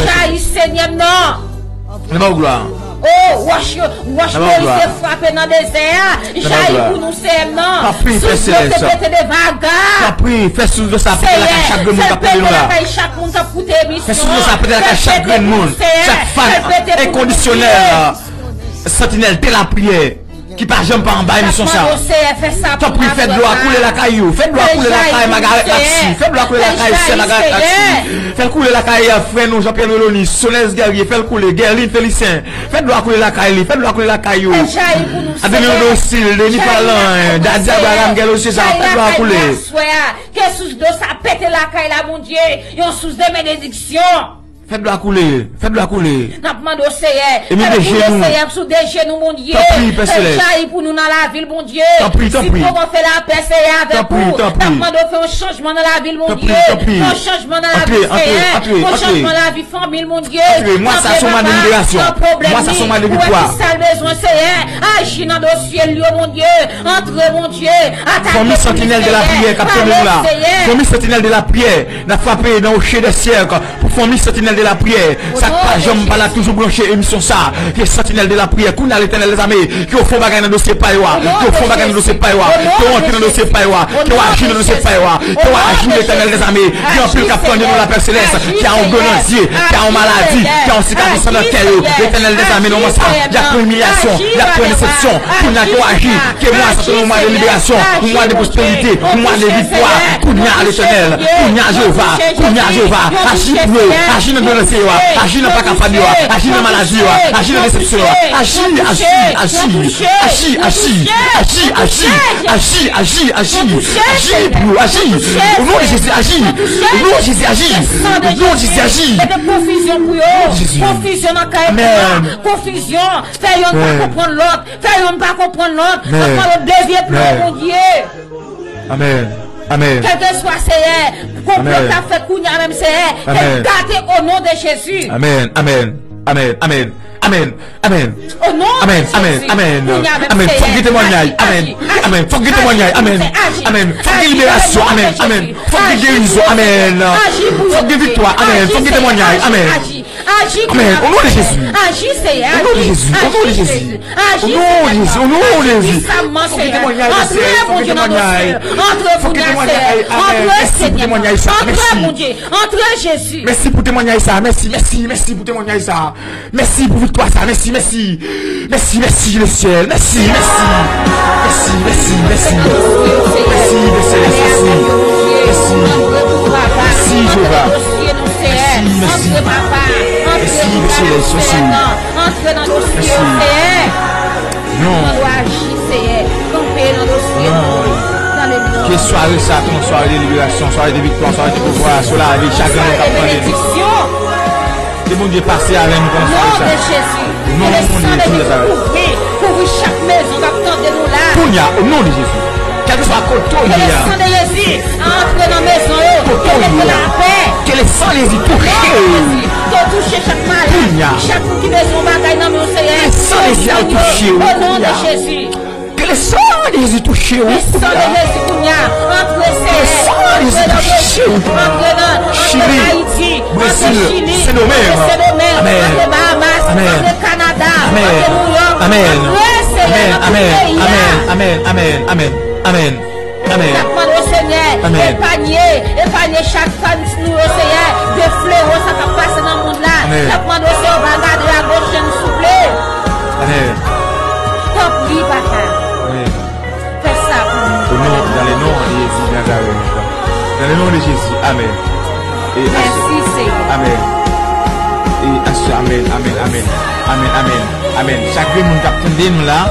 Jayi, Senyè m nan. N ap ba w glwa. O, wòch yo, wòch Moyiz te frape nan dezè a. Jayi pou nou, Senyè m nan. Sous dlo te pete devan Aga. Tanpri, fè sous dlo sa pete lakay chak grenn moun k ap tande nou la. Fè l pete lakay chak moun k ap koute emisyon an. Fè sous dlo sa pete lakay chak grenn moun, chak fan enkondisyonèl, Santinèl de lapriyè. Ki pa janm pa anba emisyon sa. Tanpri, fè dlo a koule lakay yo. Fè dlo a koule lakay Magarèt Laksi. Fè dlo a koule lakay sè Magarèt Laksi. Fè l koule lakay, euh, frè nou Jean-Pierre Melonis, Solès Guerrier, fè l koule, Guerline Félicien. Fè dlo a koule lakay li, fè dlo a koule lakay yo. Adelino Dosil, Denis Palan, Daddy Abraham, Guerlot César, fè dlo a koule. Ke sous dlo sa pete lakay la, Bondye, yon sous de benediksyon. Fè dlo a koule, fè dlo a koule. N ap mande w, Seyè, fè l koule, Seyè, sou de jenou, Bondye. Fè l jayi pou nou nan lavi l, Bondye. Si poko fè lapè, Seyè, avèk ou. N ap mande w fè yon chanjman nan lavi l, Bondye. Fè yon chanjman nan lavi l, Seyè. Fè yon chanjman nan lavi fanmi l, Bondye. Antre, mwa sa se yon mwa de liberasyon. Mwa sa se yon mwa de viktwa. Ou wè ki sa l bezwen, Seyè. Aji nan dosye l yo, Bondye. Antre, Bondye. Atake pou nou, Seyè. Fanmi Santinèl de lapriyè k ap tande nou la. Fanmi Santinèl de lapriyè. N ap frape nan woche dè syèk. Pou fanmi Santinèl de lapriyè, sa k pa janm pa la toujou branche emisyon sa, ke Santinèl de lapriyè, kounye a Letènèl dèzame, ke w fè yon bagay nan dosye pa yo a, ke w fè yon bagay nan dosye pa yo a, ke w antre nan dosye pa yo a, ke w aji nan dosye pa yo a, ke w aji Letènèl dèzame, gen anpil k ap tande nou la Pè Selès, ki a yon dlo nan zye, ki a yon maladi, ki a yon sikatris anndan kè yo, Letènèl dèzame nan moman sa, y ap pran imilyasyon, y ap pran desepsyon, kounye a ke w aji, ke mwa sa se yon mwa de liberasyon, yon mwa de pwosperite, yon mwa de viktwa, kounye a Letènèl, kounye a Jewova, kounye a Jewova, aji pou yo, aji nan dlo nan zye yo a, aji nan pa kapab yo a, aji nan maladi yo a, aji nan desepsyon yo a, aji, aji, aji, aji pou yo, aji, o non de Jezi, aji, o non de Jezi, aji, o non de Jezi, aji, o non de Jezi, aji. Mete konfizyon pou yo, konfizyon nan kay yo a, konfizyon, fè yonn pa konprann lòt, fè yonn pa konprann lòt, anfè yo devye plan Bondye. Amèn. Amèn. Kèlkeswa, Seyè, konplo k ap fèt kounye a menm, Seyè, ke l gate o non de Jezi. Amèn, amèn, amèn, amèn. Amèn. Amèn. Amèn. Amèn. Amèn. Amèn. Fòk gen temwanyaj. Amèn. Amèn. Fòk gen temwanyaj. Amèn. Amèn. Fòk gen liberasyon. Amèn. Amèn. Fòk gen gerizon. Amèn. Fòk gen viktwa. Amèn. Fòk gen temwanyaj. Amèn. Amèn. O non de Jezi. O non de Jezi. O non de Jezi. O non de Jezi. O non de Jezi. Fòk gen temwanyaj, Seyè. Fòk gen temwanyaj. Fòk gen temwanyaj. Amèn. Mèsi pou temwanyaj sa. Mèsi. Mèsi pou temwanyaj sa. Mèsi, mèsi, mèsi pou temwanyaj sa. Mèsi pou viktwa sa. Mèsi, mèsi. Mèsi, mèsi, Lesyèl. Mèsi, mèsi. Mèsi, mèsi, mèsi. Mèsi, Lesyèl. Mèsi. Mèsi. Mèsi, Jewova. Mèsi, mèsi. Mèsi, Lesyèl. Mèsi. Antre nan dosye yo, Seyè. Non. Mande w aji, Seyè. Kanpe nan dosye yo. Ke sware sa te yon sware de liberasyon, sware de viktwa, sware de pouvwa sou lavi chak grenn moun k ap tande nou. Ke Bondye pase avè nou pandan sware sa. Non de Jezi. Non de Jezi. Kouvri, kouvri chak mezon k ap tande nou la. Kounye a, o non de Jezi. Kèlkeswa kote w ye a. Ke le sang de Jésus antre nan mezon yo. Kote w ye a. Ke le sang de Jezi touche w. Ke w touche chak malad, chak moun ki bezwen yon bagay nan men w, Seyè. Ke le sang de Jezi al touche w. O non de Jezi. Ke le sang de Jezi touche w. Ke le sang de Jezi kounye a. Antre, Seyè. Antre nan Ayiti. Antre Ayiti. Antre Chili. Sendomeng. Antre Sendomeng. Antre Bahamas. Antre Kanada. Antre Nouyòk. Antre, Seyè, nan tout peyi a. Amèn. Amèn. Amèn. Amèn. Amèn. Amèn. N ap mande w, Senyè, epanye, epanye chak fans nou yo, Senyè, de flewo sa k ap pase nan mond la. N ap mande w, Senyè, w pa gade agoch nou, souple. Amèn. Tanpri, Papa. Amèn. Fè sa pou nou. Au nom, dans le nom de Jésus de Nazareth. Dans le nom de Jésus. Amèn. E aswè. Mèsi, Senyè. Amèn. E aswè, amèn, amèn, amèn. Amèn, amèn, amèn. Chak grenn moun k ap tande nou la,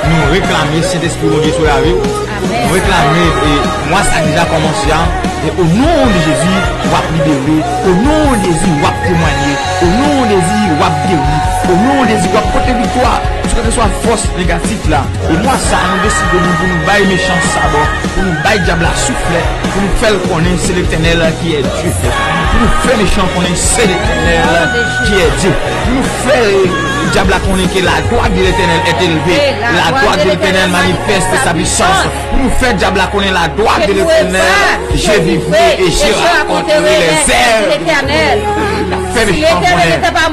nou reklame Sentespri Bondye sou lavi w. Amèn. Nou reklame, e mwa sa deja kòmanse a. E o non de Jezi, w ap libere. O non de Jezi, w ap temwanye. O non de Jezi, w ap geri. O non de Jezi, w ap pote viktwa sou kèlkeswa fòs negatif la. E mwa sa a, nou deside nou pou nou bay mechan sabò, pou nou bay dyab la souflèt, pou nou fè l konnen se Letènèl ki est Dieu. Pou nou fè mechan konnen se Letènèl ki est Dieu. Pou nou fè dyab la konnen ke la droite de l'Éternel est élevée, la droite de l'Éternel manifeste sa puissance. Pou nou fè dyab la konnen la droite de l'Éternel, je vivrai et je raconterai les œuvres de l'Éternel. N ap fè mechan konnen.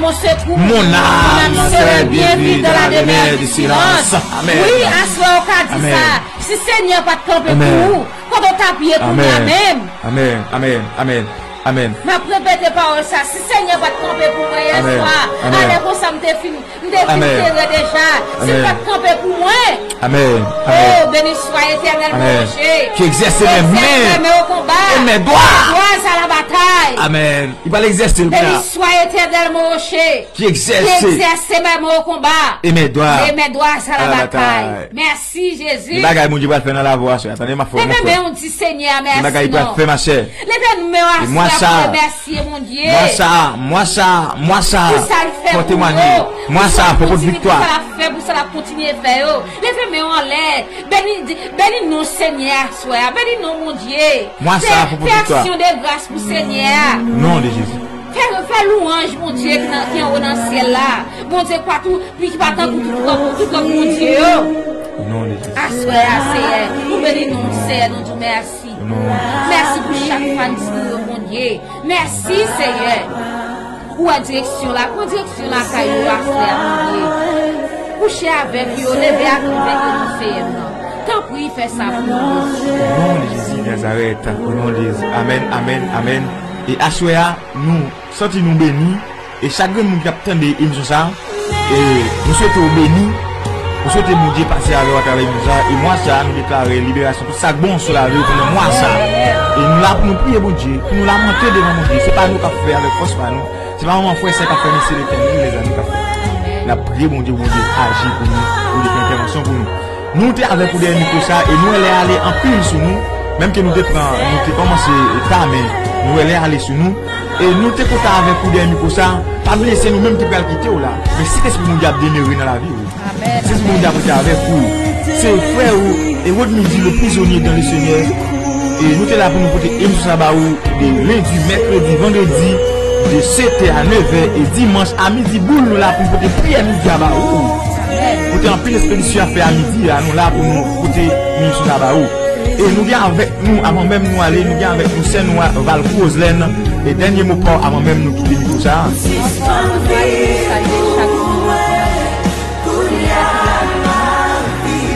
Mon âme serait bien vite dans la demeure du silence. Amèn. Wi, aswè w ka di sa. Si Senyè pa t kanpe pou ou, kote w t ap ye kounye a menm? Amèn, amèn, amèn, amèn. M ap repete pawòl sa. Si Senyè pa t kanpe pou mwen yè swa, alè konsa m te fin, m te fin tere deja. Si l pa t kanpe pou mwen. Amèn. Oh, béni soit l'Éternel, mon rocher. Qui exerce mes mains et mes doigts. Qui exerce mes mains au combat. Et mes doigts. Mes doigts à la bataille. Amèn. Li pral egzèse l kounye a. Béni soit l'Éternel, mon rocher. Qui exerce. Qui exerce mes mains au combat. Et mes doigts. Et mes doigts à la bataille. Mèsi, Jezi. Gen bagay Bondye pral fè nan lavi w aswè a. Tande, m ap fè w konfyans. Leve men w, di Senyè a mèsi non. Gen bagay li pral fè, ma chè. Leve men w aswè a pou remèsye Bondye. E mwa sa, mwa sa, mwa sa, mwa sa, fò temwanye. Mwa sa, fò pote viktwa. Pou sa l ap kontinye fè yo. Leve men w anlè. Beni, beni non Senyè a aswè a. Beni non Bondye. Mwa sa, fò pote viktwa. Fè aksyon de gras pou Senyè a. Non de Jezi. Fè, fè lwanj Bondye ki nan, ki anwo nan syèl la. Bondye ki pa tou, ki pa tankou tout lòt, tout lòt bondye yo. Non de Jezi. Aswè a, Seyè, nou beni non w, Seyè, nou di w mèsi. Mèsi pou chak fans nou yo, Bondye. Mèsi, Seyè. Ou wè direksyon la, pran direksyon lakay ou aswè a, Bondye. Kouche avèk yo, leve ak, avèk yo, non Seyè m nan. Tanpri, fè sa pou nou. Au nom de Jésus de Nazareth. Au nom de Jésus. Amèn, amèn, amèn. E aswè a, nou santi nou beni. E chak grenn moun k ap tande emisyon sa a, e nou swete w beni. Nou swete Bondye pase avè w atravè emisyon sa a. E mwa sa a, nou deklare liberasyon, tout sa k bon sou lavi w pandan mwa sa a. E nou la pou nou priye Bondye, pou nou lamante devan Bondye. Se pa nou k ap fè avèk fòs pa nou. Se pa manman, frè, sè k ap fè, men se Letènèl, mezanmi, k ap fè. N ap priye Bondye, Bondye aji pou nou, Bondye fè entèvansyon pou nou. Nou te avèk ou dèyè mikwo sa a, e nou wè lè ale anpil sou nou, menm ke nou te pran, nou te kòmanse ta, men nou wè lè ale sou nou. E nou te kontan avèk ou dèyè mikwo sa a. Pa bliye, se nou menm ki pral kite w la. Men Sentespri Bondye ap demere nan lavi w. Amèn. Sentespri Bondye ap rete avèk ou. Se frè ou, Erod Midi, le prisonnier dans le Seigneur. E nou te la pou nou pote emisyon sa ba ou de lendi, mèkredi, vandredi, De sèt è a nèv è e dimanch a midi boul, nou la pou n pote priyè midi a ba ou. Pote anpil espedisyon a fè a midi a, nou la pou nou pote minisyon la ba ou. E nou gen avèk nou, avan menm nou ale, nou gen avèk nou sè nou a, Valcourt Roselène. E dènye mo pa w avan menm nou kite mikwo sa a. Bonswa, bonswa, nou salye chak moun. Kounye a,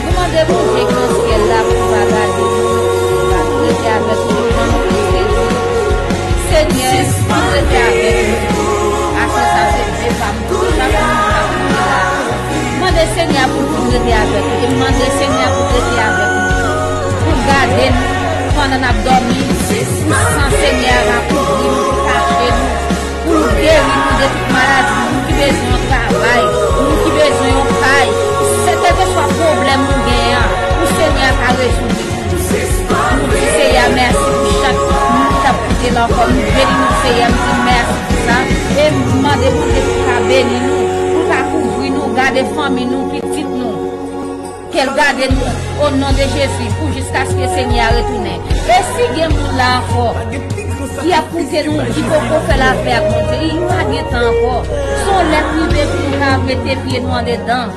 nou mande Bondye ki nan syèl la pou l pa gade nou, pou l rete avèk nou, jan nou te sezi. Senyè, pou l rete avèk nou. Aswè sa, se vle pa m tou, chak moun k ap koute la. Mande Senyè a pou l vin rete avèk nou. E mande Senyè a pou l rete avèk nou. Pou l gade nou pandan n ap dòmi. Pou san Senyè a va kouvri nou, pou l kache nou. Pou l geri nou de tout maladi, moun ki bezwen yon travay, moun ki bezwen yon kay, se kèlkeswa pwoblèm nou genyen an, pou Senyè a ka rezoud li pou nou. Nou di Senyè a mèsi pou chak moun k ap koute la ankò. Nou beni nou, Senyè, nou di mèsi pou sa. E nou mande Bondye pou l ka beni nou, pou l ka kouvri nou, gade fanmi nou, pitit nou. Ke l gade nou, o non de Jezi, pou jiskaske Senyè a retounen. E si gen moun la ankò ki ap koute nou, ki poko fè lapè ak Bondye, li pa gen tan ankò. Se yon lè k rive pou nou ka mete pye nou andedan.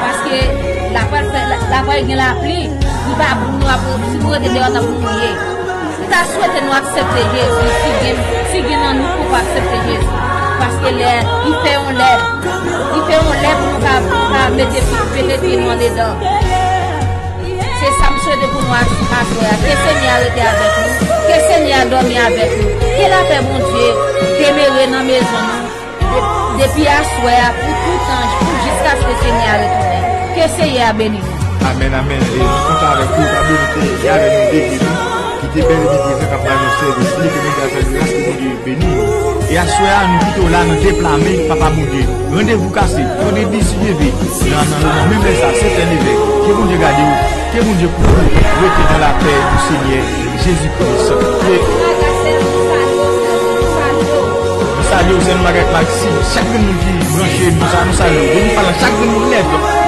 Paske l ap pral fè, l ap pral gen lapli, li pa bon nou ap, si nou rete deyò, n ap mouye. M ta swete nou aksepte Jezi, si gen, si gen nan nou ki poko aksepte Jezi. Paske lè, li fè yon lè, li fè yon lè pou nou ka, ka mete, mete pye nou andedan. Se sa m swete pou nou as-, aswè a. Ke Senyè a rete avèk nou. Ke Senyè a dòmi avèk nou. Ke lapè Bondye demere nan mezon nou. De-, depi aswè a, pou tout tan, pou jiskaske Senyè a retounen. Ke Senyè a beni nou. Amèn, amèn. E nou kontan avèk ou, pa bliye nou te avèk nou depi nou. Kite bèl epi prezan k ap bay nou sèvis li, ke Bondye a fè gras, ke Bondye beni nou. E aswè a, nou kite w la nan de pla men Papa Bondye. Randevou kase, vandredi si Dye vle, nan, nan, nan menm lè sa, sèt è nèf è. Ke Bondye gade w, ke Bondye kouvri w, rete nan lapè du Senyè Jezi Kris. E nou salye w, sè nou Magarèt Maxime, chak grenn moun ki branche nou sa, nou salye w. Depi pa la, chak grenn moun nèt.